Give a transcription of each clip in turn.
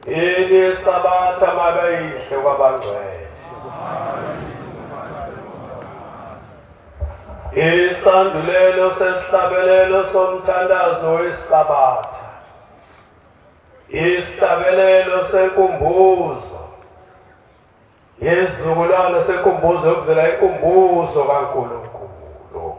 Ini sabatha mabayihle kwabangcwele. Isandulelo sesihlabelelo somthandazo wesabatha. Isihlabelelo senkumbuzo. Isizukulwane senkumbuzo yokuzela inkumbuzo kaNkulunkulu.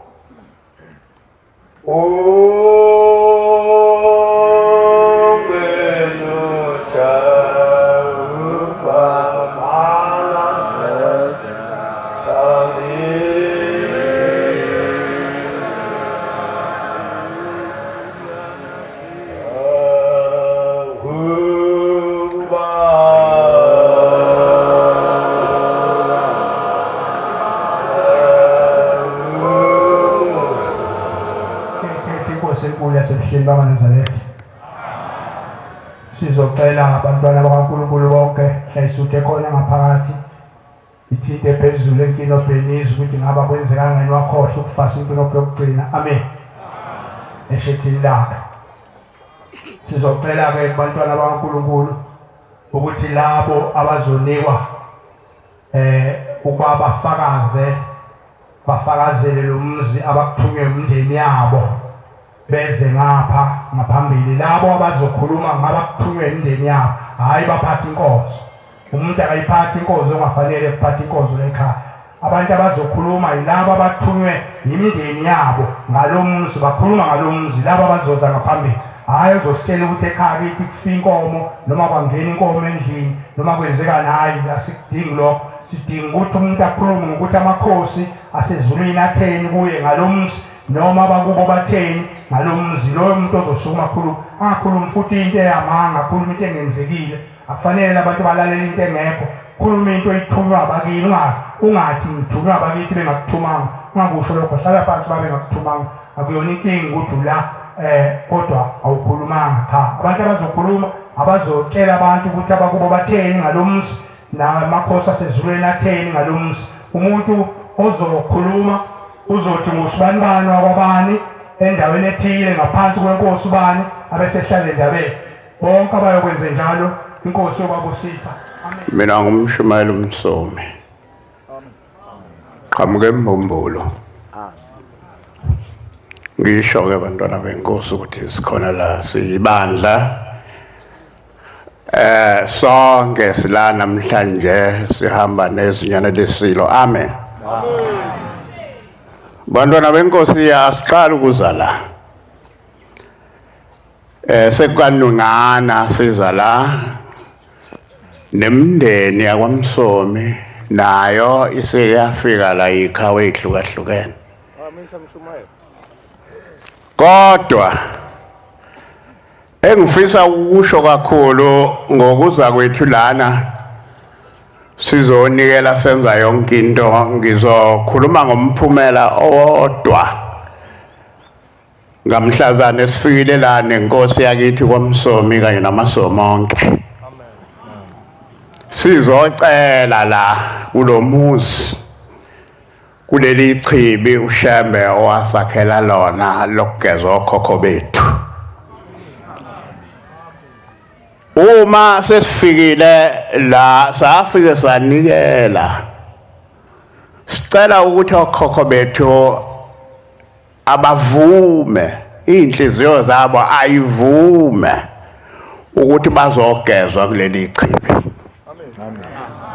Sizocela abantwana bakaNkulunkulu bonke hlayisuthe khona ngaphakathi ithinte phezulu enkinobheni izwi ukuthi ngaba kwenzeka ngani wakhohlwa ukufasa inkinobho yokugcina. Amen. Eshethini lakhe sizocela ke kubantwana bakaNkulunkulu ukuthi labo abazonikwa ukuba bafakaze bafakazele lo mzi abakuthunywe umndeni yabo beze ngapha ngaphambili. Labo abazokhuluma ngabakuthunywe imindeni yabo, hayi baphatha inkonzo. Umuntu akayiphathi inkonzo ongafanele kuphatha inkonzo ekhaya. Abantu abazokhuluma yilabo abathunywe imindeni yabo ngalomuzi, bakhuluma ngalomuzi, labo abazoza ngaphambili. Hayi uzositshela ukuthi ekhaya kithi kufa inkomo noma kwangena inkomo endlini noma kwenzekani, hayi asikudingi lokho. Sidinga ukuthi umuntu akhulume ngokuthi amakhosi asezulwini atheni kuye ngalomuzi noma abakubo batheni ngalomzi. Loyo muntu ozosukuma akhuluma, angakhulumi futhi into eyamanga, akhuluma into engenzekile. Akufanele abantu balalela into engekho. Khuluma into oyithunywa abakini, ungathi ngithunywa abakithi bengakuthumanga, ungakusho lokho. Hlala phansi babe ngakuthumanga, akuyona inkinga ukuthi ula kodwa awukhulumanga. Cha, abantu abazokhuluma abazotshela abantu ukuthi abakubo batheni ngalomzi namakhosi asezulwini atheni ngalomzi. Umuntu ozokhuluma uzothi ngusibanibani wakwabani endaweni ethile ngaphansi kwenkosi ubani, abesehlala endabeni. Bonke abayokwenza njalo inkosi yobabusisa. Mina ngumshumayeli uMsomi, qhamuke eMbumbulu. Ngisho ke bantwana benkosi ukuthi sikhona la siyibandla, sonke sila namhlanje sihamba nezinyane lesilo. Amen. Bantwana benkosi asiqala ukuza la, sekukanungana siza la nemndeni yakwaMsomi nayo iseyafika la ikhawe ehlukahlukene. Kodwa engifisa ukusho kakhulu ngokuza kwethu lana sizonikela senza yonke into, ngizokhuluma ngomphumela owodwa. Ngamhlazane esifikile la nenkosi yakithi kwaMsomi kanye namasomo onke, sizocela la kulomuzi kuleli chibi uShembe owasakhela lona lokugeza okhokho bethu. Uma sesifikile la safike sanikela, sicela ukuthi okhokho bethu abavume, inhliziyo zabo ayivume ukuthi bazogezwa kuleli chibi.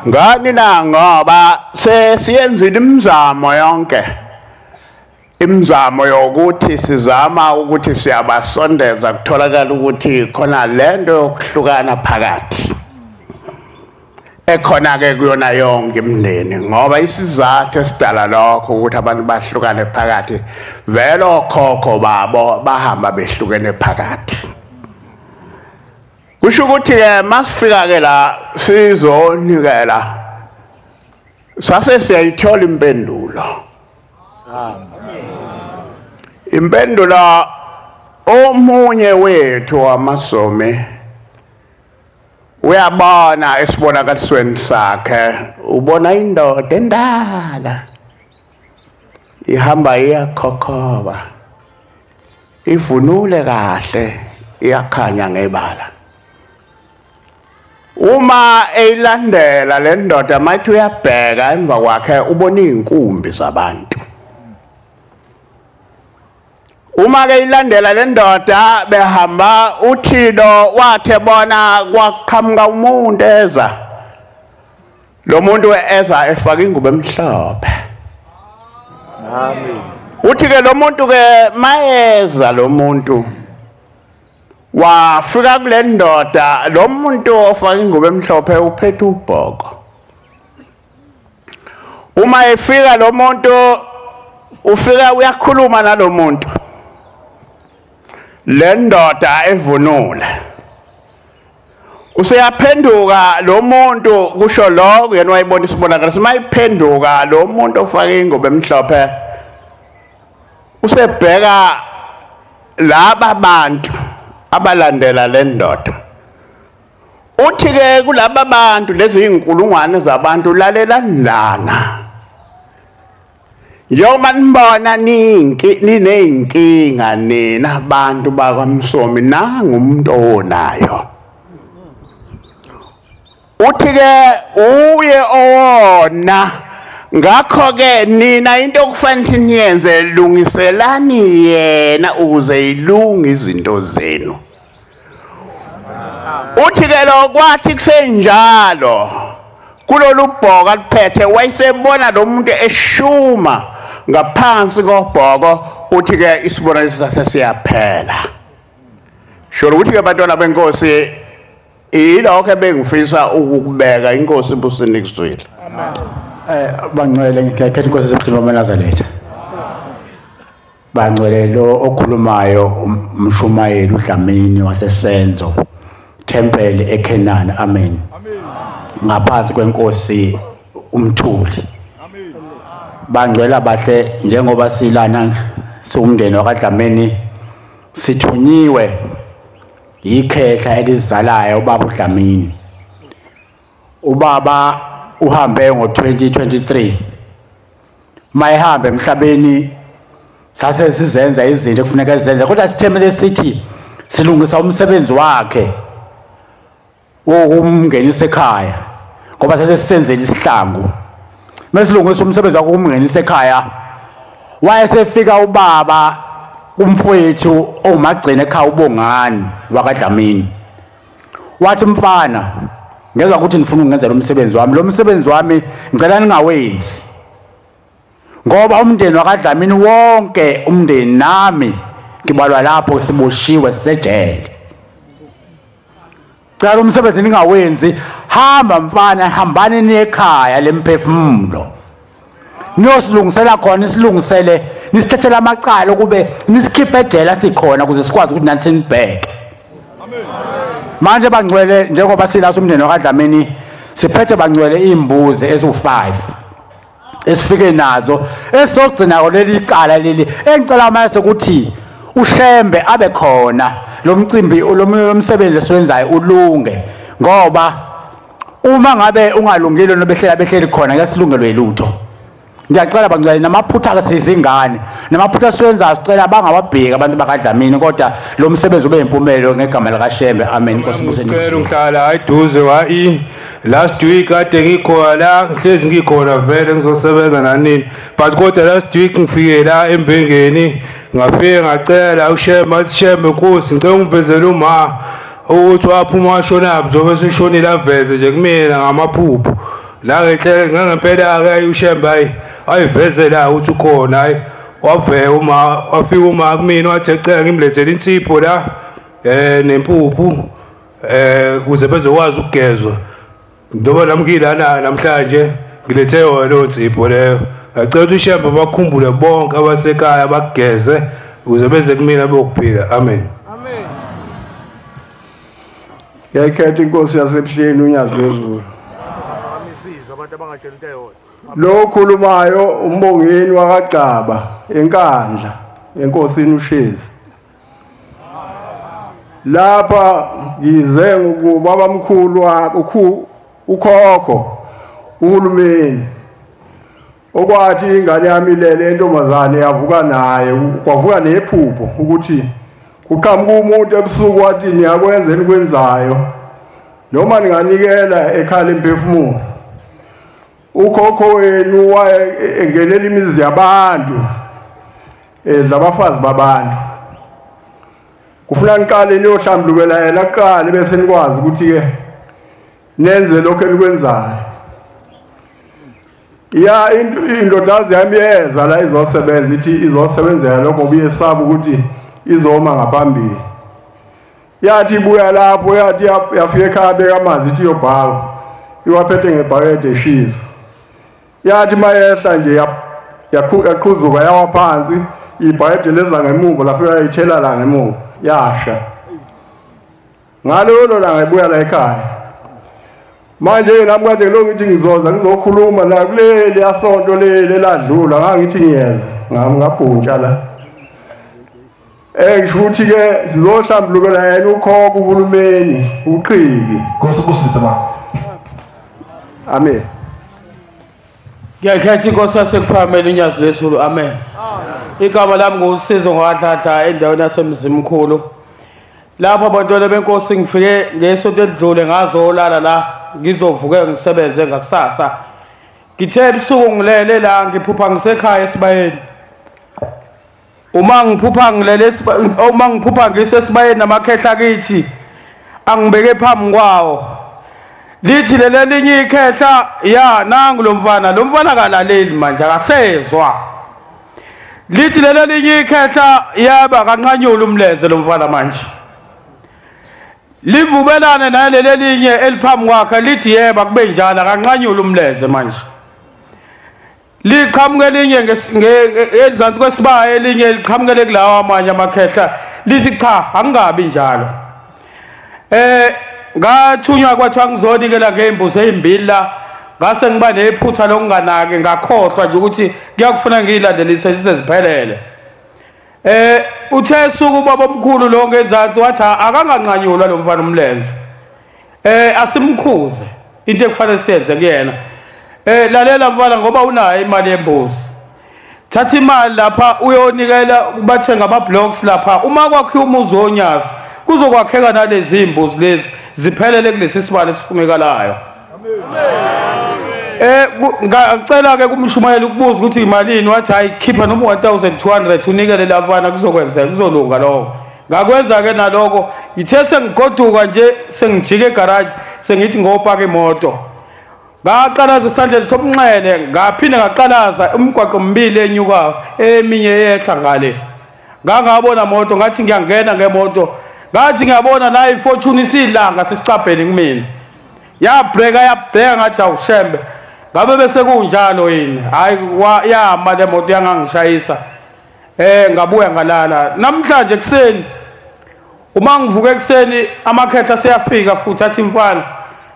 Ngani na? Ngoba sesiyenzile imizamo yonke, imizamo yokuthi sizama ukuthi siyabasondeza, kutholakala ukuthi khona lento yokuhlukana phakathi ekhona ke kuyona yonke imindeni, ngoba isizathu esidala lokho ukuthi abantu bahlukane phakathi, vele okhokho babo bahamba behlukene phakathi. Kusho ukuthi ke masifika ke la sizonikela, sase siyayithola impendulo. Impendulo omunye wethu wamasomi uyabona esibonakalisweni sakhe, ubona indoda endala ihamba iyakhokhoba, ivunule kahle, iyakhanya ngebala. Uma eyilandela le ndoda mayithi uyabheka emva kwakhe ubona izinkumbi zabantu. Uma ke ilandela le ndoda behamba, uthilo wathe bona kwaqhamuka umuntu eza. Lo muntu eza efaka ingubo emhlophe. Amen. Uthi ke lo muntu ke mayeza lo muntu wafika kule ndoda, lo muntu ofaka ingubo emhlophe uphethe ubhoko. Uma efika lo muntu ufika uyakhuluma nalomuntu. Le ndoda evunule useyaphenduka lo muntu, kusho lokho yena wayibona isibonakaliso. Mayiphenduka lo muntu ofaka ingubo emhlophe usebheka laba bantu abalandela le ndoda. Uthi ke kulaba bantu lezi inkulungwane zabantu, lalelani lana, njengoba nibona nineyinkinga nina bantu bakwaMsomi, nangu umuntu owonayo. Uthi ke uye owona, ngakho ke nina into okufanele niyenze, lungiselani yena ukuze ilunge izinto zenu. Uthi ke lo kwathi kusenjalo kulolu bhoko aliphethe wayesebona lo muntu eshuma ngaphansi kobhoko. Uthi ke isibonakaliso sase siyaphela. Sho ukuthi ke bantwana benkosi, ilokho ebengifisa ukukubeka. Inkosi ibusinikizwile. Amen. Bangcwele, ngiyakhetha inkosi esemhlabeni wamaNazaretha. Bangcwele, lo okhulumayo umshumayeli uDlamini waseSenzo Temple eKenani. Amen. Ngaphansi kwenkosi uMthuli. Bangcwele abahle, njengoba silana siwumndeni wakwaDlamini, sithunyiwe yikhehla elizalayo ubaba uDlamini. Ubaba uhambe ngo-2023. Mayehambe emhlabeni sase sizenza izinto ekufuneka sizenze, kodwa sithemele sithi silungisa umsebenzi wakhe wokumngenisa ekhaya, ngoba sase sisenzele isihlangu. Mesilungisa umsebenzi wakhe wokumngenisa ekhaya, wayesefika ubaba umfowethu owumagcina ekhaya uBongani wakaDlamini. Wathi, mfana, ngezwa ukuthi nifuna ukungenzela umsebenzi wami, lo msebenzi wami ngicela ningawenzi, ngoba umndeni wakaDlamini wonke, umndeni nami ngibalwa lapho, siboshiwe sisejele. Cela umsebenzi ningawenzi, hamba mfana, hambani niye ekhaya lemphefumulo, niyosilungisela khona, nisilungisele, nisithethele amacala ukube nisikhiphe ejele sikhona, ukuze sikwazi ukuthi nani sinibheke. Manje bangcwele, njengoba silaso umndeni wakaDlamini, siphethe bangcwele imbuzi eziwu-5 esifike nazo esizogcina leli icala leli. Engicela manje ukuthi uShembe abe khona, lo mcimbi lo msebenzi esiwenzayo ulunge, ngoba uma ngabe ungalungile nobehlela behleli khona ngeke silungelwe ilutho. Ngiyacela bangcwele, namaphutha ke sizingane, namaphutha siwenzayo sicela bangawabheki abantu bakaDlamini, kodwa lo msebenzi ube impumelelo ngegama likaShembe. Amen. Inkosi ibusise. Ngicela ngihlala eduze wa last week kade ngikhona la, ngihlezi ngikhona vele ngizosebenza nanini, but kodwa last week ngifike la eMbengeni, ngafike ngacela uShembe, athi Shembe Nkosi ngicela ungivezele uma ukuthi waphuma washona njengoba seshonile, aveze nje kumina ngamaphupho. La ngempela-ke uShembe hayi ayivezela ukuthi ukhona, hayi waveka uma wafika uma kumina wathi ecela ngimlethele insipho la nempuphu ukuze bezokwazi ukugezwa. Njengoba nami ngilana namhlanje ngilethe yona leyo nsipho leyo. Ngicela ukuthi uShembe bakhumbule bonke abasekhaya bakugeze ukuze beze kumina bokuphila. Amen. Amen. Ngiyayikhetha inkosi yasebuhleni uNyazi lwezulu. Abantu abangatshela into eyodwa. Lo khulumayo uMbongeni wakaGcaba eNkandla enkosini uShezi. Lapha ngize ngokubaba mkhulu ukhokho uhulumeni okwathi ingane yami ilele entombazane yavuka naye, kwavuka nephupho ukuthi kuqhamuka umuntu ebusuku wathi niyakwenza enikwenzayo, Noma ninganikela ekhaya lemphefumulo. Ukhokho wenu waye engenela imizi yabantu edla abafazi babantu. Kufuna niqale niyohlambulukela yena kuqala bese nikwazi ukuthi ke nenze lokho enikwenzayo. Ya indodakazi yami yeza la izosebenza, ithi izosebenzela lokho ngoba iyesaba ukuthi izoma ngaphambili. Yathi ibuya lapho, yathi yafika ekhaya beka amanzi ithi iyobhaka, iwaphethe ngebhakede eshisa. Yathi mayehla nje yaqhuzuka yawa phansi, ibhakede leza ngemuva lafika yayithela la ngemuva, yasha. Ngalolo langa ibuya la ekhaya. Manje nami kade lo ngithi ngizoza ngizokhuluma la kuleli yasonto leli ladlula, ngangithi ngiyeza ngabhuntsha la. Ngisho ukuthi ke sizohlambulukela yena ukhokho uhulumeni uqhiki. Nkosi kusise baba. Amen. Ngiyakhetha inkosi yasekuphakamela uNyazi lwezulu. Amen. Igama lami nguSizo ngwadladla endaweni yaseMzimkhulu. Lapho abantwana benkosi ngifike ngesonto elidlule ngazolala la, ngizovuka ngisebenze ngakusasa. Ngithe ebusuku ngilele la ngiphupha ngisekhaya esibayeni. Uma ngiphupha ngilele, uma ngiphupha ngisesibayeni namakhehla kithi angibeke phambi kwawo. Lithi lelinye ikhehla, ya nangu lo mfana kalaleli manje akasezwa. Lithi lelinye ikhehla, yaba kanqanyula umlenze lo mfana manje. Livubelane naleli linye eliphambi kwakhe lithi yeba kube njalo akanqanyula umlenze manje. Liqhamuke elinye ezansi kwesibaya, elinye liqhamukele kulawa amanye amakhehla lithi cha angingabi njalo. Ngathunywa kwathiwa ngizonikela ngeimbuzi ezimbili la, ngase ngiba nephutha lokunganaki ngakhohlwa nje ukuthi kuyakufuna ngiyilandelise seziphelele. Uthe suku ubaba omkhulu lo ngezansi wathi akanganqanyulwa lo mfana umlenze. Asimkhuze into ekufanele siyenze kuyena. Lalela mfana ngoba unayo imali yembuzi. Thatha imali lapha uyonikela bathenga ama blocks lapha. Uma kwakhiwa umuzi woNyazi kuzokwakheka nalezi imbuzi lezi ziphelele kulesi sibalo esifunekalayo. Ngicela ke kumshumayela ukubuza ukuthi imalini, wathi hayi khipha noma 1200 unikele lafana kuzokwenzeka kuzolunga lokho. Ngakwenza ke nalokho, ithe sengigoduka nje sengijike egarage sengithi ngopaka imoto. Ngaqalaza esandleni sobunxele ngaphinde ngaqalaza umgwaqo omibili enyuka eminye yehla ngale. Ngangabona moto ngathi ngiyangena ngemoto, ngathi ngiyabona la iFortune isilanga sesicabheni kumina. Yabreka yabheka ngathi awushembe. Ngabe bese kunjalo yini? Hayi yama le moto yangangishayisa. Ngabuya ngalala. Namhlanje ekseni uma ngivuka ekseni amakhehla seyafika futhi athi mfana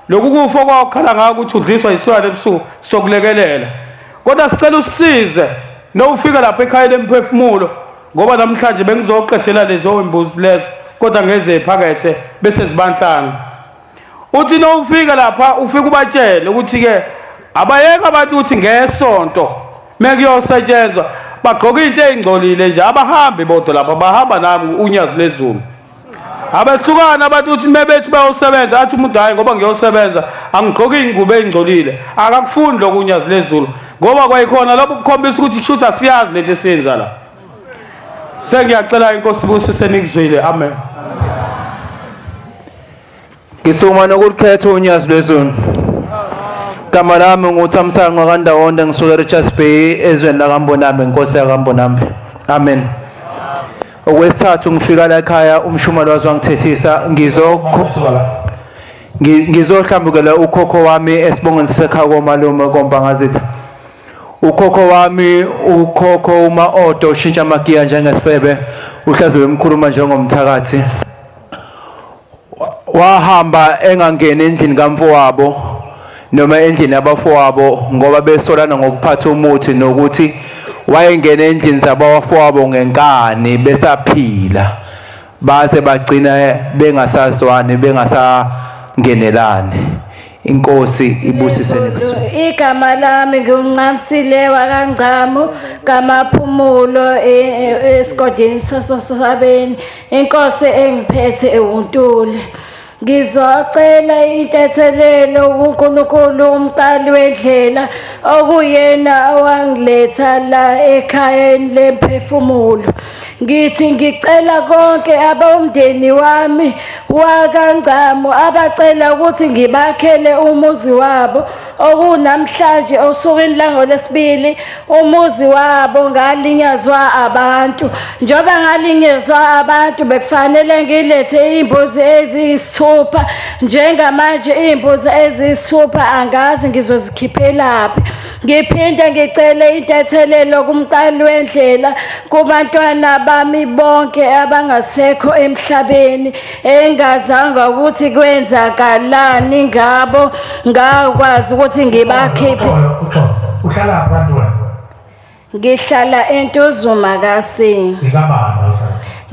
lokhu kufa kwakhala ngako ukuthi udliswa isilwane ebusuku sokulekelela. Kodwa sicela usisize nowufika lapha ekhaya lemphefumulo ngoba namhlanje bengizoqedela lezo imbuzi lezo kodwa ngeze ephakethe bese zibanhlanu. Uthi nowufika lapha ufika ubatshele ukuthi ke abayeka abantu ukuthi ngesonto mekuyosetshenzwa bagqoka into ezingcolile nje, abahambi bodwa lapha, bahamba nami uNyazi lwezulu. Abehlukana abantu ukuthi mebethi bayosebenza athi umuntu hayi ngoba ngiyosebenza angigqoki ingubo ezingcolile. Akakufundi lokhu uNyazi lwezulu ngoba kwayikhona lapho kukhombisa ukuthi kushuthi asiyazi lento esiyenza la. Sengiyacela inkosi ibusise nikuzwile. Amen. Ngisuma nokulikhetha uNyazi lwezulu. Igama lami nguThamsanqa kaNdawonde, ngisuka eRichards Bay ezweni lakaMbonambi, inkosi yakaMbonambi. Amen. Okwesithathu ngifika la ekhaya umshumali wazi wangithethisa, ngizohlambukela ukhokho wami esibongweni sasekhaya komalume koMbangazitha. Ukhokho wami ukhokho uma odo ushintsha amagiya njengesifebe, uhlaziwe emkhuluma njengomthakathi. Wahamba engangeni endlini kamfowabo noma endlini yabafowabo ngoba besolana ngokuphatha umuthi nokuthi wayengena endlini zabafowabo ngenkani besaphila, base bagcina bengasazwani bengasangenelani. Inkosi ibusise nikusuku. Igama lami nginguNcamsile wakaNgcamu kaMaphumulo esigodini sasoSabeni. Inkosi engiphethe eWuntuli. Ngizocela intethelelo kuNkulunkulu umqali wendlela okuyena owangiletha la ekhayeni lemphefumulo. Ngithi ngicela konke abomndeni wami wakaNgcamu abacela ukuthi ngibakhele umuzi wabo okunamhlanje osukwini langolesibili umuzi wabo ngalinyazwa abantu. Njengoba ngalinyazwa abantu bekufanele ngilethe imbuzi eziyisithupha, njengamanje imbuzi eziyisithupha angazi ngizozikhiphelaphi. Ngiphinde ngicele intethelelo kumqali wendlela kubantwana bami bonke abangasekho emhlabeni engazanga ukuthi kwenzakalani ngabo, ngakwazi ukuthi ngibakhiphe. Uhlala abantu wena? Ngihlala eNtuzuma kaSinga.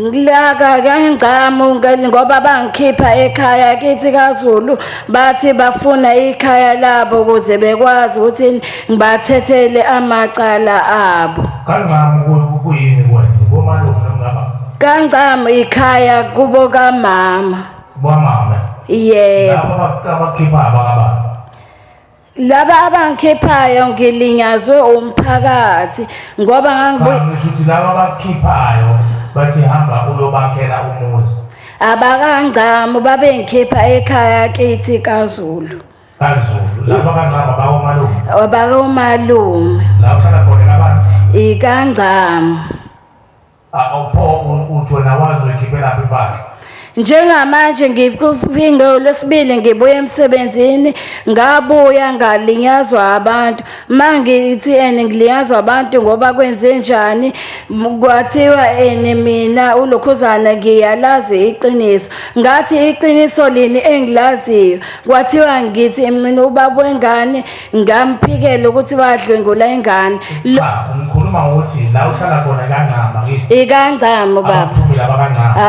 Ngilaka kaNgcamu ngoba bangikhipha ekhaya kithi kaZulu, bathi bafuna ikhaya labo ukuze bekwazi ukuthi ngibathethele amacala abo. KaNgcamu kuyini kuwena? Komalume noma ngaba? KaNgcamu ikhaya kubo kamama. Bomama? Yebo. Labo abakhipha abakabani? Laba abangikhiphayo ngilinyazwe umphakathi ngoba ngangibuye ngisho laba abakhiphayo bathi hamba uyobakhela umuzi. AbakaNgcamu babengikhipha ekhaya kithi kaZulu. KaZulu. Laba kaNgcamu abakomalume. Abakomalume. La uhlala khona labantu? IkaNgcamu. Awupho uthi wena wazi uyikhiphela impahla? Njengamanje ngifike lwesibili ngibuye emsebenzini, ngabuya ngalinyazwa abantu. Mangithi ene ngilinyazwa abantu ngoba kwenze njani, kwathiwa ene mina ulokhuzana ngiyalazi iqiniso. Ngathi iqiniso lini engilaziyo? Kwathiwa ngithi mina ubaba wengane ngamphikela ukuthi wadlwengula ingane. Ngikhuluma ngokuthi la uhlala khona kaNgcamu ngithi. IkaNgcamu baba.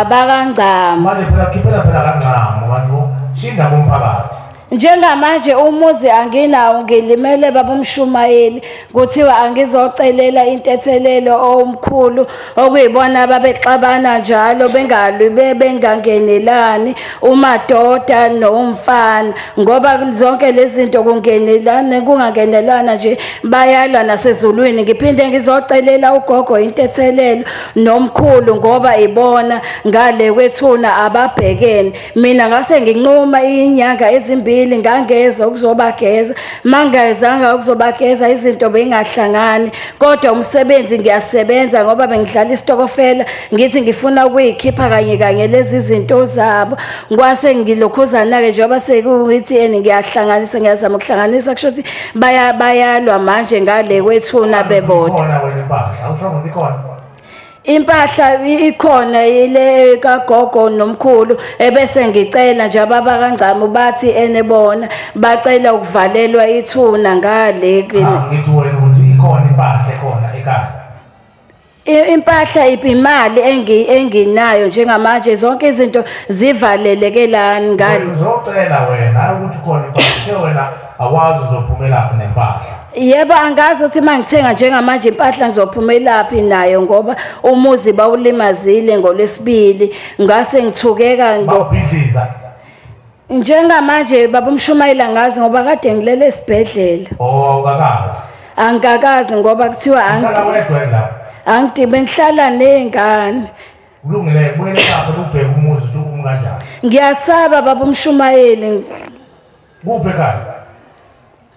AbakaNgcamu. Phela khiphela phela kaNgcamu abantu shinda kumphakathi. Njengamanje umuzi anginawo, ngilimele baba umshumayeli, kuthiwa angizocelela intethelelo omkhulu okuyibona babexabana njalo bengalwi bengangenelani umadoda nomfana, ngoba zonke lezi zinto kungenelana kungangenelana nje bayalwa nasezulwini. Ngiphinde ngizocelela ugogo intethelelo nomkhulu ngoba ibona ngale kwethuna ababhekene. Mina ngase nginquma inyanga ezimbili ngangeza ukuzobageza, mangezanga ukuzobageza izinto bengahlangani, kodwa umsebenzi ngiyasebenza ngoba bengidlala isitokofela, ngithi ngifuna ukuyikhipha kanye kanye lezi zinto zabo. Ngwase ngilokhuzana ke njengoba sekuyithi ene ngiyahlanganisa, ngiyazama ukuhlanganisa, kusho ukuthi bayalwa manje ngale kwethuna bebodwa. Impahla ikhona ile kagogo nomkhulu, ebese ngicela nje ababa kaNgcamu bathi enebona bacela ukuvalelwa ithuna ngale. Ngithi wena ukuthi ikhona impahla ekhona ekhaya? Impahla imali enginayo njengamanje zonke izinto zivalelekelani ngale. Uzocela wena ukuthi khona impahla, wena awazi uzophumela nempahla. Yebo, angazi ukuthi mangithenga njengamanje impahla ngizophumelaphi nayo ngoba umuzi bawulimazile ngolwesibili, ngase ngithukeka ngobhidliza. Njengamanje baba umshumayeli angazi ngoba kade ngilele esibhedlela. Oh, awukakazi? Angikakazi ngoba kuthiwa angithi bengihlala nezingane. Kulungile, buyele lapho ubheke umuzi ukuthi umi kanjani. Ngiyasaba baba umshumayeli. Kuphi ekhaya?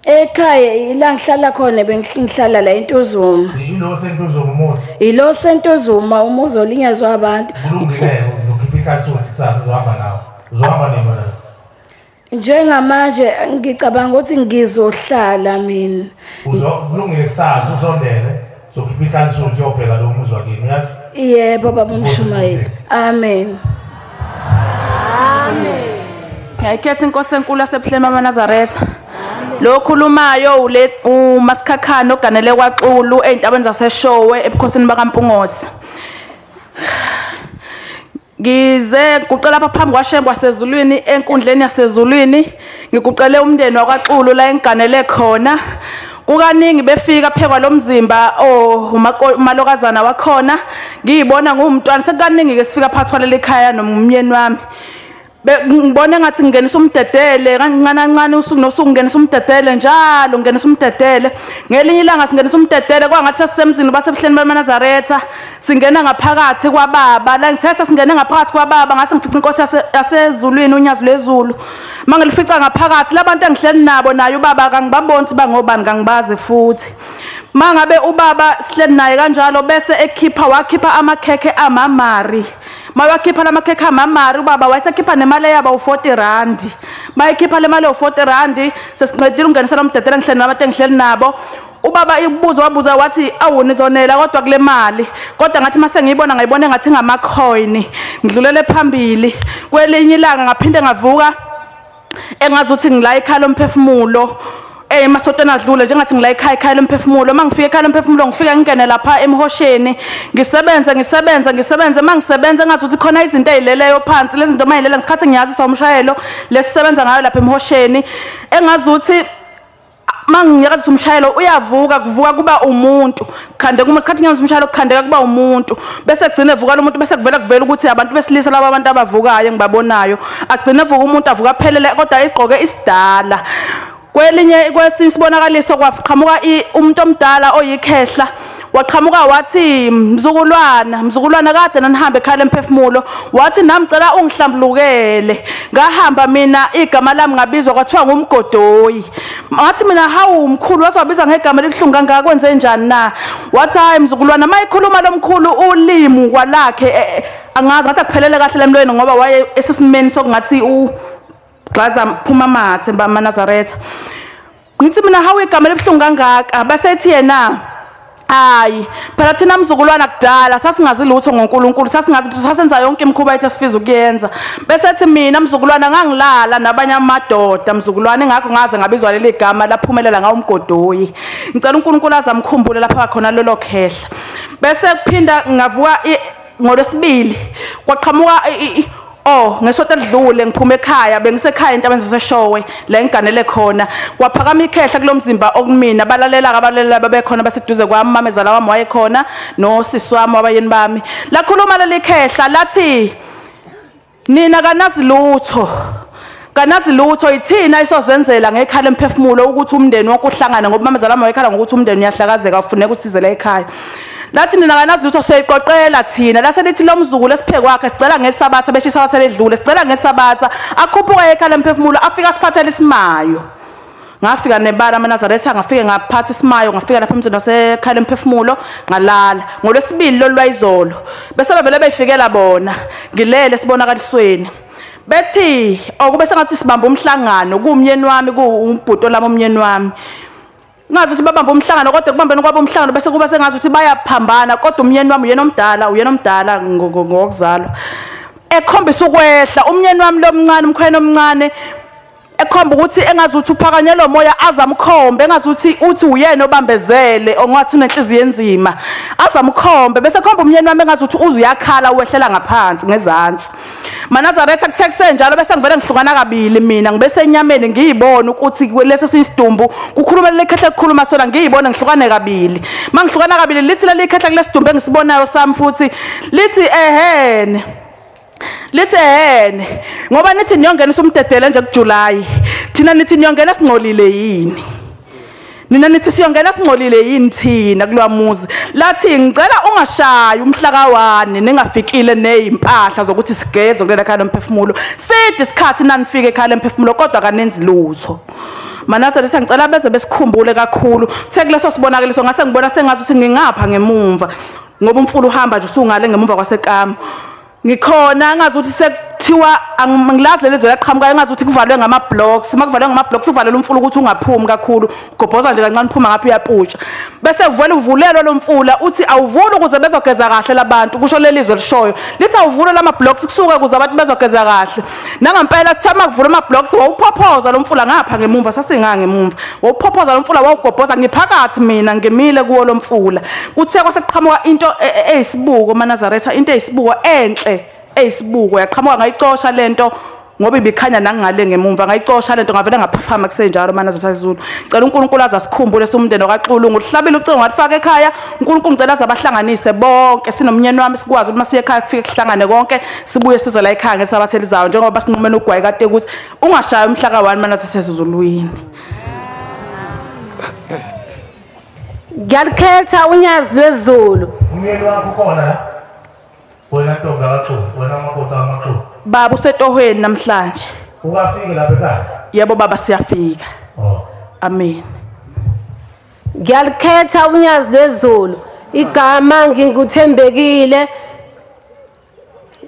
Ekhaya ila ngihlala khona bengihlala la eNtuzuma. Yilo seNtuzuma umuzi? Yilo seNtuzuma umuzi olinyazwa abantu. Kulungile, uzokhipha ihlathi kusasa uzohamba nawo. Uzohamba nini wena? Njengamanje ngicabanga ukuthi ngizohlala mina. Kulungile kusasa usondele uzokhipha ihlathi uyobheka lo muzi wakini, uyazi? Yebo baba umshumayeli. Amen. Amen. Ngiyakhetha inkosi enkulu yaseBuhleni amaNazaretha. Lo khulumayo ule uMasikhakhane oganele kwaXulu ezintabeni zaseShowe ebukhosini bakaMpungosi. Ngize guqela lapha phambi kwaShembe wasezulwini enkundleni yasezulwini, ngiguqele umndeni wakwaXulu la engiganele khona. Kukaningi befika phekwa lomzimba umalokazana wakhona, ngiyibona ngumntwana sekukaningi ke sifika phakathi kwaleli khaya nomnyeni wami. Ngibona ngathi ngingenisa umdedele kancane kancane usuku nosuku ngingenisa umdedele njalo ngingenisa umdedele. Ngelinye ilanga singenisa umdedele kwangathi sasisemzini basebuhleni bamaNazaretha, singena ngaphakathi kwababa. La ngithetha singene ngaphakathi kwababa ngase ngifica inkosi yasezulwini unyazi lwezulu. Mangilifica ngaphakathi labantu engihleli nabo naye ubaba kangibaboni ukuthi bangobani, kangibazi futhi. Mangabe ubaba sihleli naye kanjalo bese ekhipha wakhipha amakhekhe amamari. Mawakhipha lamakhekhe amamari ubaba wayesekhipha nemali yaba u40 rand. Mayikhipha le mali u40 rand sesiqedile ungenisa lomdedele ngihleli nabantu engihleli nabo. Ubaba ibuzo wabuza wathi awu nizonela kodwa kule mali, kodwa ngathi mase ngiyibona ngayibona engathi ngama-coin. Ngidlulele phambili. Kwelinye ilanga ngaphinde ngavuka engazuthi ngila ekhaya lomphefumulo. Emasontweni adlule njengathi ngila ekhaya ekhaya lomphefumulo. Mangifika ekhaya lomphefumulo ngifika ngingene lapha emhosheni ngisebenze ngisebenze ngisebenze. Mangisebenza ngazuthi khona izinto ezileleyo phansi, lezi zinto mayilele ngesikhathi ngiyazisa umshayelo lesisebenza ngayo lapha emhosheni. Engazuthi manginyakazisa umshayelo uyavuka, kuvuka kuba umuntu. Khandeka uma isikhathi ngiyazisa umshayelo kukhandeka kuba umuntu, bese gcine evuka lo muntu, bese kuvela kuvela ukuthi abantu besilisa laba abantu abavukayo engibabonayo. Agcine evuka umuntu avuka aphelele kodwa egqoke isidala. Kwelinye kwesinye isibonakaliso kwaqhamuka umuntu omdala oyikhehla, waqhamuka wathi mzukulwana mzukulwana kade nanihambe ekhaya lemphefumulo, wathi nami ngicela ungihlambulukele. Ngahamba mina igama lami ngabizwa kwathiwa ngumgodoyi. Ngathi mina hawu mkhulu, wathi wabiza ngegama elibuhlungu kangaka kwenze njani na? Wathi hayi mzukulwana, mayikhuluma lo mkhulu ulimi kwalakhe angazi ngathi akuphelele kahle lemlweni ngoba waye esesimeni sokungathi u gxaza phuma amathe bamaNazaretha. Ngithi mina hawu igama elibuhlungu kangaka, bese ethi yena hayi phela thina mzukulwana kudala sasingazi lutho ngoNkulunkulu, sasingazi ukuthi sasenza yonke imikhuba yethu esifiza ukuyenza. Bese ethi mina mzukulwana ngangilala nabanye amadoda mzukulwana, ingakho ngaze ngabizwa leli gama laphumelela ngawo umgodoyi. Ngicela uNkulunkulu azamkhumbule lapha khona lolo khehla. Bese kuphinda ngavuka ngolwesibili kwaqhamuka ngesonto elidlule ngiphuma ekhaya, bengisekhaya entabeni zaseShowe la engiganele khona. Kwaphakama ikhehla kulomzimba okumina, balalela abalalela babekhona baseduze kwami, mamezala wami wayekhona nosisi wami wabayeni bami. Lakhuluma leli khehla lathi nina kanazi lutho, kanazi lutho, ithina isozenzela ngekhala lemphefumulo ukuthi umndeni wonke uhlangane, ngoba mamezala wami wayekhala ngokuthi umndeni uyahlakazeka ufuneka usizele ekhaya. Lathi nina kanazi lutho siyayiqoqela thina. Lase lithi lo mzukulu esiphe kwakhe sicela ngesabatha, besho isabatha ledlule, sicela ngesabatha akhuphuka ekhala lemphefumulo afika siphathele isimayo. Ngafika nebala amaNazaretha, ngafike ngaphatha isimayo, ngafika lapha emzini wasekhala lemphefumulo ngalala. Ngolwesibili lolwayizolo bese bevele beyifikela bona, ngilele sibonakalisweni. Bethi okube sengathi sibamba umhlangano kumyeni wami, kuumbhuto lami umyeni wami. Ngazi ukuthi babamba umhlangano, kodwa kubambeni kwabo umhlangano bese kuba sengazi ukuthi bayaphambana, kodwa umyeni wami uyena omdala, uyena omdala ngokuzalwa. Ekhombisa ukwehla umyeni wami lomncane, umkhwena omncane, ekhomba ukuthi engazi ukuthi uphakanyelwe umoya azamkhombe, engazi ukuthi uthi uyena obambezele ongathi unenhliziyo enzima, azamkhombe bese khomba umyeni wami engazi ukuthi uze uyakhala wehlela ngaphansi ngezansi. MaNazaretha kuthe kusenjalo bese ngivele ngihlukana kabili mina, ngibese enyameni ngiyibona ukuthi lesi sisidumbu kukhuluma lekhehla kukhuluma sona, ngiyibona ngihlukane kabili. Mangihlukana kabili lithi leli khehla kulesidumbu engisibonayo sami futhi lithi ehene, lithi ehene ngoba nithi niyongenisa umdedele nje kuJuly, thina nithi niyongena singcolile yini? Nina nithi siyongena singcolile yini thina kulowa muzi? Lathi ngicela ungashayi umhla ka-1 ningafikile nezimpahla zokuthi sigeze kulela ekhaya lomphefumulo. Side isikhathi nanifike ekhaya lomphefumulo kodwa kanenzi lutho. MaNazaretha ngicela beze besikhumbule kakhulu. Kuthe kuleso sibonakaliso ngase ngibona sengazi ukuthi ngingapha ngemumva ngoba umfula uhamba nje usungale ngemumva kwasekama. Ngikhona ngazi ukuthi sekuthiwa angilazi leli zwe laqhamuka, ngazi ukuthi kuvalwe ngama-blocks. Uma kuvalwe ngama-blocks uvalele umfula ukuthi ungaphumi kakhulu, ugobhoza nje kancane uphuma ngapha uyaputsha. Bese kuvele uvulelwe lo mfula, uthi awuvule ukuze bezogeza kahle labantu, kusho leli zwe lishoyo. Lithi awuvule lama-blocks kusuke ukuze abantu bezogeza kahle. Nangampela kuthiwa uma kuvulwa ama-blocks wawuphophoza lo mfula ngapha ngemumva, sasinga ngemumva. Wawuphophoza lo mfula wawugobhoza, ngiphakathi mina ngimile kuwo lo mfula. Kuthe kwasekuqhamuka into eyisibuko maNazaretha, into eyisibuko enhle eyisibuko yaqhamuka ngayicosha lento Ngoba ibikhanya nangale ngemumva ngayicosha lento ngavela ngaphaphama kusenjalo mana zothazulu. Cela uNkulunkulu aze asikhumbule somndeni okaXulu ngokuhlabela ucingo ngalifaka ekhaya. uNkulunkulu ngicela aze abahlanganise bonke sinomnyeni wami sikwazi ukuthi masiye ekhaya kufike kuhlangane konke sibuye size la ekhaya ngesabatha elizayo njengoba sinqumene ugwayi kade ukuthi ungashaya umhla ka1 mana sesezulwini. Ngiyalikhetha unyazi lwezulu. Umyeni wakho ukhona la? Wena ntombi kaXulu, wena makoti kaMaXulu. Baba usetohweni namhlanje. Ukafike lapha ekhaya? Yebo baba siyafika. Oh. Amen. Ngiyalikhetha unyazi lwezulu. Igama nginguthembekile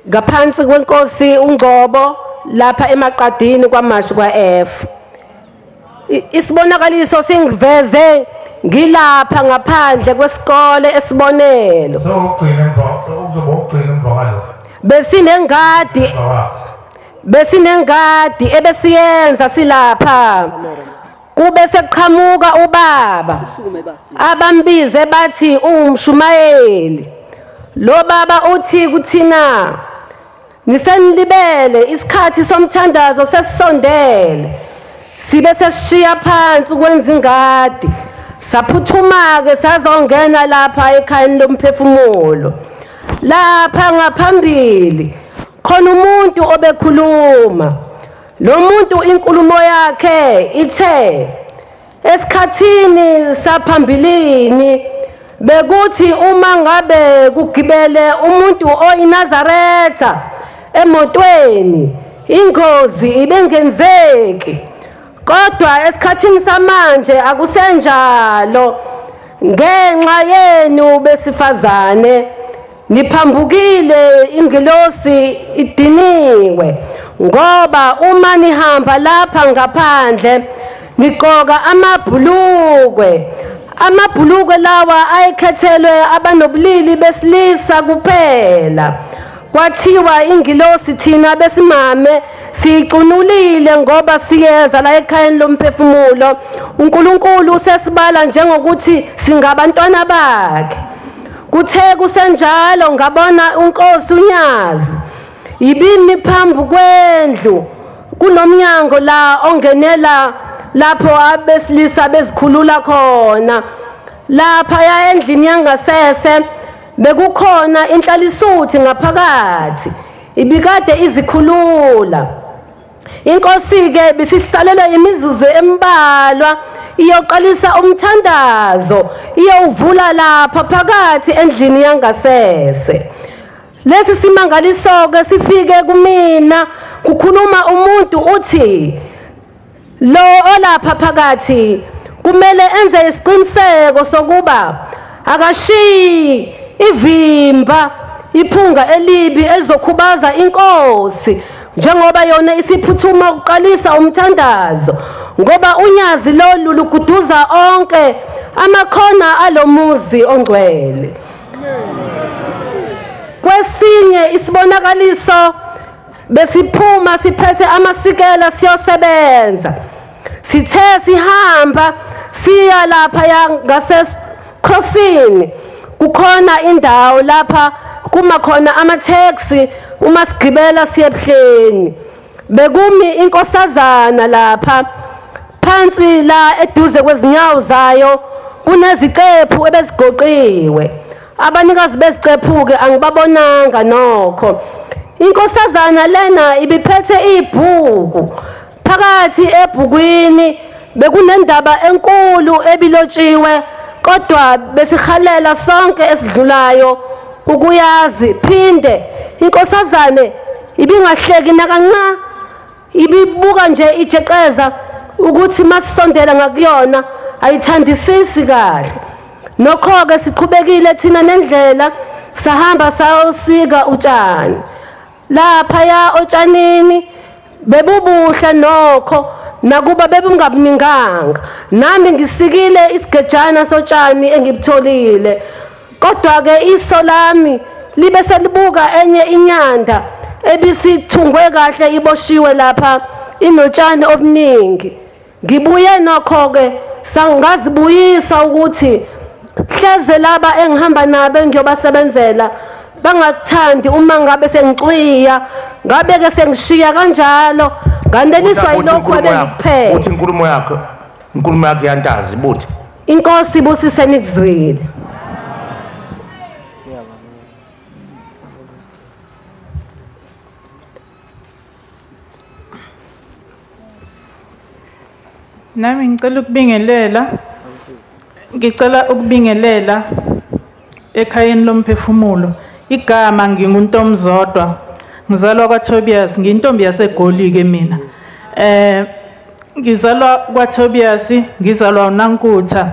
ngaphansi kwenkosi uNgcobo lapha emaqadini kwaMashu kwaF. Isibonakaliso singiveze ngilapha ngaphandle kwesikole esibonelo. Sokugcina emva uzoba ukugcina emva kwalokho. Besinengadi ebesiyenza silapha. Kube sekuqhamuka ubaba abambize bathi uwumshumayeli. Lo baba uthi kuthina nisenilibele isikhathi somthandazo sesisondele. Sibe sesishiya phansi ukwenza ingadi. Saphuthuma ke sazongena lapha ekhayeni lomphefumulo. Lapha ngaphambili khona umuntu obekhuluma. Lo muntu inkulumo yakhe ithe esikhathini saphambilini bekuthi uma ngabe kugibele umuntu oyiNazaretha emotweni ingozi ibengenzeki. Kodwa esikhathini samanje akusenjalo. Ngenxa yenu besifazane niphambukile, ingilosi idiniwe, ngoba uma nihamba lapha ngaphandle nigqoka amabhulukwe. Amabhulukwe lawa ayekhethelwe abanobulili besilisa kuphela. Kwathiwa ingilosi thina besimame siyicunulile ngoba siyeza la ekhayeni lomphefumulo. uNkulunkulu usesibala njengokuthi singabantwana bakhe. Kuthe kusenjalo ngabona unkosi uNyazi ibimi phambi kwendlu kunomnyango la ongenela lapho abesilisa bezikhulula khona. Lapha ya endlini yangasese bekukhona inhlalisuthi ngaphakathi ibikade izikhulula. Inkosi ke bisisalelwe imizuzu embalwa iyoqalisa umthandazo iyovula lapha phakathi endlini yangasese. Lesi simangaliso ke sifike kumina kukhuluma umuntu uthi lo olapha phakathi kumele enze isiqiniseko sokuba akashiyi ivimba iphunga elibi elizokhubaza inkosi njengoba yona isiphuthuma ukuqalisa umthandazo, ngoba unyazi lolu luguduza onke amakhona alomuzi ongcwele. Kwesinye isibonakaliso besiphuma siphethe amasikela siyosebenza. Sithe sihamba siya lapha ngase-crossini, kukhona indawo lapha kuma khona amateksi uma sigibela siye ebuhleni. Bekumi inkosazana lapha phansi la eduze kwezinyawo zayo kuneziqephu ebezigoqiwe. Abanikazi beziqephu-ke angibabonanga nokho. Inkosazana lena ibiphethe ibhuku. Phakathi ebhukwini bekunendaba enkulu ebilotshiwe, kodwa besihalela sonke esidlulayo ukuyazi. Phinde inkosazane ibingahleki nakanca, ibibuka nje ijeqeza ukuthi masisondela ngakuyona ayithandisisi kahle. Nokho-ke siqhubekile thina nendlela, sahamba sayosika utshani. Laphaya otshanini bebubuhle nokho, nakuba bebungabuninganga. Nami ngisikile isigejana sotshani engibutholile, kodwa-ke iso lami libe selibuka enye inyanda ebisithungwe kahle iboshiwe lapha inotshani obuningi. Ngibuye nokho-ke sangazibuyisa ukuthi hleze laba engihamba nabo engiyobasebenzela Bangakuthandi uma ngabe sengicwiya, ngabe ke sengishiya kanjalo, nganeliswa yilokhu ebengikuphethe. Uthi inkulumo yakho yantazi buthi. Inkosi ibusise nikuzwile. Nami ngicela ukubingelela. Ngicela ukubingelela ekhayeni lomphefumulo. Igama nginguNtomzodwa. Ngizalwa kwaTobias, ngiyintombi yaseGoli ke mina. Ngizalwa kwaTobias, ngizalwa uNankutha.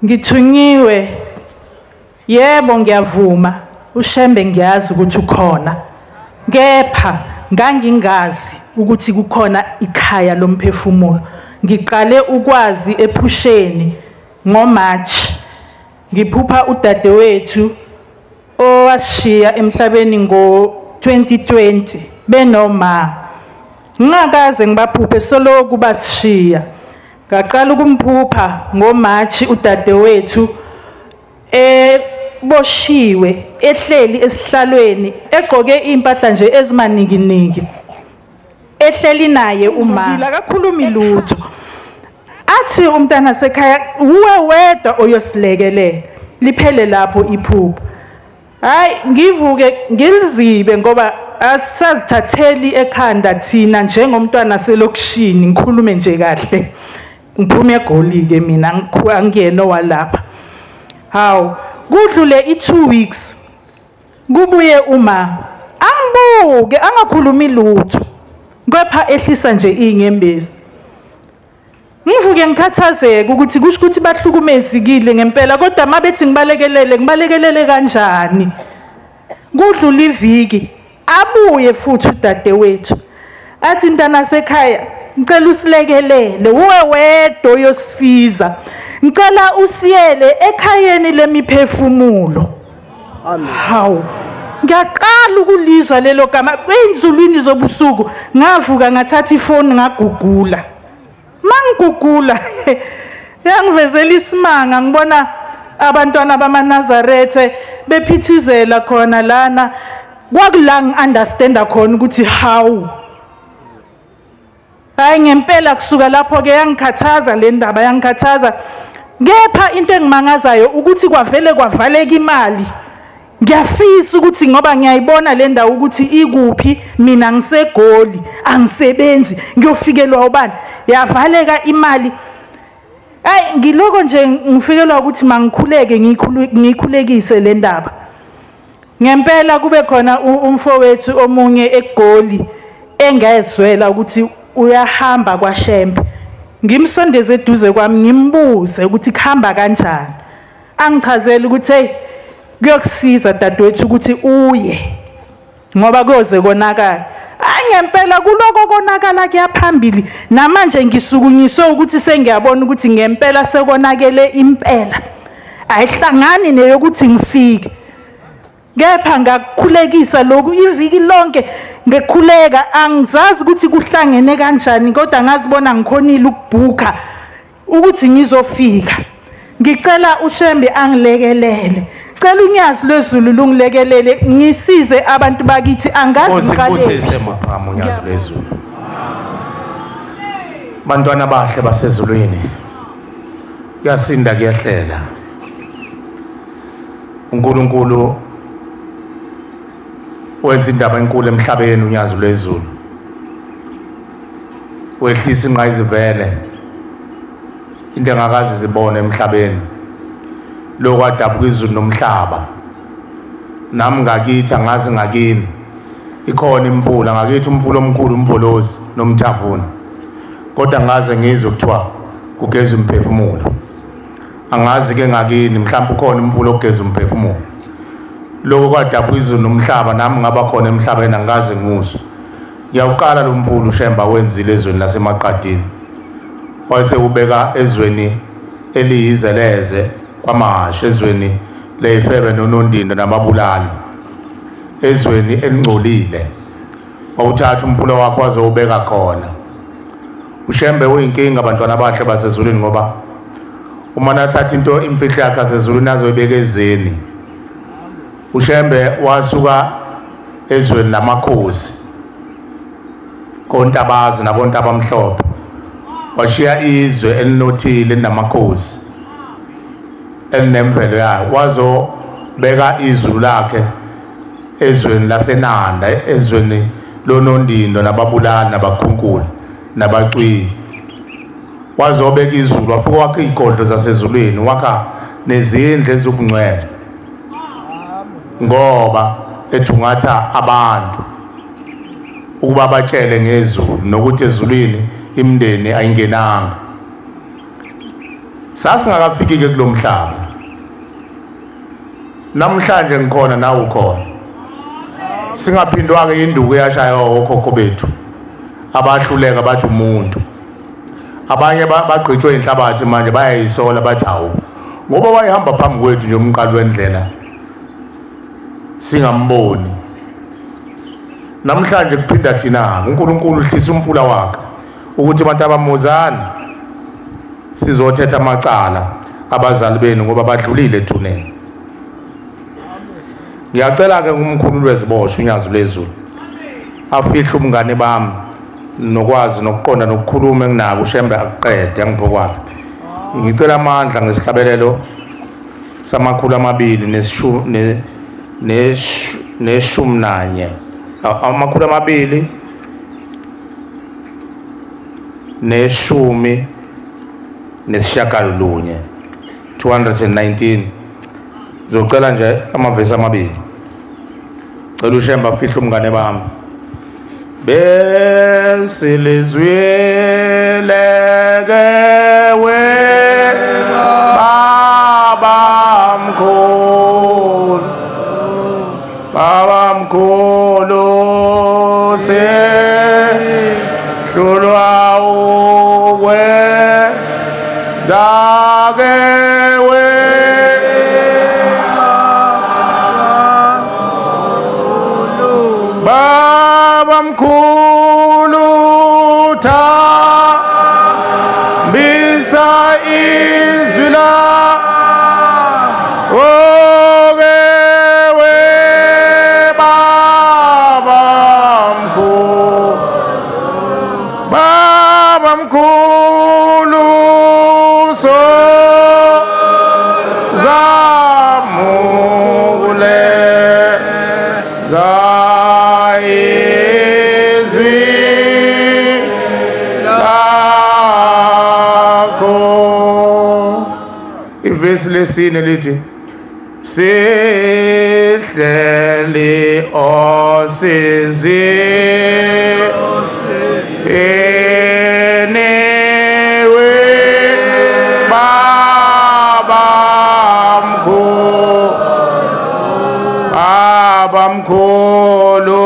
Ngithunyiwe. Yebo ngiyavuma, uShembe ngiyazi ukuthi ukhona. Kepha ngangingazi ukuthi kukhona ikhaya lomphefumulo. Ngiqale ukwazi ephusheni ngoMarch. Ngiphupha udadewethu owashiya emhlabeni ngo-2020 benoma. Ngingakaze ngibaphuphe soloku basishiya. Ngaqala ukumphupha ngoMarch udadewethu eboshiwe ehleli esihlalweni egqoke impahla nje ezimanikiniki. Ehleli naye uma akakhulumi lutho. Athi umntana sekhaya uwe wedwa oyosilekelela. Liphele lapho iphupho. Hayi ngivuke ngilizibe ngoba asazithatheli ekhanda thina njengomntwana selokishini, ngikhulume nje kahle. Ngiphume eGoli ke mina, angiyena walapha. Hawu, kudlule i2 weeks. Kubuye uma angibuke angakhulumi lutho. Kepha ehlisa nje inyembezi. Ngivuke ngikhathazeke ukuthi kusho ukuthi bahlukumezekile ngempela, kodwa mabethi ngibalekelele, ngibalekelele kanjani? Kudlula iviki, abuye futhi udadewethu. Athi mntana sekhaya, ngicela usilekelele, uwe wedwa oyosiza. Ngicela usiyele ekhayeni lemiphefumulo. Amen. Hawu. Ngiyaqala ukulizwa lelo gama einzulwini zobusuku. Ngavuka ngathatha ifoni ngagugula. Mangigugula yangivezela isimanga, ngibona abantwana bamaNazarethe bephithizela khona lana. Kwakula ngi-understanda khona ukuthi hawu, hayi ngempela. Kusuka lapho ke yangikhathaza le ndaba, yangikhathaza. Kepha into engimangazayo ukuthi kwavele kwavaleka imali. Ngiyafisa ukuthi ngoba ngiyayibona le ndawo ukuthi ikuphi, mina ngiseGoli angisebenzi, ngiyofikelwa ubani? Yavaleka imali. Hayi ngiloko nje ngifikelwa ukuthi mangikhuleke, ngikhulekise le ndaba. Ngempela kube khona umfowethu omunye eGoli engezwela ukuthi uyahamba kwaShembe. Ngimsondeze eduze kwami ngimbuze ukuthi kuhamba kanjani. Angichazele ukuthi hey, kuyokusiza dadewethu ukuthi uye ngoba kuyoze konakala. Hayi ngempela kuloko konakala kuyaphambili. Namanje ngisukunyiswe ukuthi sengiyabona ukuthi ngempela sekonakele impela. Ayihlangani neyokuthi ngifike. Kepha ngakukhulekisa lokhu iviki lonke ngikhuleka, angizazi ukuthi kuhlangene kanjani, kodwa ngazibona ngikhonile ukubhuka ukuthi ngizofika. Ngicela uShembe angilekelele. Cela unyazi lwezulu lungilekelele, ngisize abantu bakithi, angazi ngiqale. Nkosi maphamo unyazi lwezulu. Bantwana bahle basezulwini. Kuyasinda kuyehlela. uNkulunkulu wenza indaba enkulu emhlabeni unyazi lwezulu. Wehlisa ingqayizivele. Into engakaze zibone emhlabeni. Lokho adabuka izulu nomhlaba. Nami ngakithi angazi ngakini. Ikhona imvula ngakithi, umfula omkhulu uMvolozi noMthavuna. Kodwa ngaze ngizwe kuthiwa kugeza umphefumulo. Angazi ke ngakini, mhlawumbe ukhona umfula ogeza umphefumulo. Lokho kwadabuka izulu nomhlaba, nami ngaba khona emhlabeni angikaze ngizwe. Ngiyawuqala lo mfula uShemba wenzile ezweni laseMaqadini. Wayesewubeka ezweni eliyizeleze kwaMahashe, ezweni leyifebe nonondinda namabulalo, ezweni elingcolile. Wawuthatha umfula wakho wazowubeka khona. uShembe uyinkinga abantwana abahle basezulwini, ngoba uma nathatha into imfihlo yakhe asezulwini azoyibeka ezeni. uShembe wasuka ezweni lamakhosi kontabazi nakontabamhlophe, washiya izwe elinothile namakhosi elinemvelo yayo, wazobeka izulu lakhe ezweni laseNanda, ezweni lonondindo nababulali nabakhunkuli nabacwiyi. Wazobeka izulu, wafika wakha izigodlo zasezulwini, wakha nezindlu ezobungcwele, ngoba ethungatha abantu ukuba batshele ngezulu nokuthi ezulwini imindeni ayingenanga. Sasingakafiki ke kulomhlaba. Namhlanje ngikhona nawe ukhona. Singaphindwa ke induku eyashaya okhokho bethu abahluleka bathi umuntu. Abanye bagqitshwe inhlabathi manje bayayisola bathi hawu, ngoba wayehamba phambi kwethu nje umqali wendlela singamboni. Namhlanje kuphinda thina, uNkulunkulu uhlisa umfula wakhe ukuthi abantu abamuzani sizothetha amacala abazali benu ngoba badlulile ethuneni. Ngiyacela ke ngumkhulu lweziboshwa uNyazi lwezulu afihle umngane bami nokwazi nokuqonda nokukhuluma enginako, uShembe akuqede angipho kwakhe. Ngicela amandla ngesihlabelelo sama-214, 219, 219. Ngizocela nje amavesi amabili. Cela uShembe afihle umngane bami. Besilizwile ke we Baba mkhulu, Baba mkhulu, sehlulwa uwe dake we Baba mkhulu, thambisa izwi lakho ke we Baba mkhulu, Baba mkhulu, so zamukule izwi lakho. Ivesi lesine lithi sihleli osizini we Baba mkhulu, Baba mkhulu,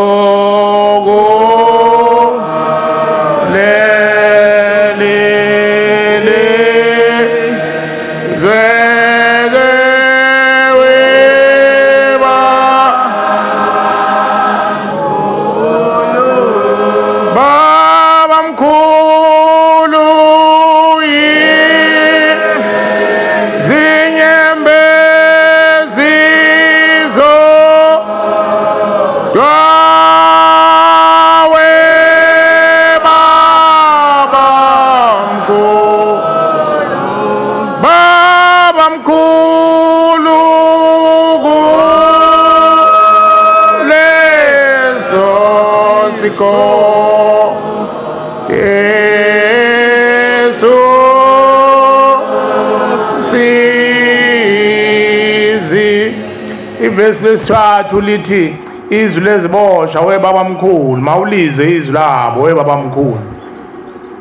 leli zweke we Baba mkhulu, izinyembezi zodwa we Baba mkhulu, Baba mkhulu, kuleso sikoteso sizi. Ivesi lesithathu lithi izwi leziboshwa we Baba mkhulu, mawulize izwi labo we Baba mkhulu.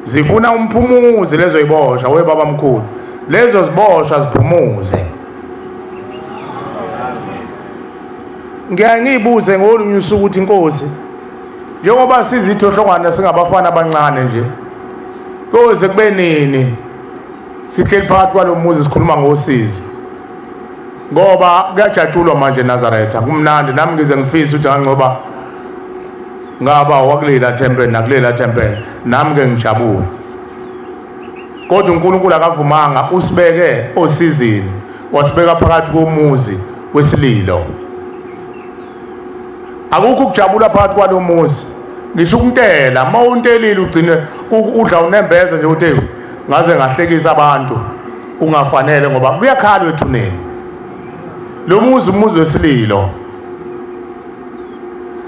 Zifuna umphumuzi lezo ziboshwa we Baba mkhulu, lezo ziboshwa ziphumuze. Ngiyaye ngiyibuze ngolunye usuku ukuthi Inkosi, njengoba sizithohlongwana singabafana abancane nje, koze kube nini sihleli phakathi kwalomuzi sikhuluma ngosizi? Ngoba kuyajatshulwa manje Nazaretha, kumnandi. Nami ngize ngifisa ukuthi ngoba ngaba wakulela tempel nakulela tempel, nami ke ngijabule. Kodwa uNkulunkulu akavumanga, usibeke osizini, wasibeka phakathi komuzi wesililo. Akukho ukujabula phakathi kwalomuzi. Ngisho ukuntela, uma untelile ugcine udla unembeza nje uthi ngaze ngahlekisa abantu ungafanele ngoba kuyakhalwa ethuneni. Lo muzi umuzi wesililo.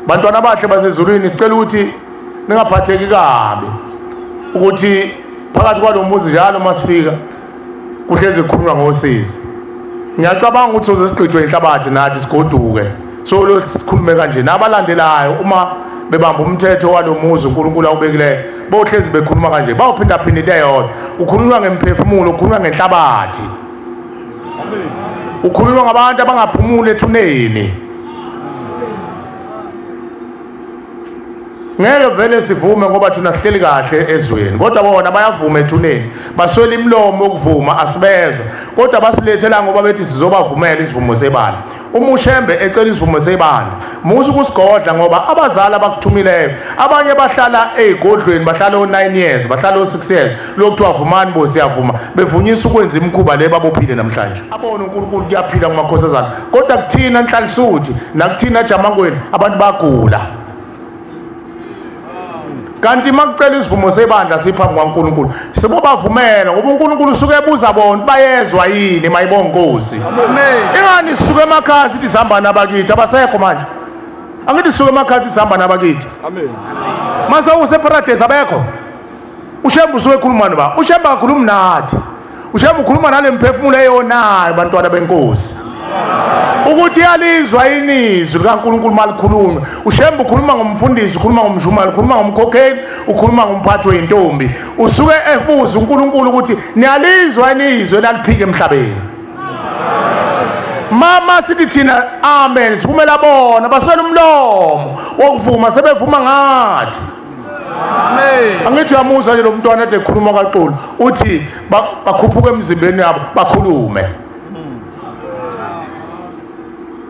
Bantwana abahle basezulwini, sicela ukuthi ningaphatheki kabi ukuthi phakathi kwalomuzi njalo masifika kuhlezi kukhulunywa ngosizi. Ngiyacabanga ukuthi soze sigqitshwe inhlabathi nathi sigoduke. So lo sikhulume kanje nabalandelayo uma bebamba umthetho walomuzi uNkulunkulu awubekileyo bohlezi bekhuluma kanje, bawuphinda phinda into eyodwa. Ukhulunywa ngemphefumulo, ukhulunywa ngenhlabathi, ukhulunywa ngabantu abangaphumuli ethuneni. Ngeke vele sivume ngoba thina sihleli kahle ezweni, kodwa bona bayavuma ethuneni, baswela imilomo yokuvuma, asibezwa. Kodwa basilethela ngoba bethi sizobavumela isivumo sebandla. Uma uShembe ecela isivumo sebandla, musa ukusigodla ngoba abazali abakuthumileyo abanye bahlala ey'godlweni, bahlala o-9 years, bahlala o-6 years, lokuthiwa vumani bo siyavuma, bevunyiswa ukwenza imikhuba le babophile namhlanje. Abone uNkulunkulu kuyaphila kumakhosazana, kodwa kuthina Nhlalisuthi nakuthina Jamangweni abantu bagula. Kanti makucela isivumo sebandla siphambi kwaNkulunkulu, sibobavumela ngoba uNkulunkulu usuke ebuza bona bayezwa yini mayibonga Nkosi. Ingani sisuke emakhaya sithi sihamba nabakithi abasekho manje. Angithi sisuke emakhaya sithi sihamba nabakithi. Amen. Mase useparadise abekho. uShembe usuke ekhuluma noba? uShembe akakhulumi nathi. uShembe ukhuluma nale mphefumulo eyonayo bantwana benkosi. Ukuthi yalizwa inizwi likaNkulunkulu malikhulunywa. uShembe ukhuluma ngomfundisi, ukhuluma ngomshumayeli, ukhuluma ngomkhokheli, ukhuluma ngomphathi weyintombi. Usuke ebuza uNkulunkulu ukuthi niyalizwa inizwi elaliphika emhlabeni. Mama sithi thina amen, sivumela bona baswele umlomo wokuvuma, sebevuma ngathi. Amen. Angithi uyamuzwa nje lo mntwana ade ekhuluma kaXulu, uthi bakhuphuka emzimbeni yabo bakhulume.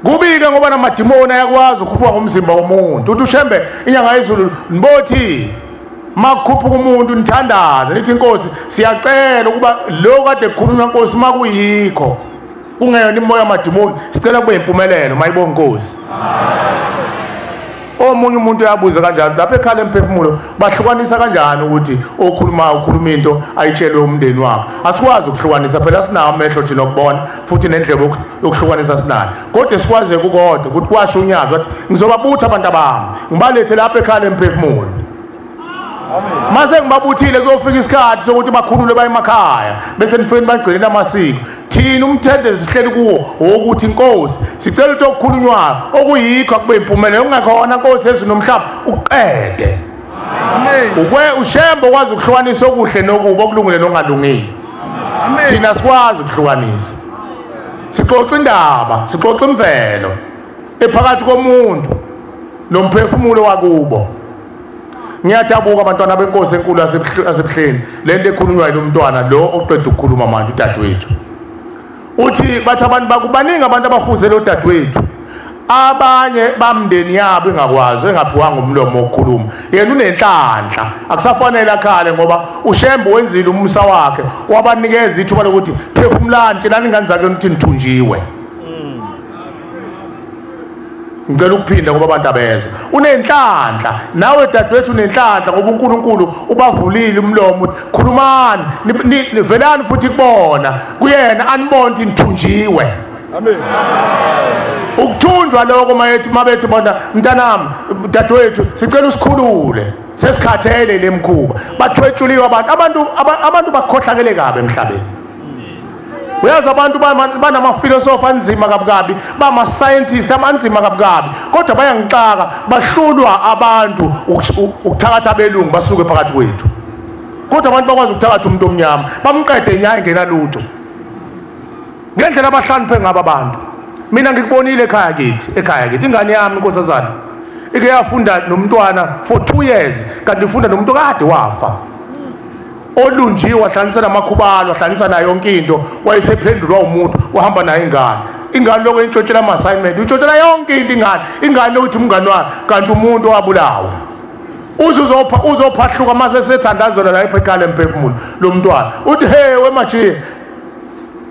Kubike ngoba namadimoni ayakwazi ukukhuphuka ngomzimba womuntu. Uthi uShembe inyanga yezulu nibothi makukhuphuka umuntu nithandaze nithi Inkosi siyacela ukuba lo kade kukhulunywa Nkosi makuyikho kungeyona imoya yamadimoni, sicela kube impumelelo mayibonga Inkosi. Omunye umuntu uyabuza kanjani lapha ekhala emphefumulo, bahlukanisa kanjani ukuthi okhulumayo ukhuluma into ayitshelwe umndeni wakhe? Asikwazi ukuhlukanisa phela, sinawo amehlo thina okubona futhi nendlebe yokuhlukanisa sinayo, kodwa sikwazi kukodwa ukuthi kwasho uNyazi wathi ngizobabutha abantu abami ngibalethe lapha ekhala emphefumulo. Mase ngibabuthile kuyofika isikhathi sokuthi bakhulule baye emakhaya bese nifike bagcine amasiko. Thina umthetho sihleli kuwo wokuthi Inkosi sicela ukuthi okukhulunywayo okuyikho akube impumelelo, okungakhona Nkosi ezulu nomhlaba uqede. Amen. Ukwe uShembe okwazi ukuhlukanisa okuhle nokubi, okulungile nokungalungile. Amen. Thina sikwazi ukuhlukanisa. Sixoxa indaba, sixoxa imvelo ephakathi komuntu nomphefumulo wakubo. Ngiyadabuka abantwana benkosi enkulu yasebuhleni, lento ekhulunywa yilo mntwana lo oqeda ukukhuluma manje udadewethu. Uthi bathi abantu bakubaningi abantu abafuze lo dadewethu, abanye bamndeni yabo ingakwazi engaphiwanga umlomo wokukhuluma. Yena unenhlanhla, akusafanele akhale ngoba uShembe wenzile umusa wakhe, wabanikeza ithuba lokuthi phefumulani, tshelani ingane zakhe ukuthi nithunjiwe. Ngicela ukuphinda ngoba abantu abezwa. Unenhlanhla nawe dadewethu, unenhlanhla ngoba uNkulunkulu ubavulile umlomo uthi khulumani, nivelani futhi kubona kuyena anibone ukuthi nithunjiwe. Amen. Ukuthunjwa lokho mayethi mabethi bona mntanami dadewethu sicela usikhulule, sesikhathele lemkhuba. Bathwetshuliwe abantu, abantu bakhohlakele kabi emhlabeni. Uyazi abantu banamafilosofa anzima kabukabi, bama-scientist amanzima kabukabi, kodwa bayangixaka, bahlulwa abantu ukuthakatha abelungu basuke phakathi kwethu. Kodwa abantu bakwazi ukuthakatha umuntu omnyama bamqede inyaya engenalutho ngendlela abahlakaniphe ngabo abantu. Mina ngikubonile ekhaya kithi, ekhaya kithi ingane yami inkosazana ike yafunda nomntwana for 2 years, kanti ifunda nomuntu kade wafa olunjiwe, wahlanganisa namakhubalo, wahlanganisa nayo yonke into, wayesephendulwa umuntu, wahamba naye ingane. Ingane lokho intshontshela ama-assignment, intshontshela yonke into ingane. Ingane lokuthi umngane wakhe, kanti umuntu owabulawa. Uze uzophahluka mase sethandazela la ekhaya emphefumulo lo mntwana. Uthi hey wemajiye,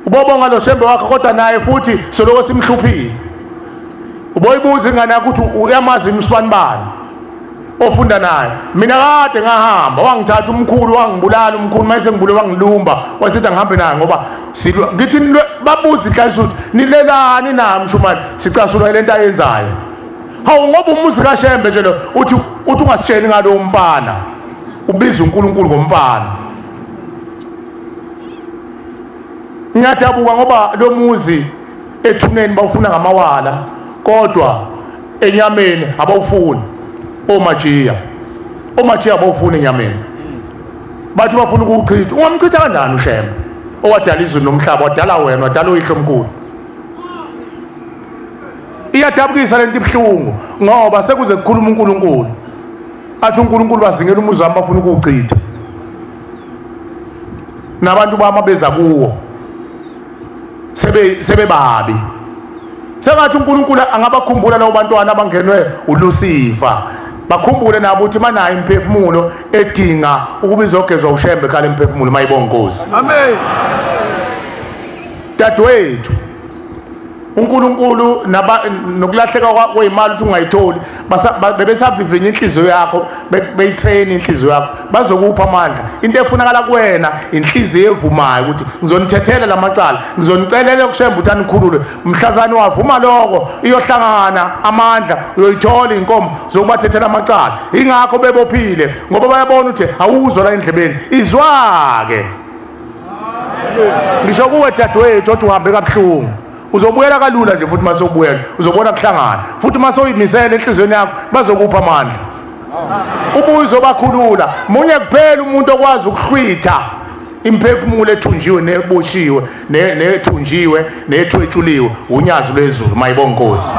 ubobonga lo Shembe wakhe, kodwa naye futhi soloko simhluphile. Uboyibuza ingane yakho ukuthi uyamazi umsibanibani ofunda naye. Mina kade ngahamba, wangithatha umkhulu, wangibulala umkhulu, mase ngibule wangilumba, wasethi ngihambe naye ngoba ngithi babuza inhlanhla ukuthi nilelani na mshumane, sicasulwa lento ayenzayo. Hawu, ngoba umuzi kaShembe nje lo uthi ungasitsheli ngalo mfana, ubiza uNkulunkulu ngomfana. Ngiyadabuka ngoba lo muzi ethuneni bawufuna ngamawala, kodwa enyameni abawufuni. Omajiya abawufuni enyameni, bathi bafuna ukuwuchitha. Ungamchitha kanjani uShembe owadala izulu nomhlaba, wadala wena, wadala uyihlo omkhulu? Iyadabukisa lento, ibuhlungu ngoba sekuze kukhuluma uNkulunkulu, athi uNkulunkulu bazingela umuzi wami, bafuna ukuwuchitha, nabantu bami abeza kuwo sebebabi. Sengathi uNkulunkulu angabakhumbula labo bantwana abangenwe uLucifer, bakhumbule nabo ukuthi manayo imphefumulo edinga ukuba izogezwa uShembe khala imphefumulo. Mayibonga Nkosi. Amen. Dadewethu, uNkulunkulu nokulahleka kwezimali ukuthi ungayitholi, bebesavivinya inhliziyo yakho, beyitrain inhliziyo yakho, bazokupha amandla. Into efunakala kuwena inhliziyo evumayo ukuthi ngizonithethela lamacala, ngizonicelela kuShembe ukuthi anikhulule. Mhlazane wavuma lokho, iyohlangana amandla, uyoyithola inkomo zokubathethela amacala. Ingakho bebophile, ngoba bayabona ukuthi awuzwa la endlebeni, izwa-ke. Ngisho kuwe dadewethu othi uhambe kabuhlungu, uzobuyela kalula nje futhi mase ubuyela uzobona kuhlangana futhi mase uyimisela enhliziyweni yakho, bazokupha amandla, ubuye uzobakhulula. Munye kuphela umuntu okwazi ukuhlwitha imphefumulo ethunjiwe neboshiwe nethunjiwe nethwetshuliwe, unyazi lwezulu. Mayibonga Nkosi.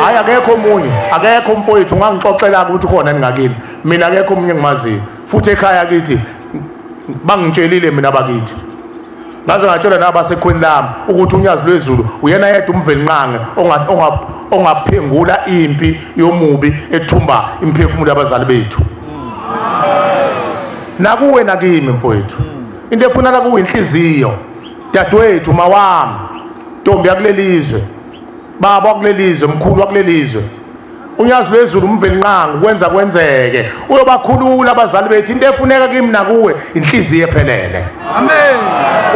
Hayi, akekho omunye, akekho umfowethu ungangixoxela ukuthi khona ningakini. Mina akekho omunye engimaziyo, futhi ekhaya kithi bangitshelile mina bakithi, ngaze ngatshela nabasekhweni lami ukuthi unyazi lwezulu uyena yedwa umvelinqange ongaphengula impi yomubi ethumba imphefumulo yabazali bethu. Nakuwe nakimi mfowethu, into efunana kuwe inhliziyo. Dadewethu, mawami, ntombi yakulelizwe, baba wakulelizwe, mkhulu wakulelizwe, unyazi lwezulu umvelinqange kwenza kwenzeke, uyobakhulula abazali bethu. Into efuneka kimi nakuwe inhliziyo ephelele. Amen.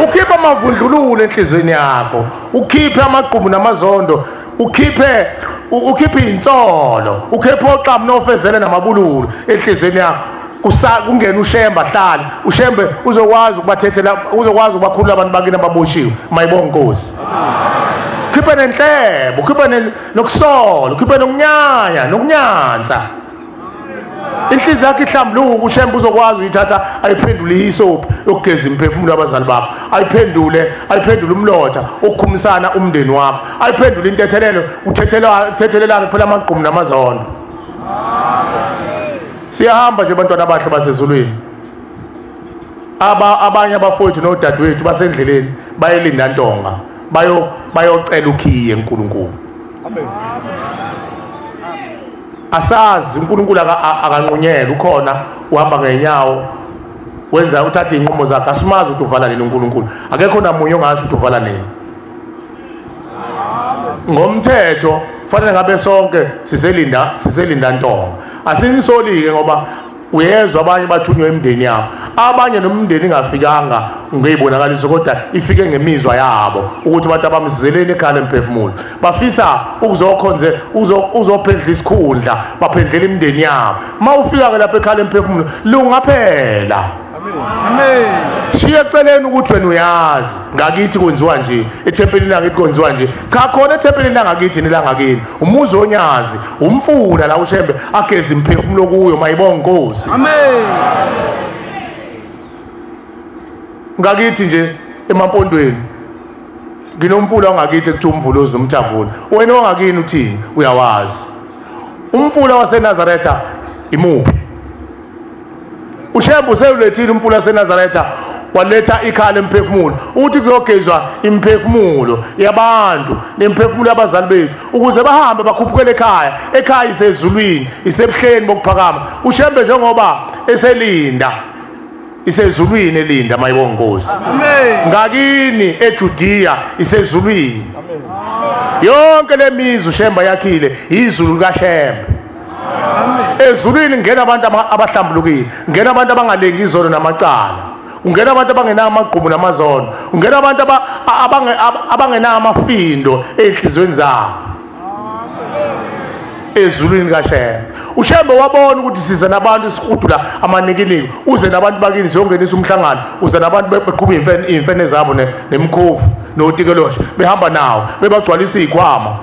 Ukhiphe amavundlululo enhliziyweni yakho, ukhiphe amagqubu namazondo, ukhiphe insolo, ukhiphe oxamu nofezele namabululu enhliziyweni yakho. Kungena uShembe ahlale, uShembe uzokwazi ukubathethela, uzokwazi ukubakhulula abantu bakini ababoshiwe. Mayibonga Nkosi. Khiphe nenhlebo, khiphe nokusola, khiphe nokunyanya nokunyanza. Inhliziyo yakho ihlambuluka, uShembe uzokwazi uyithatha ayiphendule isophi yokugeza imphefumulo yabazali bakho, ayiphendule umlotha okukhumisana umndeni wakho, ayiphendule intethelelo, uthethelelane phela amagqumu namazondo. Siyahamba nje bantwana abahle basezulwini. Abanye abafowethu nodadewethu basendleleni bayelinda ntonga, bayocela ukhiye uNkulunkulu. Amen. Asazi uNkulunkulu akanqunyelwa, ukhona uhamba ngenyawo, wenza uthatha inqumo zakhe. Asimazi ukuthi uvala nini uNkulunkulu, akekho namunye ongasho ukuthi uvala nini. Ngomthetho kufanele ngabe sonke siselinda ntonga. Asinisoli-ke ngoba uyezwa abanye bathunywe emndeni yabo, abanye nomndeni ingafikanga ngeyibonakaliso, kodwa ifike ngemizwa yabo ukuthi abantu abamsizeleni ekhaya lemphefumulo, bafisa ukuzokhonze uzophendla isikhundla, baphendlela imindeni yabo. Uma ufika-ke lapha ekhaya lemphefumulo, lunga phela. Amen. Shiya eceleni ukuthi wena uyazi ngakithi kwenziwa nje, ethempelini langakithi kwenziwa nje. Cha, khona ethempelini langakithi nelangakini, umuzi onyazi, umfula la uShembe ageza imphefumulo kuyo. Mayibonga Nkosi. Amen. Ngakithi nje emampondweni nginomfula ongakithi ekuthiwa umvulozi nomthavuni. Wena ongakini uthini? Uyawazi umfula waseNazaretha imuphi? uShembe usewulethile umfula waseNazaretha, waletha ikhala lemphefumulo ukuthi kuzogezwa imphefumulo yabantu nemphefumulo yabazali bethu ukuze bahambe bakhuphukele ekhaya. Ekhaya isezulwini, isebuhleni bokuphakama. uShembe njengoba eselinda isezulwini elinda. Mayibonga Nkosi. Amen. Ngakini eJudiya isezulwini. Yonke lemizi uShembe yakhile izulu likaShembe. Ezulwini ngena abantu abahlambulukile, ngena abantu abangalengi izono namacala, ungena abantu abangenawo amagqubu namazono, ungena abantu abangenawo amafindo ey'nhliziyweni zabo. Ezulwini kaShembe. uShembe wabona ukuthi siza nabantu sihudula amanikiniki, uze nabantu bakini siyongenisa umhlangano, uze nabantu beqhuba iy'mfene zabo nemikhovu notikeloshe, behamba nawo bebagcwalisa iy'khwama.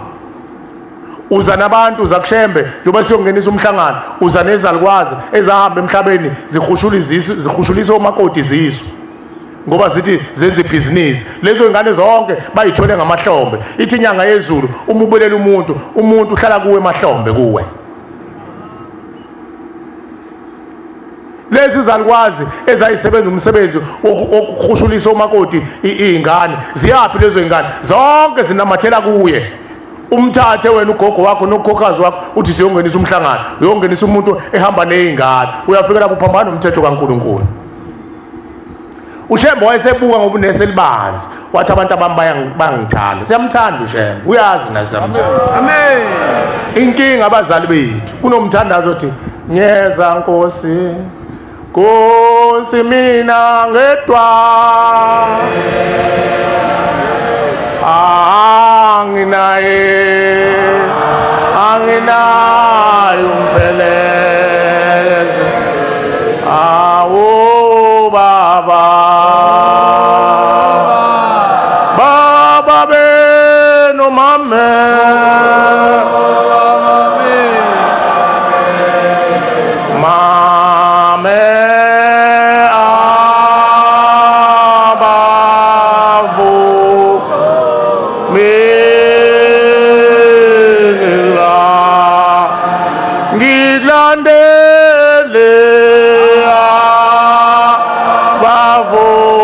Uza nabantu uza kuShembe njengoba siyongenisa umhlangano, uza nezalukwazi ezahamba emhlabeni zihushula izisu, zihushulisa omakoti izisu ngoba zithi zenza ibhizinisi. Lezo ngane zonke bayithole ngamahlombe. Ithi inyanga yezulu uma ubulela umuntu, umuntu uhlala kuwe emahlombe kuwe. Lezi zalukwazi ezayisebenza umsebenzi wokuhushulisa omakoti iy'ngane, ziyaphi lezo y'ngane? Zonke zinamathela kuye. Umthathe wena ugogo wakho nokhokhazi wakho uthi siyongenisa umhlangano, uyongenisa umuntu ehamba ney'ngane, uyafika lapho uphambana nomthetho kaNkulunkulu. uShembe wayesebuka ngoba uneselibanzi, wathi abantu abami bayangithanda. Siyamthanda uShembe, uyazi na siyamthanda. Amen. Inkinga abazali bethu kunomthandazo othi ngiyeza Nkosi, Nkosi mina ngedwa, anginaye, anginaye umpheleze, awu baba, baba beno mame, mame abavu mina ngilandele abavumini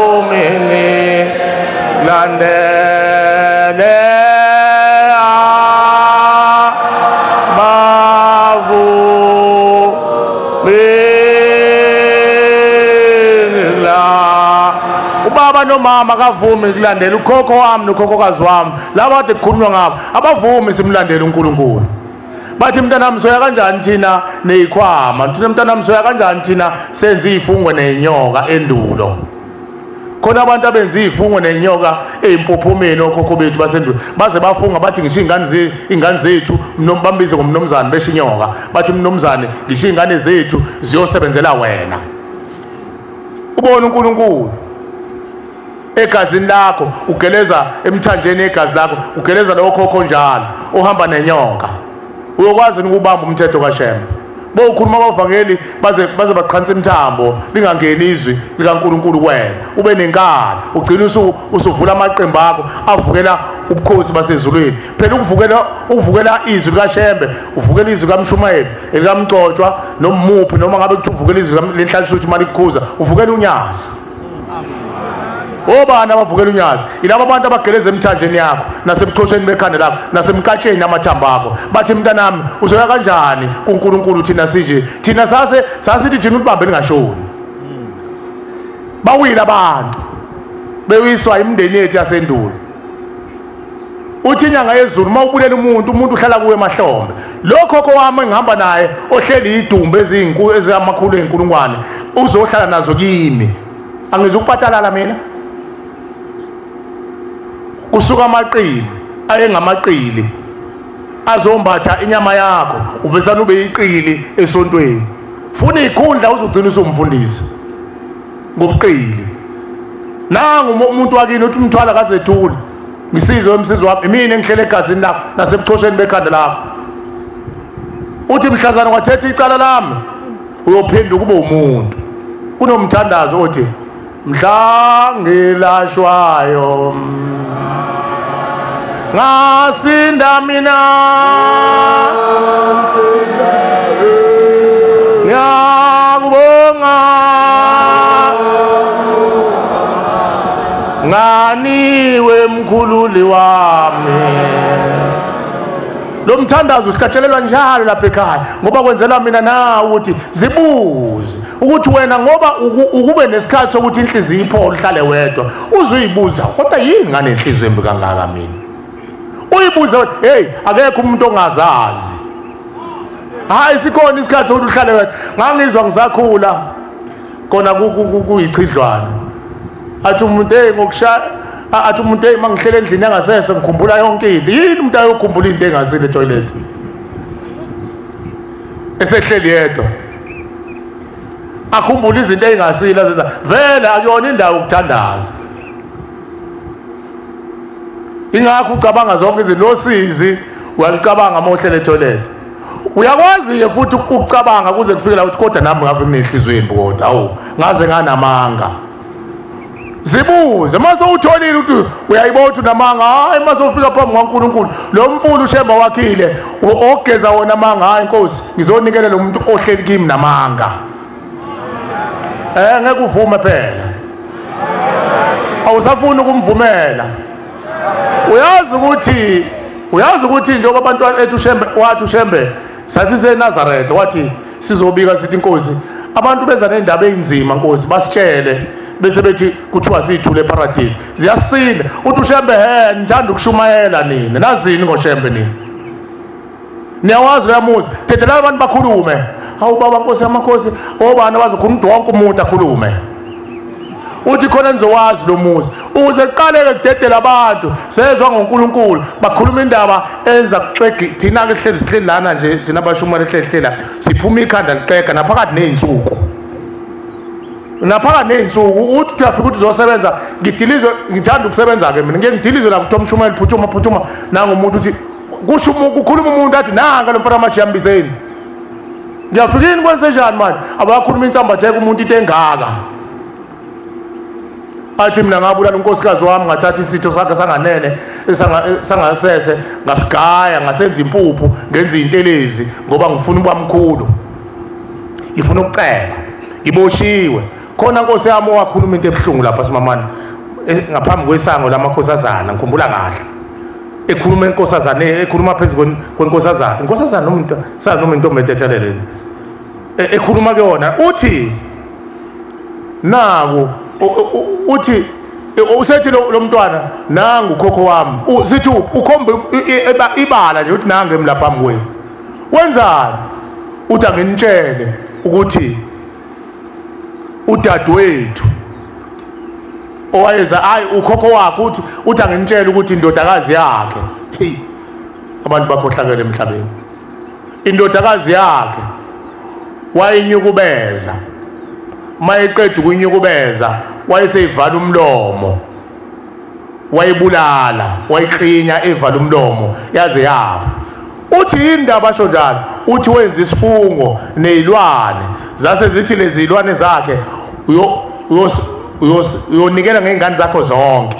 landele abavumini la. Ubaba nomama akavumi kulandela ukhokho wami nokhokhokazi wami, laba kade kukhulunywa ngabo abavumi simlandele uNkulunkulu. Bathi mntanami soya kanjani thina neyikhwama, thina mntanami soya kanjani thina senze izifungo nenyoka endulo. Khona abantu abenza izifungo nenyoka eyimpophomeni okhokho bethu basendulo, baze bafunga bathi ngisho ingane zethu bambize ngomnomzane besho inyoka, bathi mnomzane ngisho ingane zethu ziyosebenzela wena. Ubona uNkulunkulu egazini lakho, ugeleza emthanjeni egazi lakho, ugeleza lowo khokho njalo ohamba nenyoka. Uyokwazi ukubamba umthetho kaShembe. Bowukhuluma abavangeli baze baqhansa imithambo lingangeni izwi likaNkulunkulu kuwena, ube nenkani, ugcine usuvula amaqembu akho avukela ubukhosi basezulwini. Phela ukuvukela izwi likaShembe, uvukela izwi kaMshumayeli elikamgcotshwa nomuphi, noma ngabe kuthiwa uvukela izwi lenhlalisuthi uma likukhuza, uvukela unyazi. Obani abavukela unyazi? Yilabo abantu abageleza emthanjeni yakho nasebuchosheni bekhanda lakho nasemkatsheni amathambo akho. Bathi mntanami uzoya kanjani kuNkulunkulu thina sinje? Thina sasithi thina ulibambe lingashoni. Bawile abantu bewiswa imindeni yethu yasendulo. Uthi inyanga yezulu uma ubulela umuntu, umuntu uhlala kuwe emahlombe. Lo khokho wami engihamba naye ohleli idumbe ezinkulu ezamakhulu ezinkulungwane uzohlala nazo kimi. Angizukupatalala mina. Kusuka amaqili ayengamaqili azombatha inyama yakho, uvesana ube iqili esontweni. Funa ikhundla uzogcina usumfundisi ngobuqili. Nangu umuntu wakini uthi umthwala kazethuli, ngisize wemsizi wami, imina engihlele egazini lakho nasebuchosheni bekhanda lakho. Uthi mhlazana kwathetha icala lami, uyophenduka ube umuntu. Kunomthandazo othi mhla ngilashwayo ngasinda mina, ngiyakubonga nganiwe mkhululi wami. Lo mthandazo usihlatshelelwa njalo lapha ekhaya ngoba kwenzela mina nawe ukuthi zibuze ukuthi wena, ngoba ukube nesikhathi sokuthi inhliziyo iphole uhlale wedwa, uzuyibuza kodwa yini nganenhliziyo embi kangaka mina? Uyibuze hey, akekho umuntu ongazazi. Hayi, sikhona isikhathi sokuthi uhlale wedwa. Ngangizwa ngisakhula kona kuyichidlwana. Athi umuntu hey ngokushaya, athi umuntu hey mangihlele endlini engasese ngikhumbula yonke into. Yini umuntu ayokhumbula into engasile etoilet? Esehleli yedwa. Akhumbula izinto engasile azenza. Vele akuyona indawo ukuthandaza. Ingakho ucabanga zonke izinto losizi uyalicabanga uma uhlele etoilet. Uyakwazi ke futhi ukucabanga kuze kufike la uthi kodwa nami ngave nginenhliziyo embi kodwa awu ngaze nganamanga. Zibuze mase utholile ukuthi uyayibona ukuthi unamanga, hayi mase ufika phambi kwaNkulunkulu lo mfulu uShemba wakhile ogeza wona amanga, hayi Nkosi ngizonikela lo muntu ohleli kimi namanga. Ngeke uvume phela. Awusafuni ukumvumela. Uyazi ukuthi njengoba abantwana ethu uShembe wathi uShembe sathi seNazaretha wathi sizobika sithi Nkosi abantu beza nendaba einzima Nkosi basitshele bese bethi kuthiwa sithule eparadise ziyasinda. Uthi uShembe he nithanda ukushumayela nina nazini ngoShembe nina niyawazi uyamuzi thethela abantu bakhulume. Hawu baba Nkosi yamakhosi obani abazokhuluma wonke umuntu akhulume. Uthi khona nizowazi lo muzi ukuze kuqaleke kudedela abantu sezwa ngoNkulunkulu bakhuluma indaba enza kuxegi. Thina ke hlezi sihleli lana nje thina abashumela hleli la siphuma ikhanda lixega naphakathi nezinsuku uthi uyafika ukuthi uzosebenza ngidilizwe ngithanda ukusebenza ke mina ngeke ngidilizwe la kuthiwa umshumela phuthuma nangomuntu uthi kusho kukhuluma umuntu athi nanga lo mfana amajambizeni ngiyafika yini kwenze njani manje abakhuluma insambatheka umuntu into engaka. Athi mina ngabulala unkosikazi wami ngathatha isitho sakhe sanganene sangasese ngasigaya ngasenza impuphu ngenza intelezi ngoba ngifuna ukuba mkhulu ngifuna ukucela ngiboshiwe. Khona Nkosi yami owakhuluma into ebuhlungu lapha simamane ngaphambi kwesango lamakhosazana ngikhumbula kahle ekhuluma enkosazane ekhuluma phezulu kwenkosazana inkosazana nomuntu sazi noma intombi entetheleleni ekhuluma kuyona uthi naku uthi usethi lo mntwana nangu ukhokho wami sithi ukhombe ibala nje uthi nangu emlapha phambi wenzani uthi anginitshele ukuthi udadewethu owayeza hayi ukhokho wakhe uthi anginitshele ukuthi indodakazi yakhe hey abantu bakhohlakele emhlabeni indodakazi yakhe wayinyukubeza mayeqeda ukunyukubeza wayeseyivala umlomo wayibulala wayiklinya evala umlomo yaze yafa. Uthi indaba asho njalo uthi wenza isifungo nezilwane zase zithi lezi zilwane zakhe uyonikela ngezingane zakho zonke.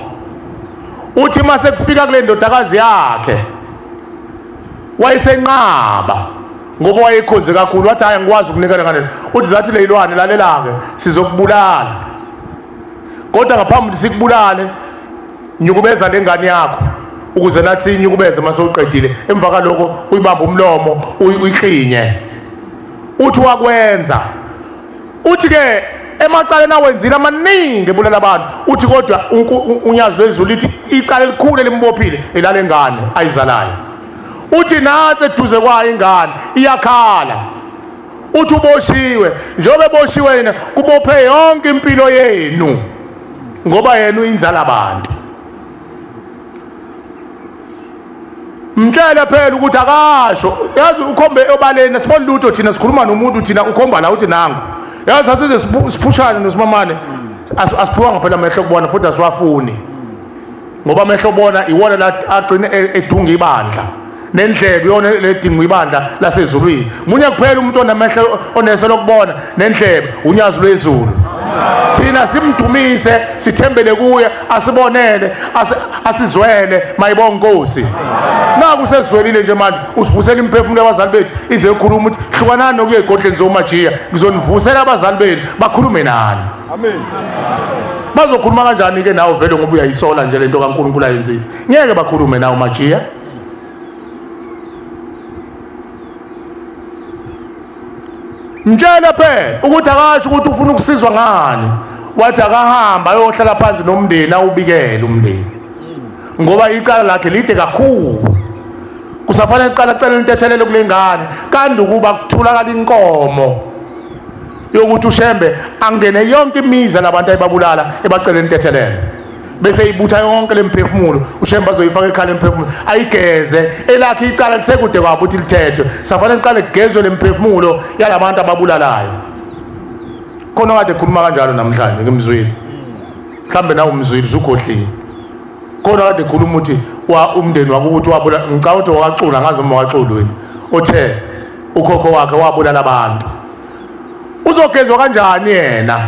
Uthi mase kufika kule ndodakazi yakhe wayesenqaba ngoba wayekhonze kakhulu wathi hayi ngikwazi ukunikela ngane. Uthi zathi lezilwane lalela ke sizokubulala kodwa ngaphambi ukuthi sikubulale nyukubeza lengane yakho ukuze nathi inyukubeze mase uqedile emva kaloko uyibamba umlomo uyiklinye. Uthi wakwenza. Uthi ke emacaleni awenzile amaningi ebulala abantu uthi kodwa unyazi lwezulu lithi icala elikhulu elimbophile elalengane ayizalayo. Uthi nathi eduze kwayo ingane iyakhala. Uthi uboshiwe njengoba eboshiwe yena kubophe yonke impilo yenu ngoba yena uyinzala abantu. Mtshele phela ukuthi akasho yazi ukhombe obaleni sibona lutho thina sikhuluma nomuntu thina ukhomba la uthi nangu yazi asize siphushane nosimamane asiphiwanga phela amehlo kubona futhi asiwafuni ngoba amehlo bona iwona la agcine edunga ibandla nendlebe yona ledinga ibandla lasezulwini. Munye kuphela umuntu onamehlo onese lokubona nendlebe unyazi lwezulu. Thina simdumise sithembele kuye asibonele asizwele mayibonga Nkosi. Naku sesizwelile nje manje usivusela imphefumulo yabazali bethu ize ikhuluma ukuthi hlukanani nokuya egodleni zomajiya ngizonivusela abazali benu bakhulume nani. Amen. Bazokhuluma kanjani ke nawe vele ngoba uyayisola nje lento kaNkulunkulu ayenzile. Ngeke bakhulume nawe majiya. Mtshele phela ukuthi akasho ukuthi ufuna ukusizwa ngani. Wathi akahamba ayohlala phansi nomndeni awubikele umndeni. Ngoba icala lakhe lide kakhulu. Kusafanele kuqala acele intethelelo kule ngane, kanti ukuba kutholakala inkomo yokuthi uShembe angene yonke imizi labantu ayibabulala ebacele intethelelo. Bese ibutha yonke lemphefumulo, uShembe azoyifaka ekhala emphefumulo, ayigeze elakhe icala lisekude kwabo ukuthi lithethwe. Safanele kuqale kugezwe lemphefumulo yalabantu ababulalayo. Khona kade ekhuluma kanjalo namhlanje ngimzwile. Mhlambe nawe umzwile usukhohliwe. Khona kade ekhuluma ukuthi wa umndeni wakho ukuthi wabulala, ngicabanga ukuthi wakacula, ngazi noma wakaxulu wena, othe ukhokho wakhe wabulala abantu. Uzogezwa kanjani yena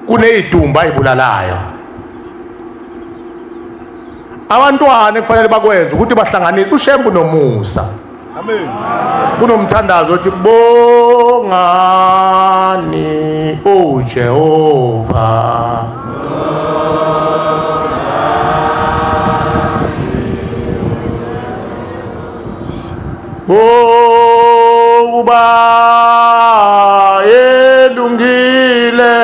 kuneyidumba ayibulalayo? Abantwana kufanele bakwenze ukuthi bahlanganise uShembe noMusa. Amen. Kunomthandazo othi bongani uJehova. Ngokuba elungile.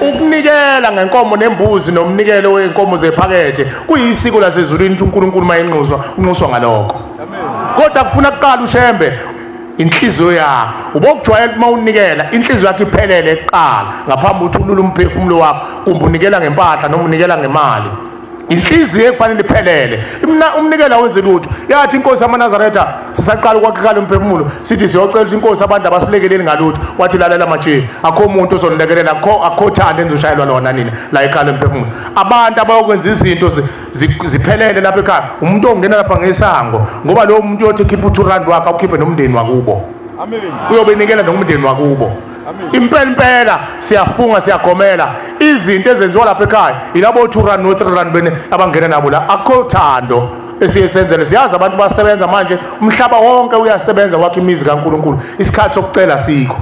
Ukunikela ngenkomo nembuzi nomnikelo wenkomo zephakethe kuyisiko lasezulwini ukuthi uNkulunkulu mayinxuswa unxuswa ngalokho. Kodwa kufuna kuqala uShembe inhliziyo yakho ubokujwayela uma unikela inhliziyo yakho iphelele kuqala ngaphambi ukuthi ulule umphefumulo wakho, kumbe unikela ngempahla noma unikela ngemali. Inhliziyo ekufanele iphelele. Umnikelo awenze lutho. Yathi inkosi yamaNazaretha sisaqala ukwakha umphefumulo sithi siyocela ukuthi inkosi abantu abasilekeleli ngalutho. Wathi lalela manje, akho umuntu ozonilekelela, akho thando enizoshayelwa lona nina la ekhaya umphefumulo. Abantu abayokwenza izinto ziphelele lapha ekhaya, umuntu ongena lapha ngesango, ngoba lowo muntu uyothi khipha u2 rand wakhe awukhiphe nomndeni wakubo. Amen. Uyobenikela nomndeni wakubo. Impela siyafunga siyagomela izinto ezenziwa lapha ekhaya yilabo 2 rand no 3 rand bene abangena nabo la. Akho thando esiyesenzele. Siyazi abantu basebenza manje, umhlaba wonke uyasebenza wakhe imizi kaNkuluNkulu. Isikhathi sokucela sikho,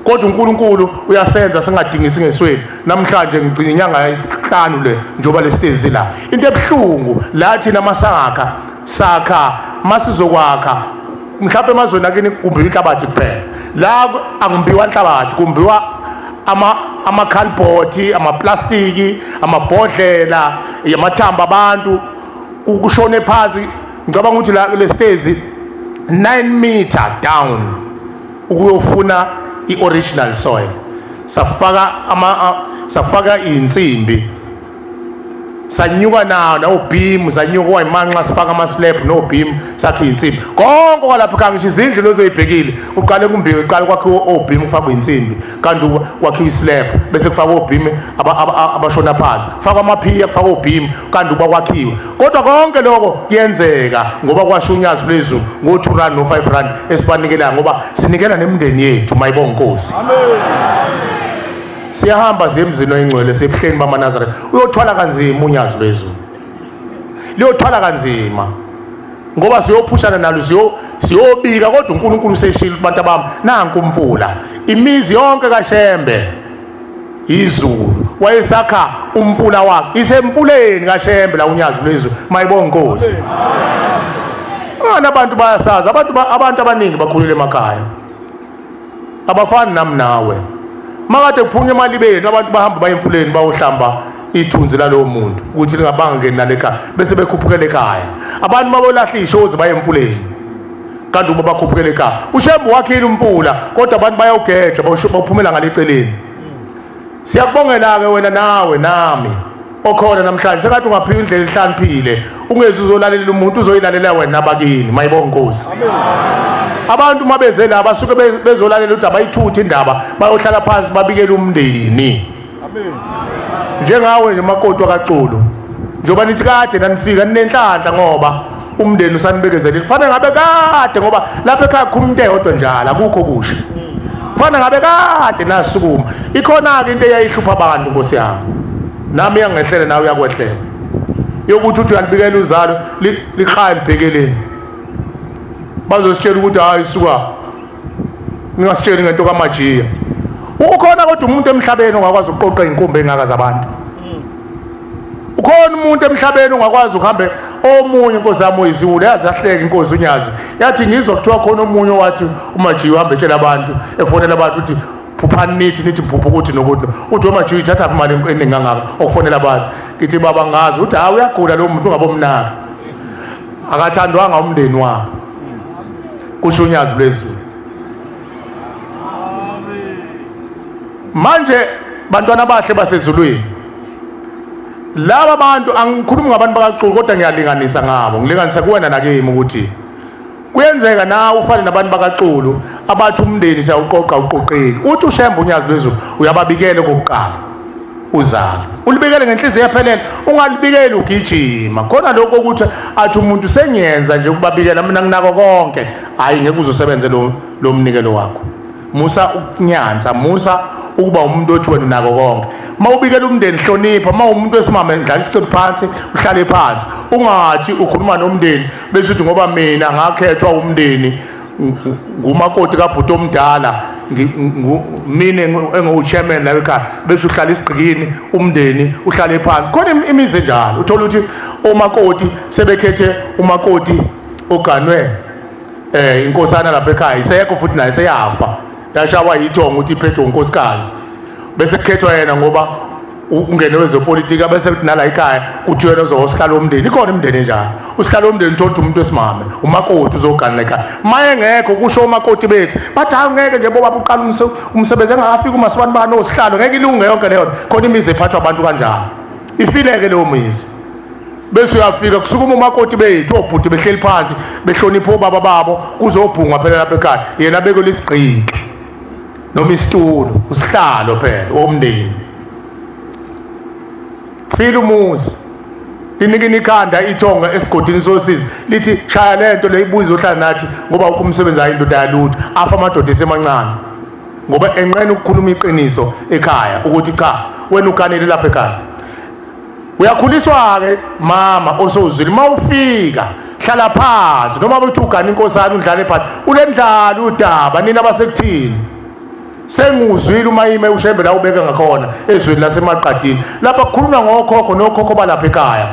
kodwa uNkulunkulu uyasenza singadingisi ngesweni. Namhlanje ngigcina inyanga yesihlanu le njoba lesitezi la. Into ebuhlungu la thina masakha sakha masizokwakha mhlawumbe emazweni akini kumbiwa inhlabathi kuphela. La angimbiwa inhlabathi, kumbiwa ama-cardboard, amaplastiki, amabhodlela, amathambo abantu ukushone phansi. Ngicabanga ukuthi la le stezi 9 meter down ukuyofuna i-original soil. Safaka insimbi, sanyuka nawo no-beam, sanyuka wayimanxa, sifaka ama-slab no-beam, sakhe insimbi. Konke kwalapha ekhaya ngisho izindlu lezo oyibhekile uqale kumbiwe, uqale kwakhiwe o-beam kufakwe insimbi, kanti kwakhiwe i-slab bese kufakwe o-beam abashona phansi, kufakwe amaphiya, kufakwe o-beam, kanti uba kwakhiwe. Kodwa konke lokho kuyenzeka ngoba kwasho unyazi lwezulu ngo-2 rand no-5 rand esibanikelayo, ngoba sinikela nemindeni yethu. Mayibonge Nkosi. Amen. Siyahamba siye emzini oyingcwele sebuhleni bamaNazaretha. Uyothwala kanzima unyazi lwezulu, liyothwala kanzima ngoba siyophushana nalo, siyobika. Kodwa uNkulunkulu useshilo kubantu abami, nanku umfula, imizi yonke kaShembe izulu wayesakha umfula wakhe, isemfuleni kaShembe la unyazi lwezulu. Mayibonge Nkosi. Abantu bayasazi, abantu abaningi bakhulele emakhaya, abafani nami nawe. Makade kuphunywa emalibeni abantu bahamba baye emfuleni bayohlamba ithunzi lalowo muntu ukuthi lingabangeni nalekhaya, bese bekhuphukela ekhaya. Abantu mabolahla ishozi baye emfuleni kanti uba bakhuphukela ekhaya. uShembe wakhile umfula kodwa abantu bayawugeja bawuphumela ngaleceleni. Siyakubongela-ke wena nawe nami okhona namhlanje, sengathi ungaphiwa indlela ehlaniphile, ungeze uzolalela umuntu, uzoyilalela wena nabakini. Mayibonge Nkosi. Abantu uma beze la basuke bezolalela ukuthi abayithuthe indaba, bayohlala phansi babikele umndeni. Amen. Njengawe nje makoti wakaXulu, njengoba nithi kade nanifika ninenhlanhla ngoba umndeni usanibekezelile. Kufanele ngabe kade, ngoba lapha ekhaya kukhuluma into eyodwa njalo, akukho kusha. Kufanele ngabe kade nasukuma. Ikhona-ke into eyayihlupha abantu Nkosi yami, nami iyangehlela nawe uyakwehlela, yokuthi uthi uyalibikela uzalo likhaya libhekeleni. Bazositshela ukuthi hayi suka, ningasitsheli ngento kaMajiya. Ukhona kodwa umuntu emhlabeni ongakwazi ukuqoqa inkumbi engaka zabantu? Ukhona umuntu emhlabeni ongakwazi ukuhambe omunye inkosi yami oyiziwule yazi ahleke inkosi unyazi yathi ngizwa kuthiwa khona omunye owathi uMajiya uhambe etshela abantu, efonela abantu ukuthi Phuphani nithi mphupho ukuthi nokuthi uthi wemajuyi thatha imali eningi kangaka okufonela abantu. Ngithi baba ngazi uthi hayi uyagula lo muntu ungabomnaka. Akathandwanga umndeni wabo. Kusho uNyazi lwezulu. Manje bantwana abahle basezulwini, laba bantu angikhulumi ngabantu bakaXulu kodwa ngiyalinganisa ngabo, ngilinganisa kuwena nakimi ukuthi kuyenzeka nawe ufane nabantu bakaXulu abathi umndeni siyawuqoqa uqoqeki. Uthi uShembe uNyazi lwezulu uyababikela okokuqala uzalo, ulibikele ngenhliziyo ephelele, ungalibikeli ugijima. Khona lokho ukuthi athi umuntu sengiyenza nje ukubabikela mina nginako konke, hayi ngeke uzosebenze lo mnikelo wakho. Musa ukunyanza, musa ukuba umuntu othi wena unako konke. Mawubikela umndeni hlonipha, mawumuntu wesimame dlala isiqephu phansi, uhlale phansi. Ungathi ukhuluma nomndeni bese uthi ngoba mina ngakhethwa umndeni ngumakoti kabhuti omdala, mina engu-chairman la ekhaya, bese uhlala isigqikini umndeni uhlale phansi. Khona imizi enjalo, uthola ukuthi omakoti sebekhethe umakoti oganwe inkosana lapha ekhaya, isekho futhi naye seyafa, yashawa yithongo ukuthi iphethwe unkosikazi, bese kukhethwa yena ngoba ungene wezepolitika, bese kuthi nala ekhaya kuthiwe yena uzosihlala umndeni. Ikhona imindeni enjalo, usihlala umndeni uthola ukuthi umuntu wesimame umakoti uzogana ekhaya. Maye ngekho kusho omakoti bethu bathi hayi ngeke nje bobaba uqala umsebenzi engakafiki umasibani bani osihlalo, ngeke ilunge yonke leyo. Khona imizi ephathwa abantu kanjalo, ifileke leyo mizi. Bese uyafika kusukuma umakoti bethu obhuti behleli phansi behlonipha obaba babo, kuzobhungwa phela lapha ekhaya, yena beke lesigqiki noma isitulo usihlalo phela womndeni. Fila umuzi linikini ikhanda ithonga esigodini sosizi lithi shaya lento le ibuze ohlala nathi ngoba ukho umsebenzi hayi indoda yalutho. Afa amadoda esemancane ngoba enqena ukukhuluma iqiniso ekhaya ukuthi cha wena uganele lapha ekhaya. Uyakhuliswa-ke mama osozwile, uma ufika hlala phansi, noma bethi ugane inkosana udlale phansi, ulendlala udaba nina abasekuthini. Senguzwile uma ime uShembe la ubeke ngakhona ezweni lasemaqadini lapha kukhulunywa ngokhokho nokhokho balapha ekhaya.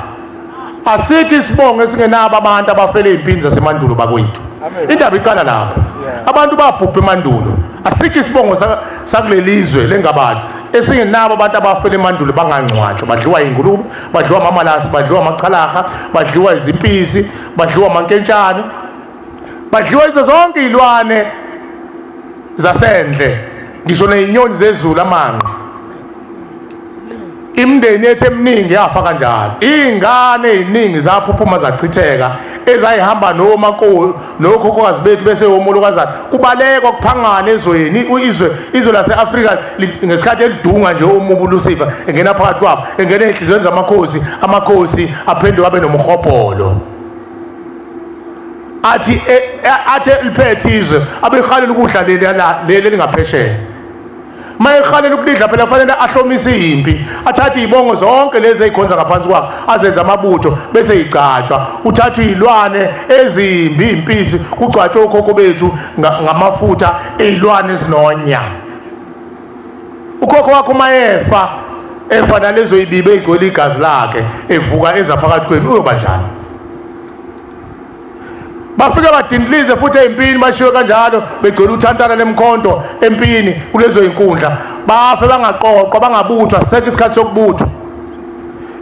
Asithi isibongo esingenabo abantu abafele ey'mpini zasemandulo bakwethu. Indaba iqala lapho, abantu babhubha emandulo. Asikho isibongo sakulelizwe lengabantu esingenabo abantu abafele emandulo bangangcwatshwa, badliwa ingulube, badliwa amamalasi, badliwa amachalaha, badliwa izimpisi, badliwa amankentshane, badliwa izo zonke iy'lwane zasendle, ngisho ney'nyoni zezulu amanqe. Imindeni yethu eminingi yafa kanjalo, iy'ngane ey'ningi zaphuphuma zachitheka, ezayihamba nokhokhokazi bethu bese omolokazana, kubalekwa kuphangana ezweni. Izwe lase-Afrika ngesikhathi elidunga nje umubu Lucifer engena phakathi kwabo, engena ey'nhliziyweni zamakhosi, amakhosi aphenduka abe nomhobholo, athi liphethe izwe abehalela ukudla leli elingaphesheya. Mayehalela ukulidla phela fanele ahlomise impi, athathe izibongo zonke lezi ezikhonza ngaphansi kwakhe azenze amabutho bese igcatshwa, uthathwe izilwane ezimbi impisi kugcwatshwe okhokho bethu ngamafutha ezilwane ezinonya. Ukhokho wakho mayefa efa nalezo ibibe egcwele igazi lakhe evuka eza phakathi kwenu, uyoba njani? Bafike badindilize futhi empini, bashiwe kanjalo begcwele uthantana lemkhonto empini kulezo inkundla, bafe bangaqoqwa bangabuthwa, sekho isikhathi sokubuthwa.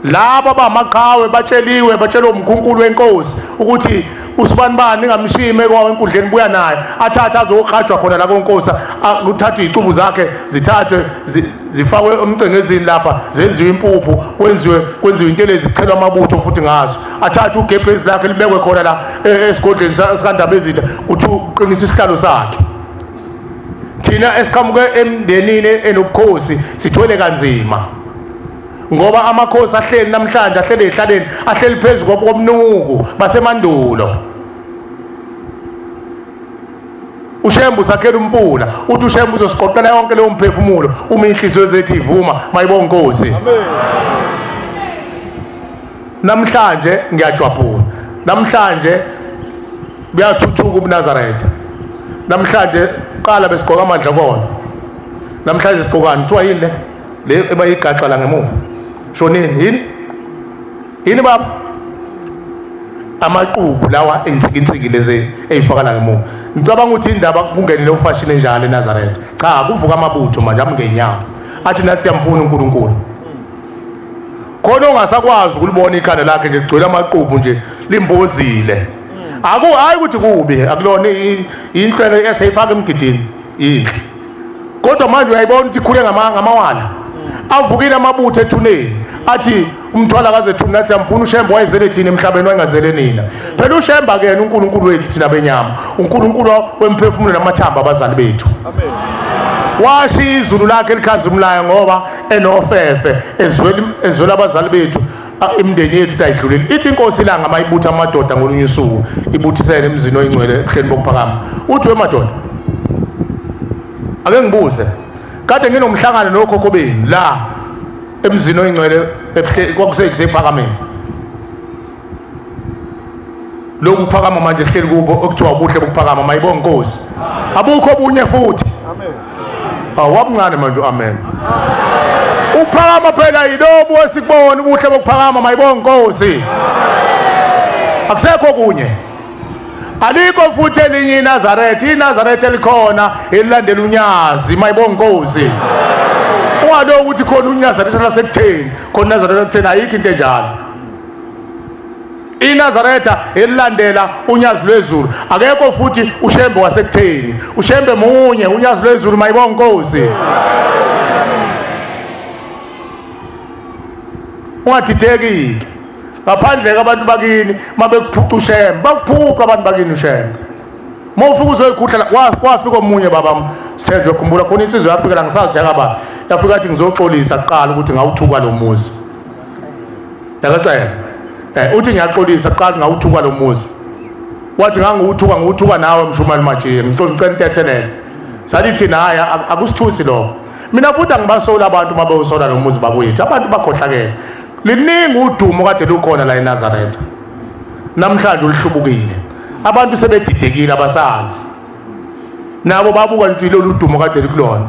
Labo abamaqhawe batsheliwe, batshelwe umkhunkulu wenkosi ukuthi usibanibani ningamshime kwawo enkundleni, buya naye athathe azokhrajwa khona la konkosi, kuthathwe izicubu zakhe zithathwe zifakwe emcengezini lapha, zenziwe impuphu, kwenziwe intelezi, kuchelwa amabutho futhi ngazo, athathe ugebhezi lakhe libekwe khona la esigodleni sikaNdabezitha kuthi uqinisa isihlalo sakhe. Thina esiqhamuke emndenini enobukhosi sithwele kanzima ngoba amakhosi ahleli namhlanje, ahleli ehlaleni, ahleli phezu komnuku basemandulo. uShembe usakhela umfula, uthi uShembe uzosiqoqela yonke leyo mphefumulo uma inhliziyo zethu ivuma. Mayibonge Nkosi. Namhlanje ngiyajwabhula, namhlanje buyathuthuka ubuNazaretha. Namhlanje qala besigqoka amadla kona, namhlanje sigqokani? Kuthiwa yini le ebayigaxa la ngemuva? Shonini yini yini baba? Amaqubu lawa ensikinsiki lezi eyifaka la ngemuva. Ngicabanga ukuthi indaba kungenile ufashion enjalo eNazaretha. Cha, kuvuka amabutho manje amngenyawo. Athi nathi siyamfuna uNkulunkulu. Khona ongasakwazi ukulibona ikhanda lakhe nje ligcwele amaqubu nje limbozile. Aku hayi ukuthi kubi, akulona inhlelo eseyifaka emgidini inhle. Kodwa manje uyayibona ukuthi ikhule ngamawala. Avukile amabutho ethuneni athi umthwala kaZethuni nathi siyamfuna uShembe wayezele thina emhlabeni wayengazele nina. Phela uShembe akuyena uNkulunkulu wethu thina benyama, uNkulunkulu wemphefumulo namathambo abazali bethu. Amen. Washiya izulu lakhe elikhazimulayo ngoba enofefe ezwela abazali bethu, imindeni yethu ukuthi ayidlulile. Ithi inkosi ilanga mayibutha amadoda ngolunye usuku ibuthisele emzini oyingcwele ebuhleni bokuphakama. Uthi wemadoda, ake ngibuze, kade nginomhlangano nokhokho benu la emzini oyingcwele ebuhleni kwakusephakameni. Lokhu kuphakama manje hleli kubo okuthiwa ubuhle bokuphakama, mayibonge inkosi. Abukho obunye futhi. Amen. Awamncane manje, amen. Uphakama phela yilobu esikubona ubuhle bokuphakama, mayibonge inkosi. Akusekho kunye. Alikho futhi elinye iNazaretha, iNazaretha elikhona elilandela unyazi, mayibonge inkosi. Ungalokhu ukuthi khona uNazaretha lasekutheni, khona iNazaretha lasekutheni, ayikho into enjalo. iNazaretha elilandela unyazi lwezulu, akekho futhi uShembe wasekutheni. uShembe munye, unyazi lwezulu, mayibonge inkosi. Ungadideki ngaphandle kwabantu bakini mabekuphuca uShembe, bakuphuca abantu bakini uShembe. Mawufika uzoyikhudla, kwafika omunye baba Sithenjwe, khumbula khona insizwa yafika la ngisazi njengoba yafika athi ngizoxolisa kuqala ukuthi ngawuthuka lo muzi. Yakacela. Uthi ngiyaxolisa kuqala ngawuthuka lo muzi. Wathi ngangiwuthuka ngiwuthuka nawe Mshumali Majiya, ngicela intethelelo. Sathi thina hayi akusithusi lokho. Mina futhi angibasola abantu mabewusola lo muzi bakwethu, abantu bakhohlakele. Liningi udumo kade lukhona la eNazaretha. Namhlanje ulihlubukile. Abantu sebedidekile abasazi. Nabo babuka nje lolu dumo kade likulona.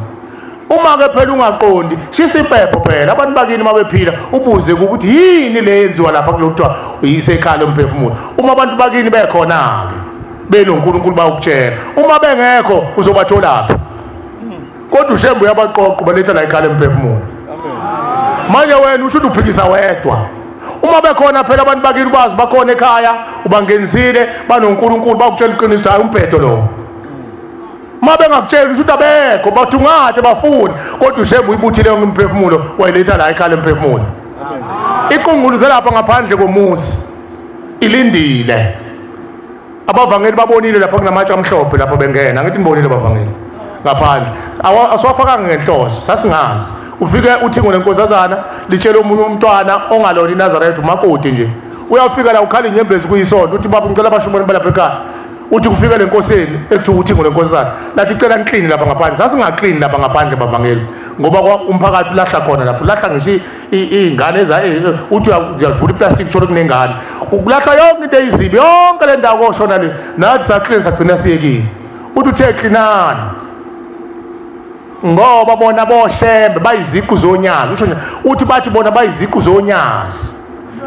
Uma ke phela ungaqondi, shisa impepho phela abantu bakini mabephila ubuze ukuthi yini le yenziwa lapha kulokuthiwa uyisekhala lomphefumulo. Uma abantu bakini bekhona ke benoNkulunkulu bayokutshela. Uma bengekho uzobatholaphi? Kodwa uShembe uyabaqoqa baletha la ikhala emphefumulo. Manje wena usho uphikisa wedwa. Uma bekhona phela abantu bakini bazi bakhona ekhaya, ubangenisile banoNkulunkulu bakutshela iqiniso, hayi umbhedo lo. Uma bengakutsheli usho ukuthi abekho, bathi ungathi bafuni, kodwa uShembe uyibuthile yonke imphefumulo wayiletha la ikhala emphefumulo. Iqungulu zelapha ngaphandle komuzi ilindile. Abavangeli babonile lapha kunamatshe amhlophe lapho bengena, ngithi nibonile abavangeli ngaphandle. Asiwafakanga ngenhloso, sasingazi. Ufike uthingo lenkosazana litshela omunye umntwana ongalona iNazaretha, umakoti nje. Uyafika la ukhala inyembezi kuyisonto, uthi baba ngicela abashumane balapha ekhaya. Uthi kufika lenkosini ekuthiwa uthingo lenkosazana lathi cela niklini lapha ngaphandle. Sasingaklini lapha ngaphandle bavangeli, ngoba umphakathi ulahla khona lapho, ulahla ngisho iy'ngane uthi uyavula iplastic uthole kunengane, ukulahla yonke into eyizibi yonke le ndawo koshona le. Nathi saklini sagcina siyekile. Uthi uthe klinani ngoba bona boShembe bayiziqu zonyazi. Usho nje uthi bathi bona bayiziqu zonyazi.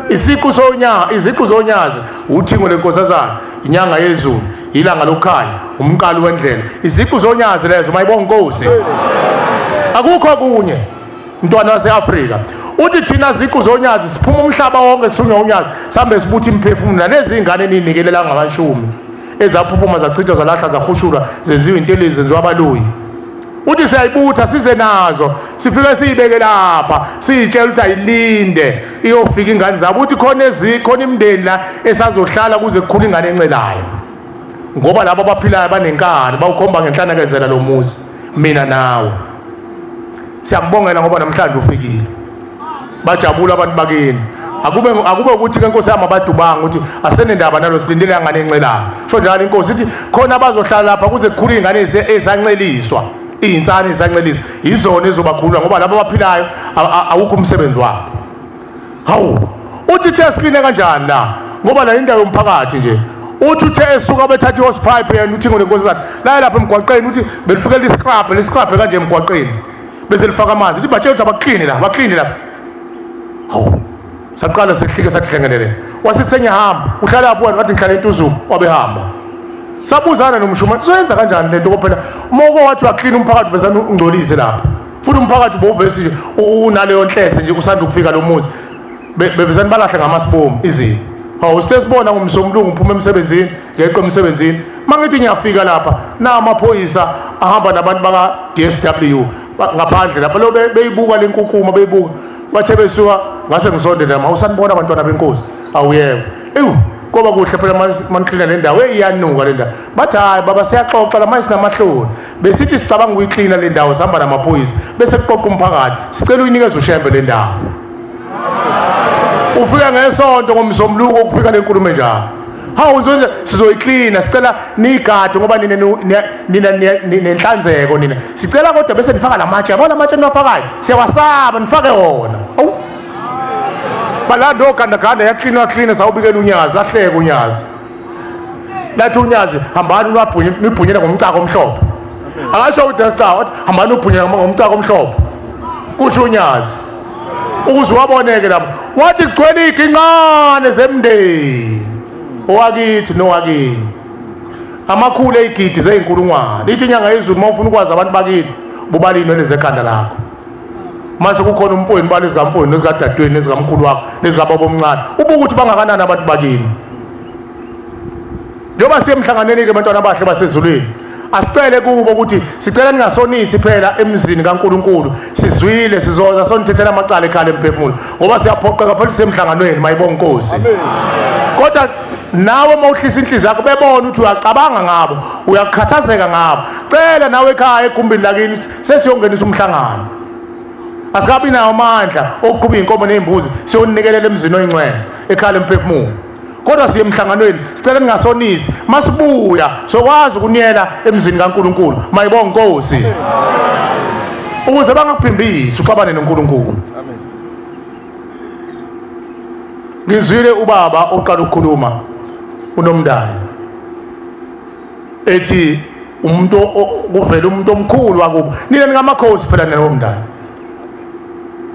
Isiqu sonyazi, iziqu zonyazi, uthingo lenkosazana, inyanga yezulu, ilanga lokukhanya, umqalo wendlela. Iziqu zonyazi lezo, mayibonge inkosi. Akukho kunye mntwana waseAfrika. Uthi thina ziqu zonyazi siphuma umhlaba wonke sithunywa unyazi, sihambe sibuthe imphefumulo nalezi ingane eniyinikelela ngamashumi ezaphuphuma zachithwa zalahla zahushulwa zenziwa intelezi zenziwa abaloyi. Uthi siyayibutha size nazo, sifike siyibeke lapha, siyitshela ukuthi ayilinde iyofika ingane zabo. Uthi khona khona imindeni la esazohlala kuze kukhule ingane encelayo, ngoba labo abaphilayo banenkani, bawukhomba ngenhlanakezela lo muzi. Mina nawe siyakubongela ngoba namhlanje ufikile. Bajabula abantu bakini. Akube ukuthi ke inkosi yami abadubanga ukuthi asenendaba nalo, silindele ingane encelayo. Sho njalo inkosi ithi khona abazohlala lapha kuze kukhule ingane ezanceliswa, iy'nsane ezanceliswa yizona ezobakhulula, ngoba labo abaphilayo awukho umsebenzi wabo. Hawu, uthi uthe sikline kanjani la, ngoba la indawo yomphakathi nje. Uthi uthe esuka bethatha i-hose pipe yena uthingo lenkosazana la lapha emgwaqeni, uthi belifike liscrub liscrub kanje emgwaqeni bese lifaka amanzi. Uthi batshela ukuthi abakline la, bakline la. Hawu, Saqala sehlike sakuhlengelele. Wasithi sengiyahamba, uhlala lapho wena wathi ngihlala eNtuzuma, wabehamba. Sabuzana nomshuma, sizoyenza kanjani lento kuphela? Moko wathi uyaklina umphakathi bezana ungcolise lapha. Futhi umphakathi bovesi unaleyo nhlese nje usanda ukufika lo muzi. Bevezani balahle ngamasibomu izinto. Hawu sithe sibona ngomsombuluko ngiphuma emsebenzini, ngeqe emsebenzini. Mangithi ngiyafika lapha, na amaphoyisa ahamba nabantu baka DSW ngaphandle lapha lo beyibuka lenkukuma beyibuka. Bathe besuka ngase ngisondele la, awusanibona abantwana benkosi. Awuyebo. Ewu koba kuhle phela maniklina le ndawo, iyanuka le ndawo. Bathi hayi baba siyaxoxa la manje sinamahloni. Besithi sicabanga ukuyiklina le ndawo sihamba namaphoyisa bese kuqoqa umphakathi. Sicela uyinikeze uShembe le ndawo. Ufika ngesonto ngomsombuluko ukufika lenkulumo enjalo. Hawu nje sizoyiklina sicela nigade ngoba nina nenhlanzeko nina. Sicela kodwa bese nifaka lamatshe, yabona amatshe eniwafakayo siyawasaba nifake wona. Awu balanda ogandaganda yaklinwa klina sawubikela uNyazi, lahleka uNyazi. Lathi uNyazi hambani nibhunye nibhunyela ngomcako omhlophe. Akasho ukuthi asicaka wathi hambani ubhunyela ngomcako omhlophe. Kusho uNyazi. Ukuze waboneke lapho wathi kugcwele iginqane zemndeni owakithi nowakini amakhulu eyigidi zeyinkulungwane. Ithi inyanga yezulu uma ufuna ukwazi abantu bakini bobala inwele zekhanda lakho. Mase kukhona umfowenu bala ezikamfowenu nezikadadewenu nezikamkhulu wakho nezikababa omncane, ubuka ukuthi bangakanani abantu bakini. Njengoba siye emhlanganweni-ke bantwana abahle basezulwini, asicele kubo ukuthi sicela ningasonisi phela emzini kaNkuluNkulu. Sizwile sizoza sonithethela amacala ekhaya lemphefumulo ngoba siyaphoqeka phela sisemhlanganweni. Mayibonga inkosi. Kodwa nawe uma uhlisa inhliziyo yakho bebona ukuthi uyacabanga ngabo, uyakhathazeka ngabo, cela nawe ekhaya egumbini lakini sesiyongenisa umhlangano. Asikabi nawo amandla okuqhuba iy'nkomo ney'mbuzi siyonikelela emzini oyingcwele ekhaya lemphefumulo. Kodwa siye emhlanganweni sicela ningasonisi, masibuya sokwazi ukuniyela emzini kaNkuluNkulu. Mayibonga inkosi. Ukuze bangakuphimbisi uxabane noNkulunkulu. Ngizwile ubaba oqala ukukhuluma uNomndayi ethi umuntu kuvela umuntu omkhulu wakubo. Nina ningamakhosi phela nina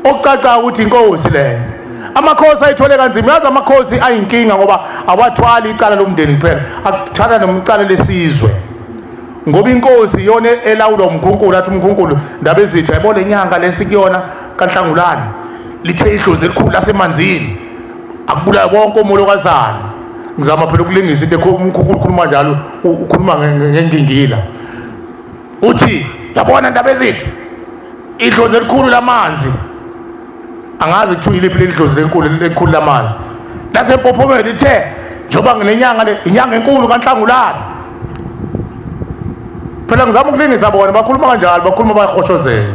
okucaca ukuthi inkosi leyo. Amakhosi ayithole kanzima. Yazi amakhosi ayinkinga ngoba awathwali icala lomndeni kuphela, akuthwala nomcala lesizwe. Ngoba inkosi iyona elawulwa umkhunkulu. Athi umkhunkulu ndaba ezitha yabona inyanga lesikuyona kaNhlangulana lithe idlozi elikhulu lasemanzini akubulayo konke omolokazana. Ngizama phela ukulingisa into umkhunkulu ukhuluma njalo, ukhuluma ngengingila. Uthi yabona ndaba ezitha idlozi elikhulu lamanzi, angazi kuthiwa iliphi leli dlozi lenkulu lamanzi lasempophomeni lithe njengoba nginenyanga le inyanga enkulu kaNhlangulana. Phela ngizama ukulingisa bona, bakhuluma kanjalo, bakhuluma bayahoshozela.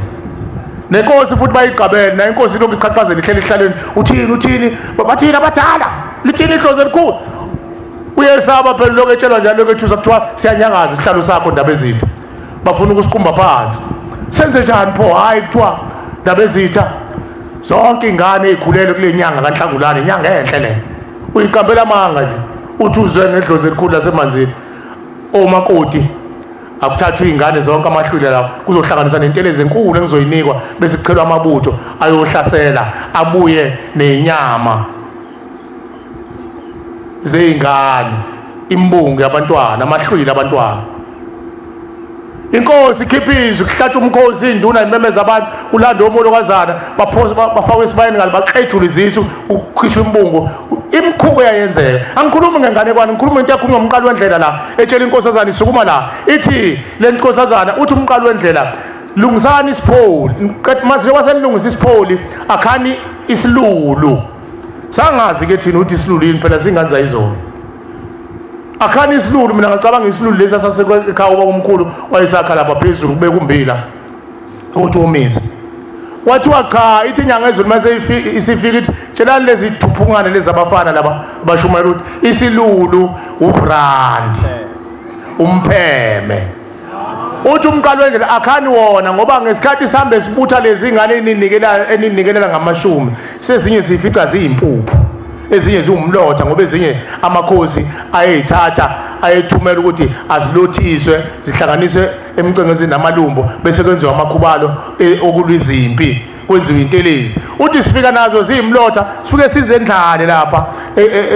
Nenkosi futhi bayiqabele nayo inkosi lokhu iqhaqhazela ihleli ehlaleni. Uthini uthini bathini abadala, lithini idlozi elikhulu. Uyesaba phela lokhu etshelwa njalo, lokhu ethusa kuthiwa siyanyangaza isihlalo sakho ndaba ezitha, bafuna ukusiqumba phansi. Senze njani pho? Hayi kuthiwa ndaba ezitha zonke ingane ezikhulele kule nyanga kaNhlangulana, inyanga enhle le. Uyiqambela amanga nje uthi uzwe ngedlozi elikhulu lasemanzini. Omakoti akuthathwa izingane zonke amahlwile lapho kuzohlanganisa nentelezi enkulu engizoyinikwa bese kuchelwa amabutho ayohlasela abuye nenyama zeyingane, imbungu yabantwana, amahlwile abantwana. Inkosi ikhipha izwi, kuhlatshwa umkhosi, induna imemeza abantu, ulanda omolokazana baphose bafakwe esibayeni ngalo, baxejule izisu, kukhishwa imbungu. Imikhuba iyayenzeka. Angikhulumi ngenganekwane, ngikhuluma into ekhulunywa umqali wendlela la etshela inkosazana isukuma la ithi le nkosazana uthi umqali wendlela lungisani isipholi, mase wasenilungisa isipholi akhani isilulu. Sangazi ke thina ukuthi isilulu yini phela, zingane zayizolo. Akhani isilulu, mina ngacabanga isilulu lesi sasekhaya ubaba omkhulu wayesakha lapha phezulu kubeka umbila ukuthi umise. Kwathiwa cha, ithi inyanga ezulu mase isifika ithi tshelani lezi thuphungane lezi abafana laba abashumayela ukuthi isilulu ubrand umpheme. Uthi umqalo wendlela akhani wona ngoba ngesikhathi sihambe sibutha lezi ngane eninikelela ngamashumi, sezinye sifica ziyimpuphu, ezinye ziwumlotha ngoba ezinye amakhosi ayeyithatha ayethumela ukuthi azilothiswe zihlanganiswe emcengezini namalumbo bese kwenziwa amakhubalo okulwa izimpi. kwenziwe intelezi. Uthi sifika nazo ziyimlotha, sifike sizendlale lapha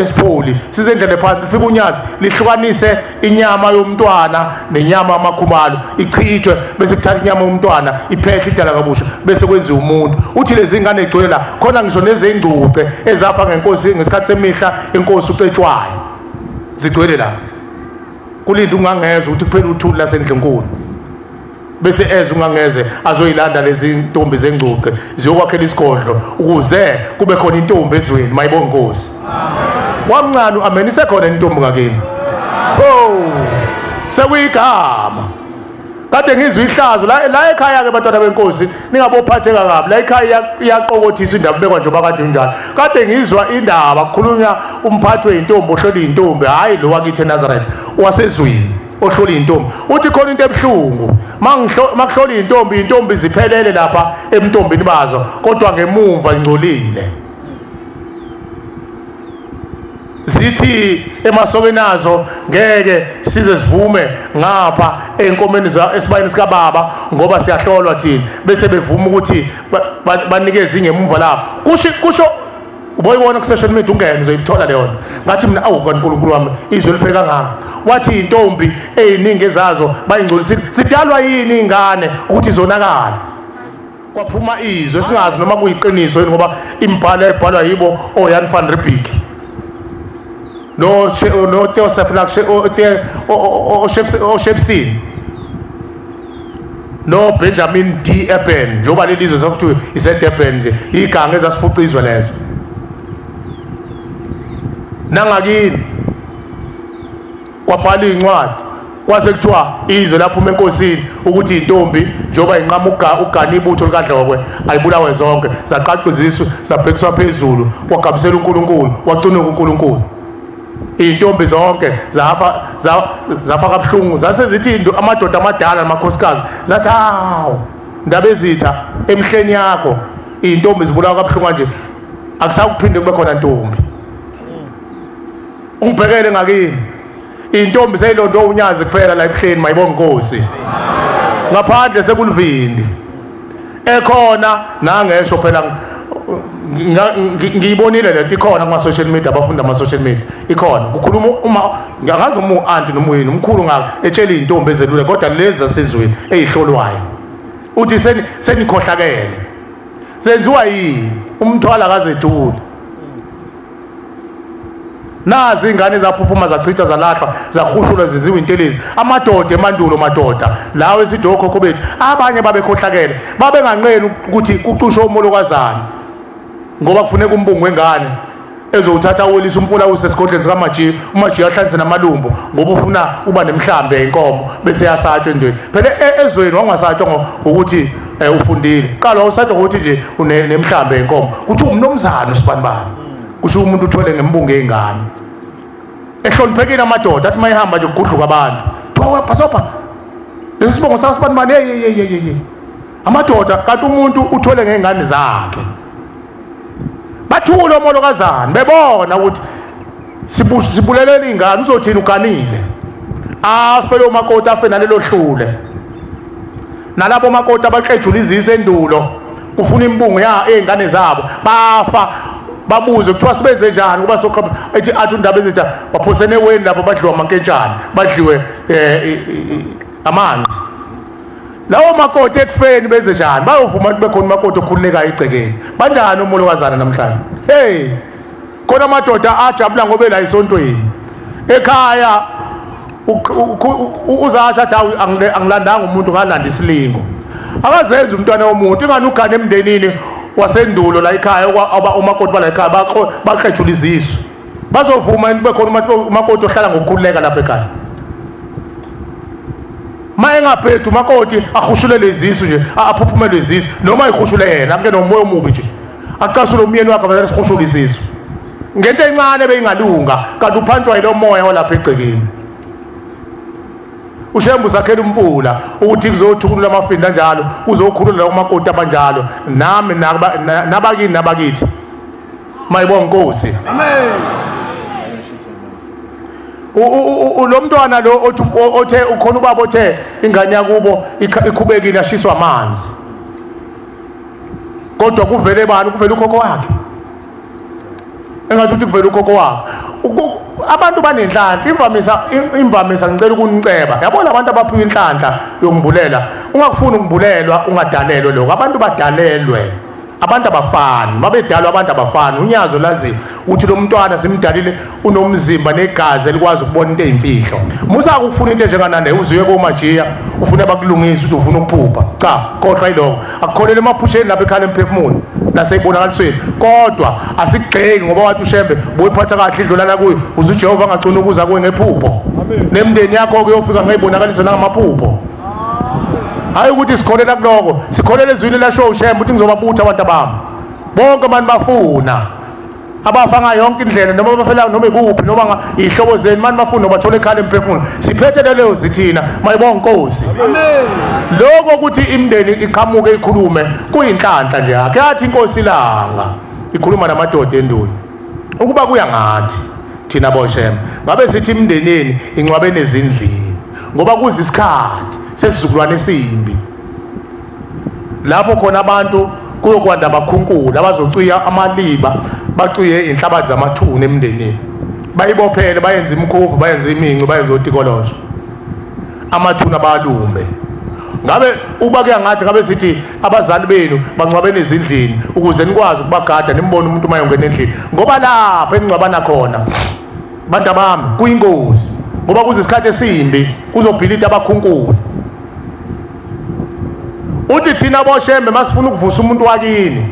esipholi, sizendlale phansi, lifika unyazi lihlukanise inyama yomntwana nenyama yamakhumalo, ichithwe bese kuthatha inyama yomntwana iphehle idala kabusha bese kwenziwa umuntu. Uthi lezi ngane egcwele la khona ngisho nezengcuce ezafa ngenkosi ngesikhathi semihla inkosi uCetshwayo zigcwele la. Kulinda ungangezwe ukuthi kuphela uthuli lasendlinkulu, bese eze ungangeze azoyilanda lezi ntombi zengcuce ziyokwakhela isigodlo ukuze kube khona intombi ezweni. Mayibonge inkosi. Wamncane amen, isekhona intombi ngakini. Oh, sekuyigama. Kade ngizwe ihlazo la ekhaya ke bantwana benkosi, ningabophatheka kabi. La ekhaya iyaqokothisa indaba bekwa nje bakade njalo. Kade ngizwa indaba kukhulunywa umphathi weintombi ohlola intombi, hayi lo wakithi eNazareth wasezwini ohlola intombi. Uthi khona into ebhlungu makuhlola intombi, intombi ziphelele lapha emntombini bazo, kodwa ngemumva ingcolile. Zithi emasokeni azo ngeke size sivume ngapha enkomeni esibayeni sikababa ngoba siyahlolwa thina, bese bevuma ukuthi banikeze ingemumva lapho. Kusho uboyibona ku social media ungene uzoyithola leyo nto. Ngathi mina awu kaNkulunkulu wami, izwe lifike kangaka. Wathi intombi eziningi ezazo bayingcolisile. Sidalwa yini ingane ukuthi zonakala? Kwaphuma izwe singazi noma kuyiqiniso yini, ngoba imibhalo ebhalwa yibo oJan van Riebeeck no Joseph Shepstein no Benjamin D. Eben, njengoba leli zwe sekuthiwa iseDurban nje, iganga ezasiphuca izwe lezo. Nangakini kwabhalwa incwadi kwase kuthiwa izwe laphuma enkosini ukuthi intombi njengoba inqamuka ugana ibutho likaDlokwe ayibulawe zonke, zaqaqwa izisu zabhekiswa phezulu, kwagabisela uNkulunkulu, wacunuka uNkulunkulu. Intombi zonke zafa kabuhlungu, zase zithi amadoda amadala namakhosikazi zathi hawu ndaba ezitha emhleni yakho intombi zibulawa kabuhlungu kanje, akusakuphinde kube khona ntombi. Ungibhekele ngakini, intombi seyilondo unyazi kuphela la ebuhleni. Mayibonge inkosi. Ngaphandle sekulivindi ekhona nangesho phela ngiyibonile lento ikhona kuma social media, abafunda ama social media ikhona. Kukhuluma uma ngiyangazi noma uanti noma uyini umkhulu ngaka etshela intombi ezelule, kodwa lezi zasezweni ezihlolwayo uthi senikhohlakele. Senziwa yini? Umthwala akazethuli. Nazi ingane zaphuphuma zachitha zalahlwa zahushulwa ziziwe intelezi. Amadoda emandulo, madoda lawo esithi okhokho bethu abanye babekhohlakele, babenganqeni ukuthi kucushwe umolokazana ngoba kufuneka umbungu wengane ezowuthatha uwelisa umfula usesigodleni sikaMajiya, uMajiya ahlanise namalumbo ngoba ufuna uba nemhlambe yenkomo bese yasatshwa endweni. Phela ezweni wangasatshwa ngokuthi ufundile, qala wawusatshwa ngokuthi nje unemhlambe yenkomo, kuthi umnomzana usibanibani, kusho umuntu uthwele ngembungu yengane. Ehloniphekile amadoda athi mayihamba nje kugudluka abantu, kuthiwa bhasopa lesi sibongo sasibanibani, hey amadoda, kanti umuntu uthwele ngengane zakhe. Bathule omolokazana bebona ukuthi sibulelela ingane, uzothini uganile, afe lo makoti afe nalelo hlule. Nalabo makoti abaxejula izise endulo kufuna imbungu ya ezingane zabo bafa, babuze kuthiwa sibenze njani kuba soqhaba ethi athi undaba ezitha baphosene eweni lapho badliwa amankentshane, badliwe amanqe. Lawo makoti ekufeni benze njani? Bayovuma ukuthi bekhona umakoti okhululekayo egcekeni. Banjani umolokazana namhlanje? Hey, khona amadoda ajabula ngoba la esontweni ekhaya uzasha athi angilandanga umuntu, ngalanda isilingo. Akazenzi umntwana womuntu, ingane ugane emndenini wasendulo la ekhaya, umakoti bala ekhaya baqhejula izisu. Bazovuma kube khona umakoti ohlala ngokukhululeka lapha ekhaya. Ma engaphethu umakoti ahushulele izisu nje, aphuphumelwe izisu, noma ayihushule yena, amke nomoya omubi nje acasule umyeni wakhe vele sihushule izisu ngento encane beyingalunga, kanti uphantshwa yilo moya walapha egcekeni. uShembe usakhela umfula ukuthi kuzothukulula amafinda kanjalo, uzokhulula umakoti abanjalo. Nami nabakini nabakithi, mayibonge inkosi. Amen. Lo mntwana lo othe ukhona ubaba othe ingane yakubo ikhubekile yashiswa amanzi. Kodwa kuvele bani? Kuvele ukhokho wakhe. Engathi uthi kuvele ukhokho wakhe. Abantu banenhlanhla, imvamisa ngicela ukuniceba. Yabona abantu abaphiwa inhlanhla yokumbulela, ungakufuni ukumbulelwa ungadalelwe lokho. Abantu badalelwe. Abantu abafani, babedalwa abantu abafani. Unyazo laziyo uthi lo mntwana simdalile unomzimba negazi elikwazi ukubona into eyimfihlo. Musa ukufuna into enjenganale uziwe komajiya ufuna bakulungisa ukuthi ufuna ukuphupha. Cha, khohlwa yiloko. Akukholele emaphusheni lapha ekhala emphefumulo naseyibonakalisweni. Kodwa asigxeki ngoba wathi uShembe boyiphatha kahle idlulala kuyo uze uJehova angagcina ukuza kuwe ngephupho. Nemndeni yakho kuyofika ngeyibonakaliso nangamaphupho. Hayi ukuthi sikholela kuloko, sikholela ezwini lasho uShembe ukuthi ngizobabutha abantu abami. Bonke abantu bafuna abafa ngayo yonke indlela noma bafela noma ikuphi noma ihlobo zenu mani bafuna bathola ekhala emphefumulo. Siphethe leyo zithina mayibonga Nkosi. Amen. Lokho ukuthi imndeni iqhamuke ikhulume kuyinhlanhla nje yakhe. Yathi inkosi ilanga ikhuluma namadoda enduni. Ukuba kuya ngathi thina boShembe ngabe sithi imndeneni ingcwabene ezindlini ngoba kuza isikhathi sesizukulwane esimbi lapho khona abantu kuyokwanda abakhunkulu abazocwiya amaliba bacwiye inhlabathi zamathuna emndenini, bayibophele bayenze imkhuvu bayenze imincu bayenze otikolosho amathuna balumbe. Ngabe uba kuya ngathi ngabe sithi abazali benu bangcwabene ezindlini ukuze nikwazi ukubagada nimbone umuntu uma yongena endlini, ngoba lapha engcwabana khona bantu abami kuyingozi ngoba kuze isikhathi esimbi kuzobhilita abakhunkulu. Uthi thina boShembe masifuna ukuvusa umuntu wakini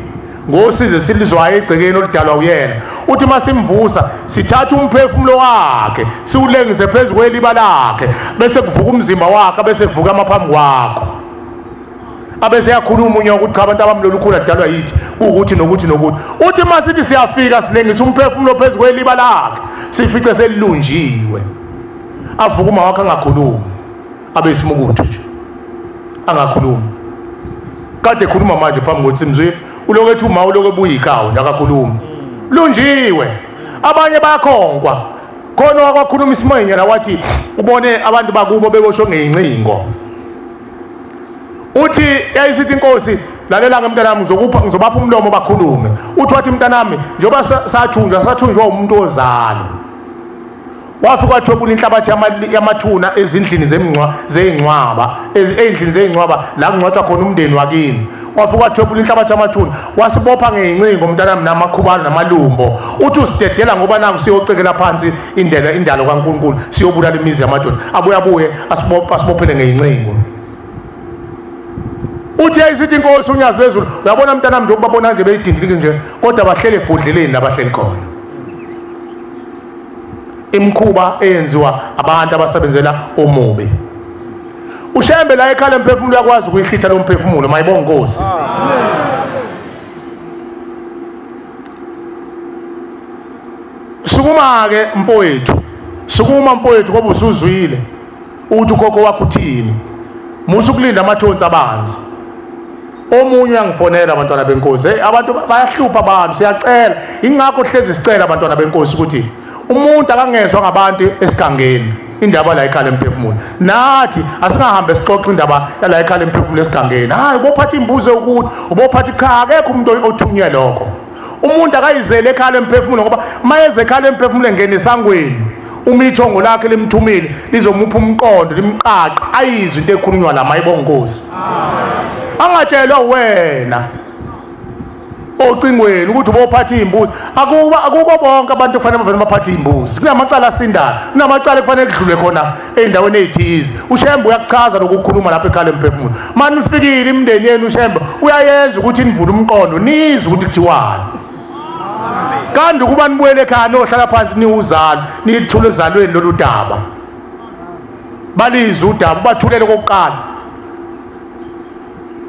ngosize silizwayo egcekeni oludalwa uyena, uthi masimvusa sithatha umphefumulo wakhe siwulengise phezu kweliba lakhe bese kuvuka umzimba wakhe bese kuvuka amaphambi kwakho abese yakhuluma unyoka ukuthi cha abantu abami lolu khulu adalwa yithi ukuthi nokuthi nokuthi. Uthi masithi siyafika silengisa umphefumulo phezu kweliba lakhe sifice selilunjiwe, avuka uma wakhe angakhulumi abe isimukuthu nje angakhulumi. Kade ekhuluma manje phambi kokuthi simzwile ulokhu ethi uma ulokhu ebuya ikawu nakakhulumi lunjiwe. Abanye bayakhonkwa khona wakwakhuluma isimoyenya la wathi ubone abantu bakubo beboshwe ngeyincingo. Uthi yayisithi inkosi lalela ke mntanami ngizokupha ngizobapha umlomo bakhulume. Uthi wathi mntanami njengoba sathunjwa umuntu ozalo wafika wathwebula inhlabathi yamathuna ezindlini zey'ngcwaba ey'ndlini zey'ngcwaba la kungcwatshwa khona umndeni wakini. Wafika wathwebula inhlabathi yamathuna wasibopha ngey'ncingo mntanami namakhubalo namalumbo. Uthi usidedela ngoba naku siyocekela phansi indlela indalo kaNkulunkulu siyobulala imizi yamadoda, abuye abuye asibophele ngey'ncingo. Uthi yayisithi inkosi uNyazi lwezulu uyabona mntanami njengoba babona nje beyidindilike nje kodwa bahlele ebhodleleni labahleli khona. Imkhuba eyenziwa abantu abasebenzela omubi. uShembe la ekhala emphefumulo uyakwazi ukuyihlitha lo mphefumulo mayibonga Nkosi. Sukuma ke mfowethu, sukuma mfowethu ngoba usuzwile uthi ukhokho wakho uthini. Musa ukulinda amathonsi abanzi. Omunye uyangifonela abantwana benkosi, hey abantu bayahlupha abantu siyacela. Ingakho hlezi sicela abantwana benkosi ukuthi umuntu akangezwa ngabantu esigangeni indaba la ekhala emphefumulo. Nathi asingahambe sixoxe indaba la ekhala emphefumulo esigangeni. Hayi ubophatha imbuzo ukuthi ubophatha cha akekho umuntu othunywe lokho. Umuntu akayizele ekhala emphefumulo ngoba mayeze ekhala emphefumulo engena esangweni umithongo lakhe limthumile lizomupha umqondo limqaqa ayizwe into ekhulunywa la mayibonga Nkosi. Angatshelwa wena ocingweni ukuthi ubophatha imbuzi. Akuba bonke abantu kufanele bavele baphathe imbuzi. Kunamacala asindayo, kunamacala kufanele kudlule khona ey'ndaweni ey'thize. uShembe uyakuchaza lokukhuluma lapha ekhala emphefumulo. Manifikile imindeni yenu uShembe uyayenza ukuthi nivule umqondo nizwe ukuthi kuthiwani. Kanti ukuba nibuyele ekhaya nohlala phansi niwuzalo niyithule ezalweni lolu daba. Balizwe udaba bathulele kokuqala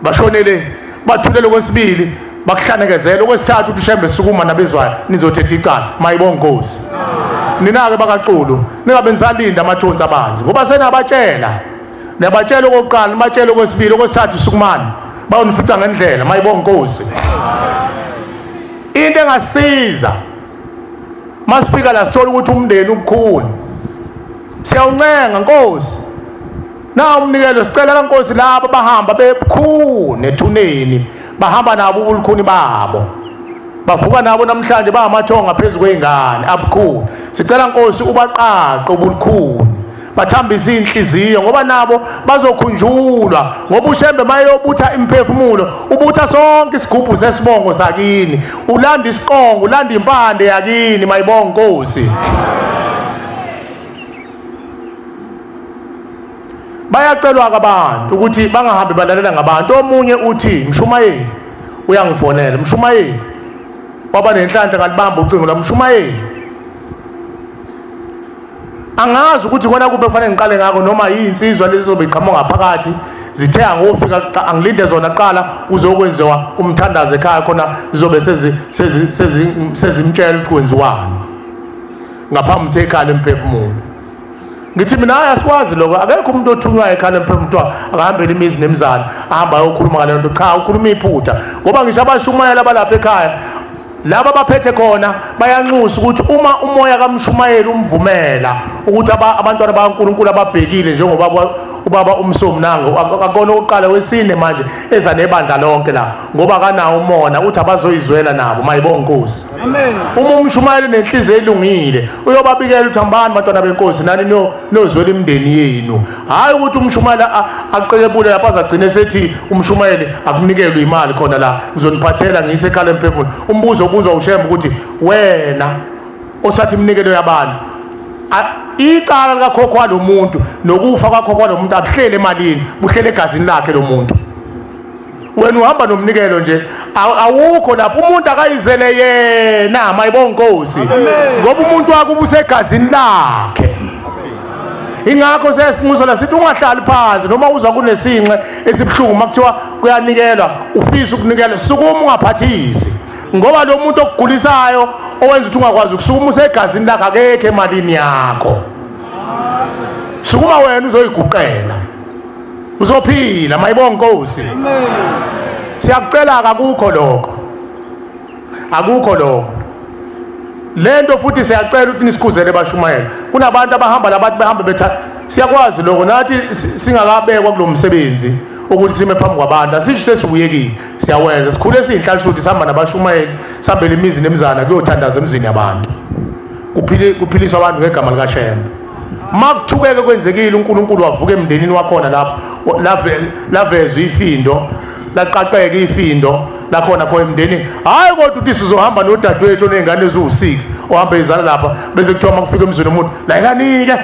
bashonele, bathulele kwesibili bakuhlanekezela, okwesithathu uthi uShembe sukuma nabezwayo nizothetha icala mayibonga Nkosi. Nina-ke bakaXulu ningabe nisalinda amathonsi abanzi ngoba senabatshela, niyabatshela okokuqala nibatshele okwesibili okwesithathu sukumani bayonifica ngendlela mayibonga Nkosi. Into engasiza masifika la sithola ukuthi umndeni ubukhuni siyawuncenga Nkosi na umnikelo sicela la Nkosi laba bahamba bebukhuni ethuneni Bahamba nabo ubulukhuni babo, bavuka nabo namhlanje bangamathonga phezu kwey'ngane abukhulu. Sicela Nkosi ubaqaqe ubulukhuni, bathambise inhliziyo, ngoba nabo bazokhunjulwa. Ngoba uShembe mayeyobutha imphefumulo, ubutha sonke isigubhu sesibongo sakini, ulanda isiqongo, ulanda impande yakini. Mayibonga Nkosi. Bayacelwa abantu ukuthi bangahambi balalela ngabantu. Omunye uthi mshumayeli uyangifonela, mshumayeli waba nenhlanhla ngalibamba ucingo la, mshumayeli angazi ukuthi kona kube kufanele ngiqale ngakho noma yinsizwa lezi zobe iqhamuka ngaphakathi zithe angofika angilinde zona kuqala uzokwenziwa umthandazo ekhaya khona zizobe sezimtshela ukuthi kwenziwani ngaphambi ukuthi ekhaya emphefumulo. Ngithi mina hayi asikwazi lokho, akekho umuntu othunywayo ekhaya emphefumulo akahambele imizi nemizana ahamba ayokhuluma ngale nto. Cha, ukhuluma iphutha, ngoba ngisho abashumayela abalapha ekhaya laba abaphethe khona bayanxusa ukuthi uma umoya kamshumayeli umvumela ukuthi abantwana bakaNkulunkulu ababhekile njengoba ubaba uMsomi nango akona ukuqala wesine manje eza nebandla lonke la, ngoba kanawo umona uthi abazoyizwela nabo. Mayibonga Nkosi. Amen. Uma umshumayeli nenhliziyo elungile uyobabikela ukuthi hambani bantwana benkosi nani niyozwela imindeni yenu. Hayi ukuthi umshumayeli aqekebule lapha azagcine sethi umshumayeli akunikelwe imali khona la, ngizoniphathela ngiyise ekhala emphefumulo. Umbuzo obuzwa uShembe ukuthi wena othatha iminikelo yabantu, icala likakhokho lo muntu nokufa kwakhokho lo muntu abuhlele emalini, buhlele egazini lakhe lo muntu. Wena uhamba nomnikelo nje, awukho lapho. Umuntu akayizele yena. Mayibonga Nkosi, ngoba umuntu wakhe ubusegazini lakhe. Ingakho sesinxusa la sithi ungahlali phansi noma uzwa kunesinxe esibuhlungu makuthiwa kuyanikelwa, ufisa ukunikela, sukuma ungaphathisi, ngoba lo muntu okugulisayo owenza ukuthi ungakwazi ukusukuma usegazini lakhe, akekho emalini yakho. Sukuma wena uzoyiguqela, uzophila. Mayibonga Nkosi. Siyakucela, akukho lokho, akukho lokho. Lento futhi siyacela ukuthi nisikhuzele bashumayela. Kunabantu abahamba labantu behamba betha, siyakwazi lokho nathi singakabekwa kulomsebenzi ukuthi sime phambi kwabantu. Asisho sesiwuyekile, siyawenza, sikhule siyinhlanhla sihamba nabashumayeli, sihambele imizi nemizana kuyothandaza emizini yabantu, kuphiliswa abantu ngegama likaShembe. Makuthukeke kwenzekile uNkulunkulu wavuka emndenini wakhona lapho, lavezwa ifindo, laqaqeka ifindo lakhona khona emndenini. Hayi kodwa uthi sizohamba nodadewethu oney'ngane eziwu-6 ohamba ezala lapha, bese kuthiwa uma kufika emzini womuntu lalelani-ke,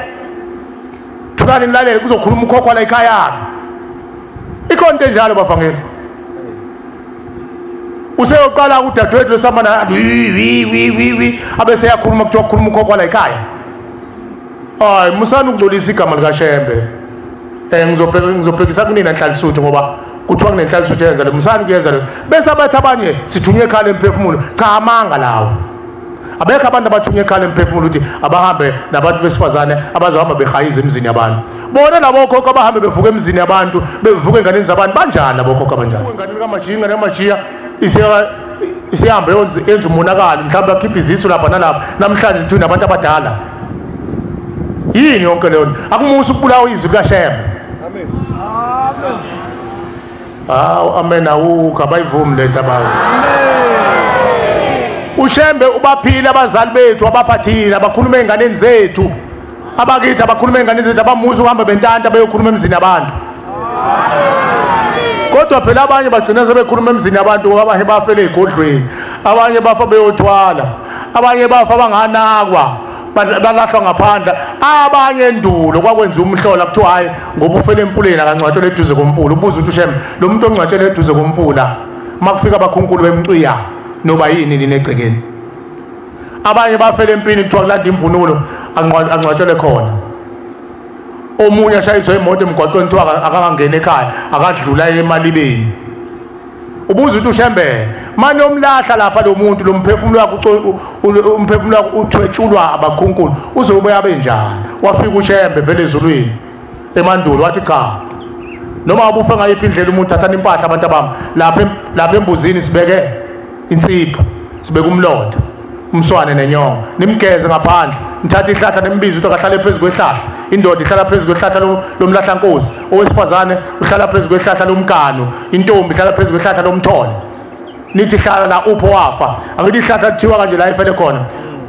thulani nilalele, kuzokhuluma ukhokho la ekhaya-ke. Ikhona into enjalo bavangeli. Useyoqala udadewethu losambana wi abese yakhuluma, kuthiwa kukhuluma ukhokho la ekhaya. Hayi, musani ukungcolisa igama likaShembe. Ngizobhekisa kunina Nhlanhla ngoba kuthiwa kunenhlanhla yenza le, musani kuyenza le. Bese abathi abanye sithunywe ekhala emphefumulo. Cha, amanga lawo. Abekho abantu abathunywe ekhala emphefumulo ukuthi abahambe nabantu besifazane abazohamba behayiza emizini yabantu. Bona labo khokho abahambe bevuka emizini yabantu, bevuka enganeni zabantu, banjani labo khokho abanjani? Enganeni kaMajiya, ingane kaMajiya isihambe yenza umonakalo, mhlawumbe akhiphe izisu lapha nalapha. Namhlanje sithunywe nabantu abadala. Yini yonke leyo? Akumusa ukubulawa izwi likaShembe. Amen. Amen. Hawu, amen. Awukho, abayivumi lento abantu. uShembe ubaphile abazali bethu, abaphathile, abakhuluma ey'nganeni zethu, abakithi abakhuluma ey'nganeni zethu, abamuzi uhamba bentanta beyokhuluma emzini yabantu. Kodwa phela abanye bagcina sebekhuluma emzini yabantu ngoba abanye bafele ey'godlweni, abanye bafa beyothwala, abanye bafa banganakwa, balahlwa ngaphandle. Abanye endulo kwakwenziwa umhlola, kuthiwa hayi ngoba ufele emfuleni akangcwatshelwe eduze komfula. Ubuza ukuthi uShembe lo muntu ongcwatshelwe eduze komfula makufika abakhunkulu bemciya noba yini nini egcekeni. Abanye bafele empini, kuthiwa kulanda imvunulo angcwatshelwe khona. Omunye ashayiswe imoto emgwaqweni, kuthiwa akangangeni ekhaya, akadlula emalibeni. Ubuza ukuthi uShembe manje omlahla lapha lo muntu, lo mphefumulo wakhe, umphefumulo wakhe uthwetshulwa abakhunkulu, uzobuya benjani? Wafika uShembe vele ezulwini emandulo wathi cha, noma ubufe ngayiphi indlela umuntu, thathani impahla abantu abami lapha embuzini, sibeke insipho, sibeke umlotha. Umswane nenyongo nimgeze ngaphandle, nithathe ihlahla nimbize ukuthi akahlale phezu kwehlahla. Indoda ihlala phezu kwehlahla lomlahlankosi, owesifazane uhlala phezu kwehlahla lomganu, intombi ihlala phezu kwehlahla lomthole. Nithi hlala la upho wafa, angithi ihlahla lithiwa kanje la ifele khona.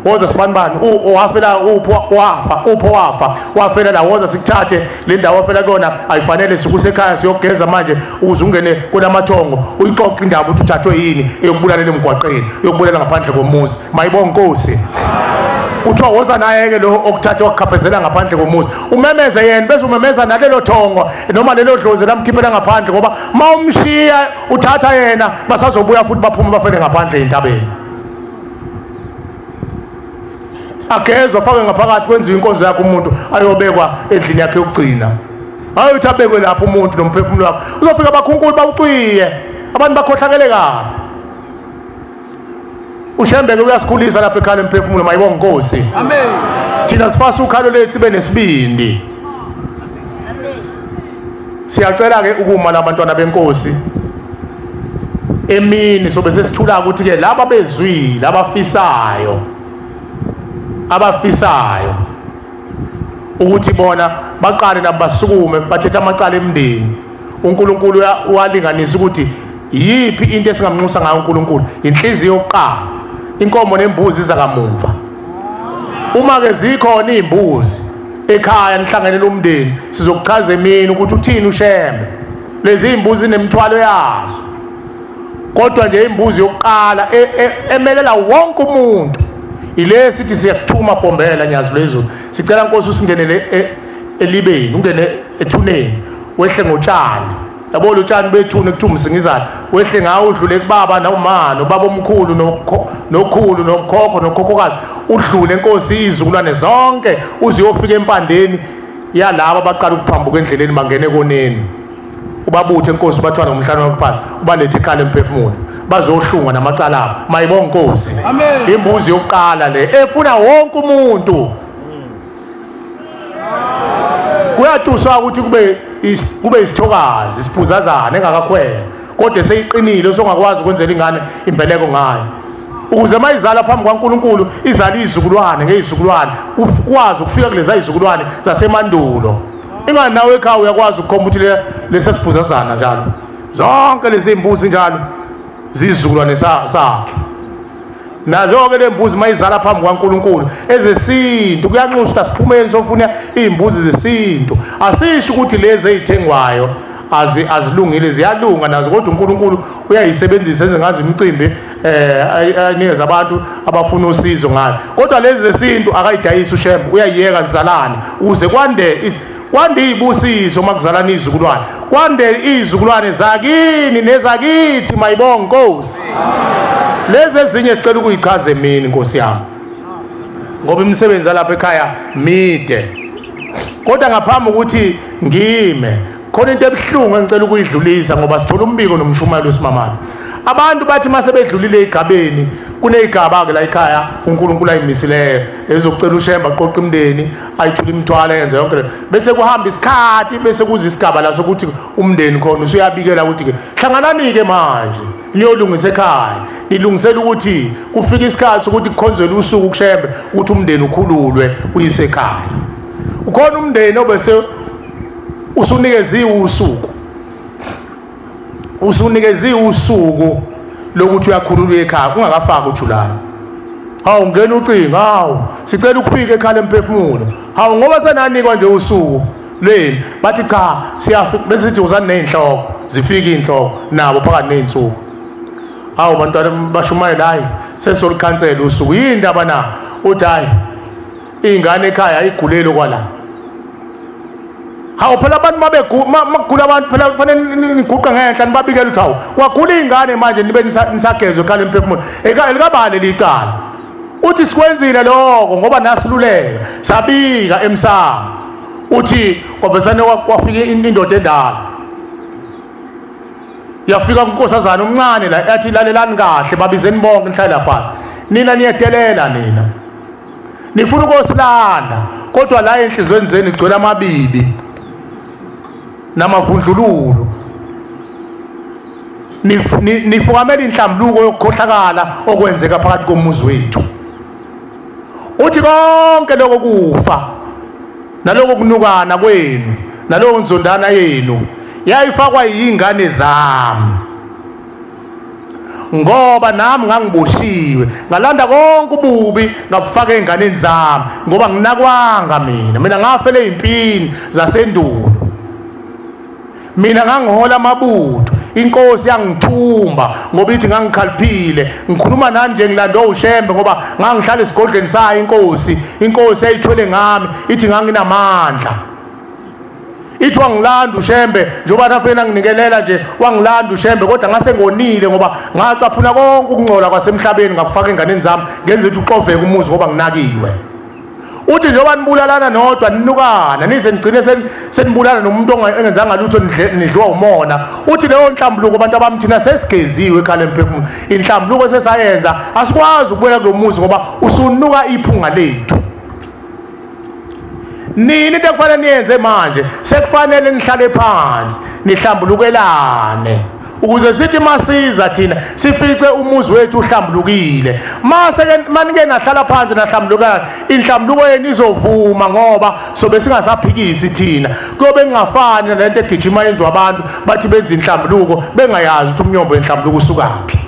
Woza sibanibani owafela upho wafa, upho wafa wafela la, woza sikuthathe le ndawo wafela kuyona, ayifanele sikusekhaya siyogeza manje ukuze ungene kulamathongo uyixoxe indaba ukuthi uthathwe yini eyokubulalela emgwaqeni, eyokubulalela ngaphandle komuzi. Mayibonge Nkosi. Uthiwa woza naye-ke lo okuthathe wakukhaphezela ngaphandle komuzi, umemeze yena bese umemeza nalelo thongo noma lelo dlozi lamkhiphela ngaphandle, ngoba ma umshiya uthatha yena basazobuya futhi baphume bafele ngaphandle entabeni. Agezwa afakwe ngaphakathi, kwenziwe inkonzo yakhe umuntu ayobekwa endlini yakhe yokugcina. Hayi uthi abekwe lapho umuntu nomphefumulo wakhe, uzofika abakhunkulu bawucwiye, abantu bakhohlakele kabi. Ushembeke uyasikhulisa lapha ekhaya emphefumulo. Mayibonge Nkosi. Amen. Thina sifasa ukhalo lethu sibe nesibindi. Amen. Siyacela ke ukuma labantwana benkosi emini sobe sesithula ukuthi ke laba bezwile abafisayo ukuthi bona baqale nabo basukume bathethe amacala emndeni. uNkulunkulu uwalinganisa ukuthi yiphi into esingamnxusa ngayo uNkulunkulu. Inhliziyo yokuqala, inkomo nembuzi iza kamumva. Uma ke zikhona izimbuzi ekhaya nihlanganele umndeni, sizokuchaza emini ukuthi uthini uShembe. Lezi imbuzi nemithwalo yazo, kodwa nje imbuzi yokuqala emelela wonke umuntu ile sithi siyakuthuma Bhombela Nyazi lwezulu, sicela Nkosi usingenele elibeni, ungene ethuneni, wehle ngotshani. Yabo lo tshani bethune kuthiwa umsingizana, wehle ngawo udlule kubaba nomama nobaba omkhulu nokhulu nomkhokho nokhokhokazi, udlule Nkosi izizukulwane zonke uze uyofika empandeni yalaba abaqala ukuphambuka endleleni bangene koneni. Ubabuthe Nkosi ubathwala ngomhlane wakuphansi, ubalethe ekhaya lemphefumulo, bazohlungwa namacala abo. Mayibonge Nkosi. Amen. Imbuzi yokuqala le efuna wonke umuntu. Kuyatuswa ukuthi kube isithokazi isiphuzazana engakakhwela, kodwa seyiqinile usongakwazi ukwenzela ingane imbeleko ngayo, ukuze mayizala phambi kwaNkulunkulu izale izizukulwane ngezizukulwane, ukwazi ukufika kuleza izizukulwane zasemandulo. Ingane nawe ekhaya uyakwazi ukukhomba ukuthi lesi siphuzazana njalo, zonke lezi imbuzi njalo zizizukulwane sakhe. Nazo-ke le mbuzi mayizala phambi kwaNkulunkulu ezesintu, kuyanxusa ukuthi asiphumeni sofuna iy'mbuzi zesintu. Asisho ukuthi lezi ey'thengwayo azilungile, ziyalunga nazo, kodwa uNkulunkulu uyayisebenzisa enze ngazo imicimbi ayinikeza abantu abafuna usizo ngayo. Kodwa lezi zesintu akayidayisi uShembe, uyayiyeka zizalane ukuze kwande izibusiso uma kuzalana izizukulwane, kwande izizukulwane zakini nezakithi. Mayibonge Nkosi. Lezi ezinye sicela ukuyichaza emini Nkosi yami, ngoba imisebenzi yalapha ekhaya mide. Kodwa ngaphambi ukuthi ngime, khona into ebuhlungu engicela ukuyidlulisa, ngoba sithola umbiko nomshumayelo wesimamane. Abantu bathi mase bedlulile igabeni, kuneyigaba ke la ekhaya uNkulunkulu ayimisileyo ezokucela uShembe aqoqe imndeni, ayithule imithwalo, yenze yonke le. Bese kuhamba isikhathi, bese kuza isigaba la sokuthi umndeni khona usuyabikela ukuthi ke hlanganani ke manje niyolungisa ekhaya, nilungisela ukuthi kufika isikhathi sokuthi kukhonzelwe usuku kuShembe ukuthi umndeni ukhululwe uyise ekhaya. Ukhona umndeni obese usunikeziwe usuku, usunikeziwe usuku lokuthi uyakhululwa ekhaya ungakafaki uJulayi. Hawu, ngena ucingo, hawu sicela ukufika ekhaya emphefumulo, hawu ngoba senanikwa nje usuku leni. Bathi cha siyafika, bese sithi uzani nezinhloko, zifika inhloko nabo phakathi nezinsuku. Hawu bantwana bashumayela, hayi sesolikhansela usuku, yini indaba na? Uthi hayi ingane ekhaya ayigulele kwala. Hawu phela abantu makugula abantu phela kufanele niguqe ngenhla nibabikele ukuthi hawu kwagula ingane manje nibe nisagezwe ekhaya emphefumulo. Elikabani licala? Uthi sikwenzile lokho ngoba nasiluleka sabika emsamo. Uthi kwavesane kwafika indoda endala, yafika kunkosazana omncane la, yathi lalelani kahle, babizeni bonke nihlale lapha, nina niyedelela, nina nifuna ukosilanda, kodwa la enhlizweni zenu igcwele amabibi namavundlululo, nifukamela inhlambuluko yokukhohlakala okwenzeka phakathi komuzi wethu. Uthi konke lokho kufa naloko kunukana kwenu naloko nzondana yenu yayifakwa yingane zami, ngoba nami ngangiboshiwe ngalanda konke ububi ngabufaka einganeni zami, ngoba nginakwanga mina ngafela ezimpini zasendulo. Mina ngangihola amabutho, inkosi yangithumba ngoba ithi ngangikhaliphile. Ngikhuluma nani nje ngilandwa uShembe ngoba ngangihlala esigodlweni sayo inkosi. Inkosi yayithwele ngami ithi nganginamandla. Ithi wangilanda uShembe njengoba nafena nginikelela nje, wangilanda uShembe kodwa ngase ngonile ngoba ngacaphuna konke ukungcola kwasemhlabeni ngakufaka enganeni zami, ngenza ukuthi uxoveke umuzi ngoba nginakiwe. Uthi njengoba nibulalana nodwa ninukana nize nigcine senibulala nomuntu ongenzanga lutho, nidliwa umona. Uthi leyo nhlambuluko abantu abamthina sesigeziwe ekhala emphefumulo, inhlambuluko sesayenza asikwazi ukubuyela kulo muzi ngoba usunuka iphunga lethu. Nini into ekufanele niyenze manje, sekufanele nihlale phansi nihlambulukelane ukuze sithi masiza thina sifice umuzi wethu uhlambulukile. Mase manike nahlala phansi nahlambulukana, inhlambuluko yenu izovuma ngoba sobe singasaphikisi thina. Kuyobe kungafani nalento egijima yenziwa abantu bathi benza inhlambuluko bengayazi ukuthi umnyombo wenhlambuluko usukaphi.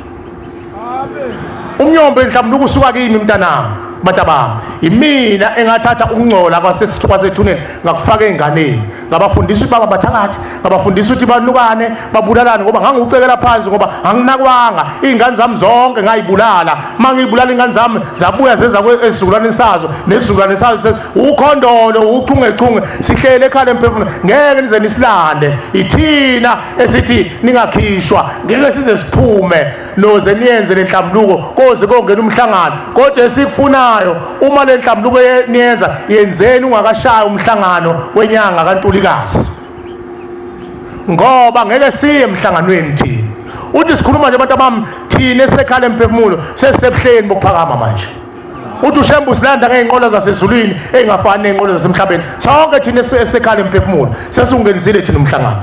Umnyombo wenhlambuluko usuka kimi mntanami, bantu bami. Imina engathatha ukungcola kwasethuneni ngakufaka einganeni, ngabafundisa ukuthi babathakathi, ngabafundisa ukuthi banukane babulalane, ngoba ngangiwucekela phansi ngoba anginakwanga. Izingane zami zonke ngayibulala. Mangiyibulala ingane zami zabuya zeza esizukulwaneni sazo nesizukulwane sazo, ukhondolo uchungechunge sihlele ekhala emphefumulo. Ngeke nize nisilande, ithina esithi ningakhishwa, ngeke size siphume noze niyenze lenhlambuluko koze kongena umhlangano. Kodwa esikufuna uma le nhlambuluko niyenza, yenzeni ungakashaya umhlangano wenyanga kaNtulikazi, ngoba ngeke siye emhlanganweni thina. Uthi sikhuluma nje abantu abami, thina esekhala emphefumulo sesisebuhleni bokuphakama manje. Uthi uShembe usilanda ngey'nqola zasezulwini ey'ngafani ney'nqola zasemhlabeni. Sonke thina esekhala emphefumulo sesungenisile thina umhlangano.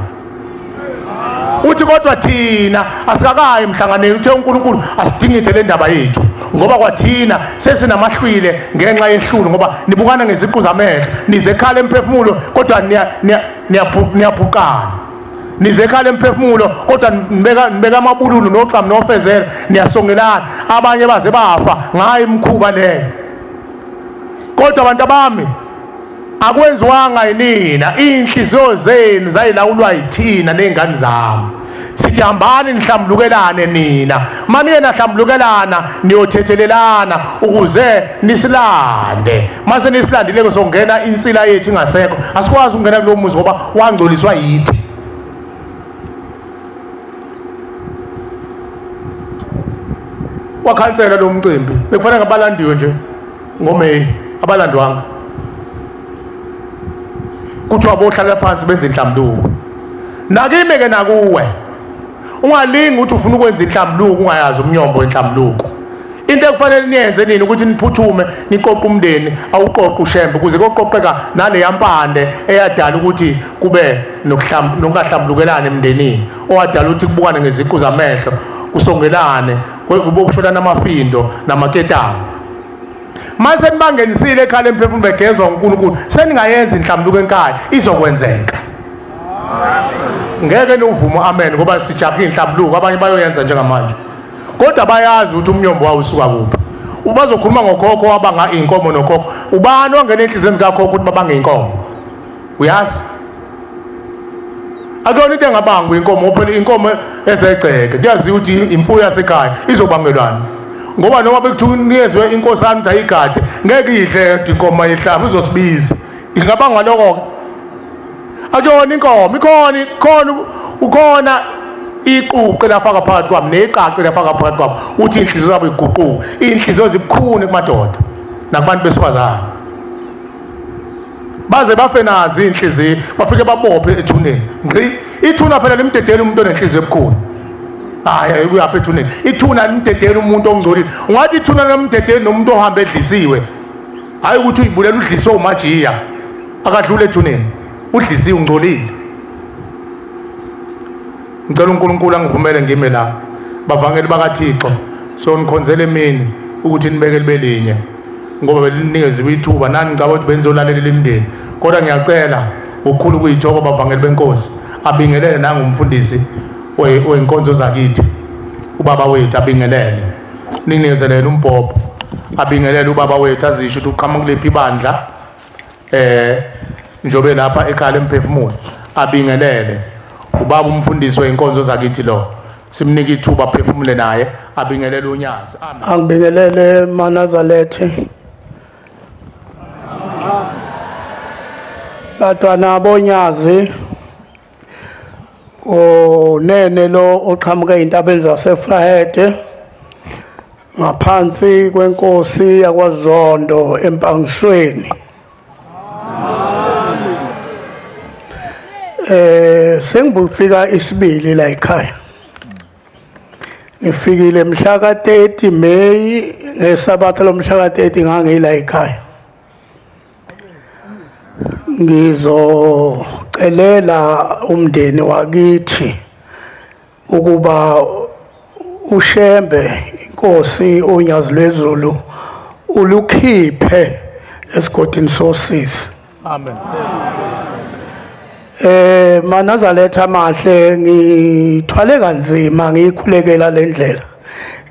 Uthi kodwa thina asikakayi emhlanganweni. Uthe uNkulunkulu asidingide le ndaba yethu ngoba kwathina sesinamahlwile ngenxa yehlulu, ngoba nibukana ngeziqu zamehlo, nize ekhala emphefumulo kodwa niyaphuqana, nize ekhala emphefumulo kodwa nibeka amabululu noxamu nofezela, niyasongelana, abanye baze bafa ngayo imikhuba leyo. Kodwa abantu abami, akwenziwanga yinina, inhliziyo zenu zayilawulwa yithina ney'ngane zami. Sithi hambani nihlambulukelane nina, maniye nahlambulukelana niyothethelelana ukuze nisilande. Mase nisilandile songena insila yethu ingasekho, asikwazi ukungena kulo muzi ngoba wangcoliswa yithi. Wakhansela lo mcimbi, bekufanele ngabalandiwe nje ngoMeyi, abalandwanga. Kuthiwa bohlala phansi benze inhlambuluko. Nakimi ke nakuwe, ungalingi ukuthi ufuna ukwenza inhlambuluko ungayazi umnyombo wenhlambuluko. Into ekufanele niyenze nini ukuthi niphuthume niqoqe umndeni, awuqoqe uShembe ukuze koqoqeka nale yampande eyadala ukuthi kube nokungahlambulukelana emndenini, owadala ukuthi kubukane ngeziqu zamehlo, kusongelane, kuboshonana amafindo namaketanga. Mase nibangenisile ekhala emphefumulo begezwa uNkulunkulu, seningayenza inhlambuluko enkaya, izokwenzeka. Ngeke nivume amen ngoba sijahe inhlambuluko, abanye bayoyenza njengamanje. Kodwa bayazi ukuthi umnyombo wawo usuka kuphi. Ubazokhuluma ngokhokho wabanga inkomo nokhokho. Ubani ongena enhliziyweni kakhokho ukuthi babanga inkomo? Uyazi? Akuyona into engabangwa inkomo, phela inkomo ezegceke. Kuyaziwa ukuthi imfuyo yasekhaya izobangelwana. Ngoba noma bekuthiwa niyezwe inkosana ukuthi ayigade, ngeke idle inkomo ayihlaba, izosibiza. Ingabangwa lokho ke. Akuyona inkomo, ikhona ukhona iquqe lafaka phakathi kwami neqaqe lafaka phakathi kwami. Uthi inhliziyo zabo iguquka, inhliziyo zibukhuni kumadoda nakubantu besifazane. Baze bafe nazo inhliziyo, bafike babophe ethuneni. Ngqi, ithuna phela limdedela umuntu onenhliziyo ebukhuni. Hayi, uyapha ethuneni. Ithuna limdedela umuntu ongcolile. Ungathi ithuna limdedela nomuntu ohamba edlisiwe. Hayi ukuthi uyibulela udliswe umajiya. Akadlule ethuneni. Udlisiwe, ungcolile. Ngicela uNkulunkulu angivumele ngime la. Bavangeli bakaThixo, so nikhonzele emini ukuthi nibeke libelinye. ngoba belinikeziwe ithuba nani ngicabanga ukuthi benzolalela lemndeni, kodwa ngiyacela ukukhulu kuyithoba bavangeli benkosi abingelele nangumfundisi wenkonzo zakithi ubaba wethu, abingelele ninikezelele umbhobho, abingelele ubaba wethu azisho ukuthi uqhamuka kulephi ibandla njobe lapha ekhaya lemphefumulo, abingelele ubaba umfundisi wenkonzo zakithi lo, simnike ithuba aphefumule naye abingelele uNyazi. Amen. Angibingelele maNazaretha, batwana boNyazi, onene lo oqhamuka ezintabeni zaseFrahede ngaphansi kwenkosi yakwaZondo eMpangisweni. Sengibufika isibili la ekhaya. Ngifikile mhla ka-30 May, ngesabatha lomhla ka-30 ngangila ekhaya. Ngizocelela umndeni wakithi ukuba uShembe inkosi uNyazi lwezulu ulukhiphe esigodini sosisi. Amen. MaNazaretha amahle, ngithwale kanzima ngiyikhulekela le ndlela.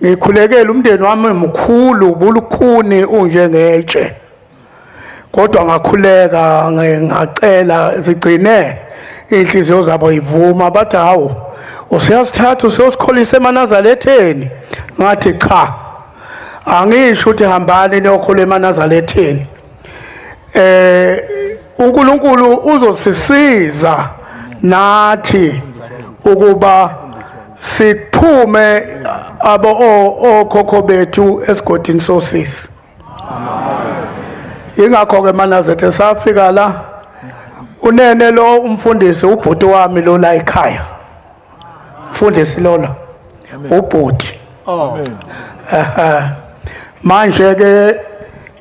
Ngikhulekela umndeni wami mkhulu bulukhuni unjengetshe, kodwa ngakhuleka ngacela zigcine inhliziyo zabo ivuma, bathi hawu usiyasithatha usiyosikholisa emaNazaretheni. Ngathi cha, angisho ukuthi hambani niyokhula emaNazaretheni. uNkulunkulu uzosisiza nathi ukuba siphume abo okhokho bethu esigodini sosisi. Ingakho ke maNazaretha safika la, unene lo umfundisi ubhuti wami lo la ekhaya, mfundisi lona ubhuti. Manje ke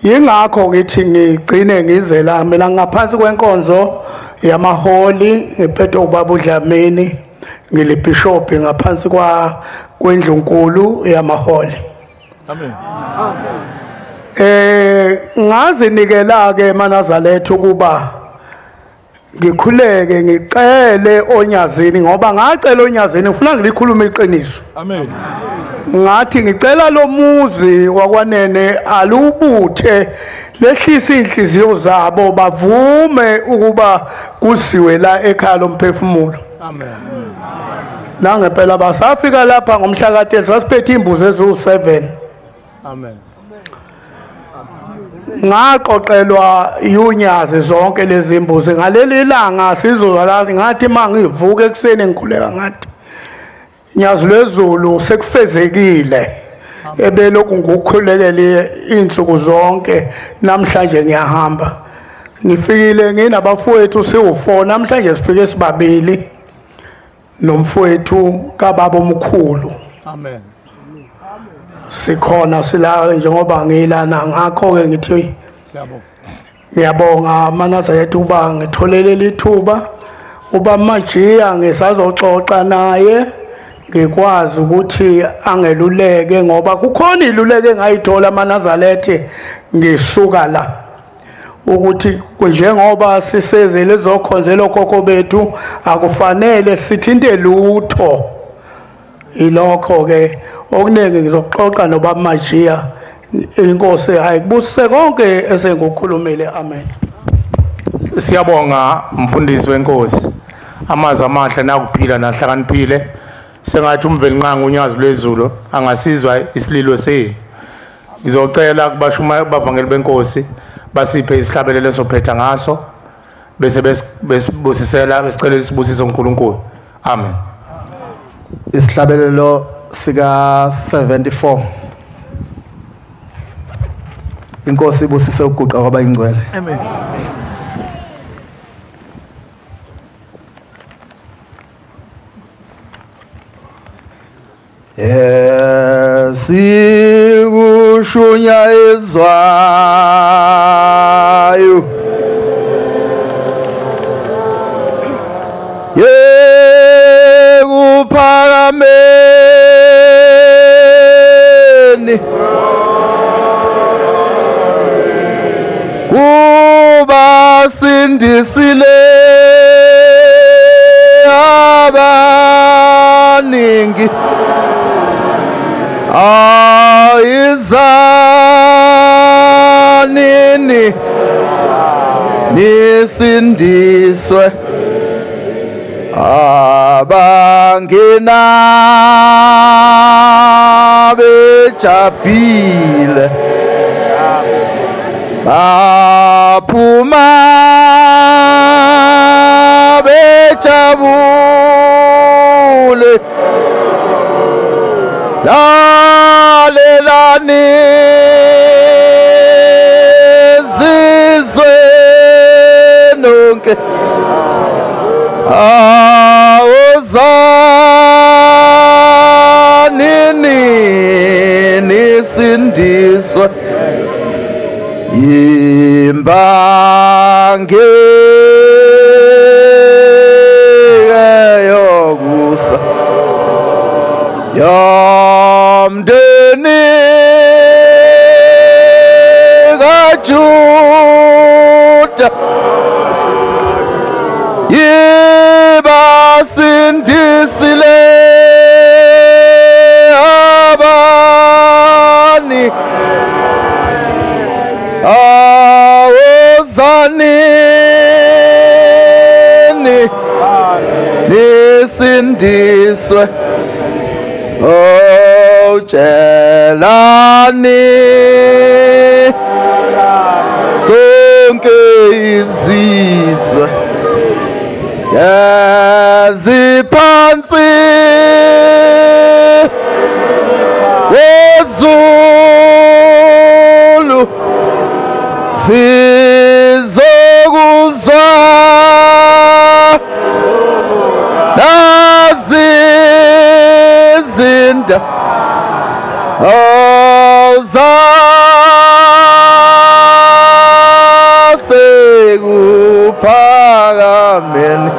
yingakho ngithi ngigcine ngize la mina ngaphansi kwenkonzo yamaholi, ngiphethe ubaba uDlamini, ngilibishop ngaphansi kwa kwendlunkulu yamaholi. Amen. Ngazinikela ke maNazaretha ukuba ngikhuleke ngicele oNyazini, ngoba ngacela oNyazini ngifuna ngilikhulume iqiniso. Amen. Ngathi ngicela lo muzi wakwanene alubuthe, lehlise inhliziyo zabo bavume ukuba kusiwe la ekhaya lomphefumulo. Amen. Nangempela basafika lapha ngomhla ka-10 sasiphethe imbuzi eziwu-7. Amen. Ngaqoqelwa uNyazi zonke lezi mbuzi ngaleli langa sizozala. Ngathi mangivuka ekuseni ngikhuleka ngathi Nyazi lwezulu sekufezekile ebelokhu ngikukhulekele insuku zonke, namhlanje ngiyahamba. Ngifikile nginabafowethu siwu4, namhlanje sifike sibabili nomfowethu kababa omkhulu. Amen. Sikhona sila njengoba ngilana, ngakho ke ngithi siyabonga. Ngiyabonga maNazaretha uba ngitholele ithuba uba Majiya ngisazoxoxa naye ngikwazi ukuthi angeluleke, ngoba kukhona iluleke engayithola maNazaretha ngisuka la, ukuthi njengoba sisezele ezokhonzela okhokho bethu akufanele sithinte lutho. Ilokho ke okuningi ngizoxoxa nobaba Majiya. Inkosi ayikubusise konke esengikukhulumile. Amen. Siyabonga mfundisi wenkosi, amazwi amahle nakuphila nahlakaniphile. Sengathi uMvelinqangi uNyazi lwezulu angasizwa isililo senu. Ngizocela kubashumayeli bavangeli benkosi basiphe isihlabelelo sophetha ngaso, bese besibusisela besicela isibusiso uNkulunkulu. Amen. Isihlabelelo sika 74. Inkosi ibusise ukuguqa kwabayingcwele. Amen. Esikushunyayezwayo yekuphakameni Yibasindisile abaningi ayizanini nisindiswe abangena bejabhile baphuma bejabule lalelani zizwe nonke awuzanini nisindiswe imbangi yokusa yomndeni kaJuda yibasindisile abani awuzanini nisindiswe otshelani sonke izizwe eziphansi kwezulu sizokuzwa nazizinda awuzasekuphakameni.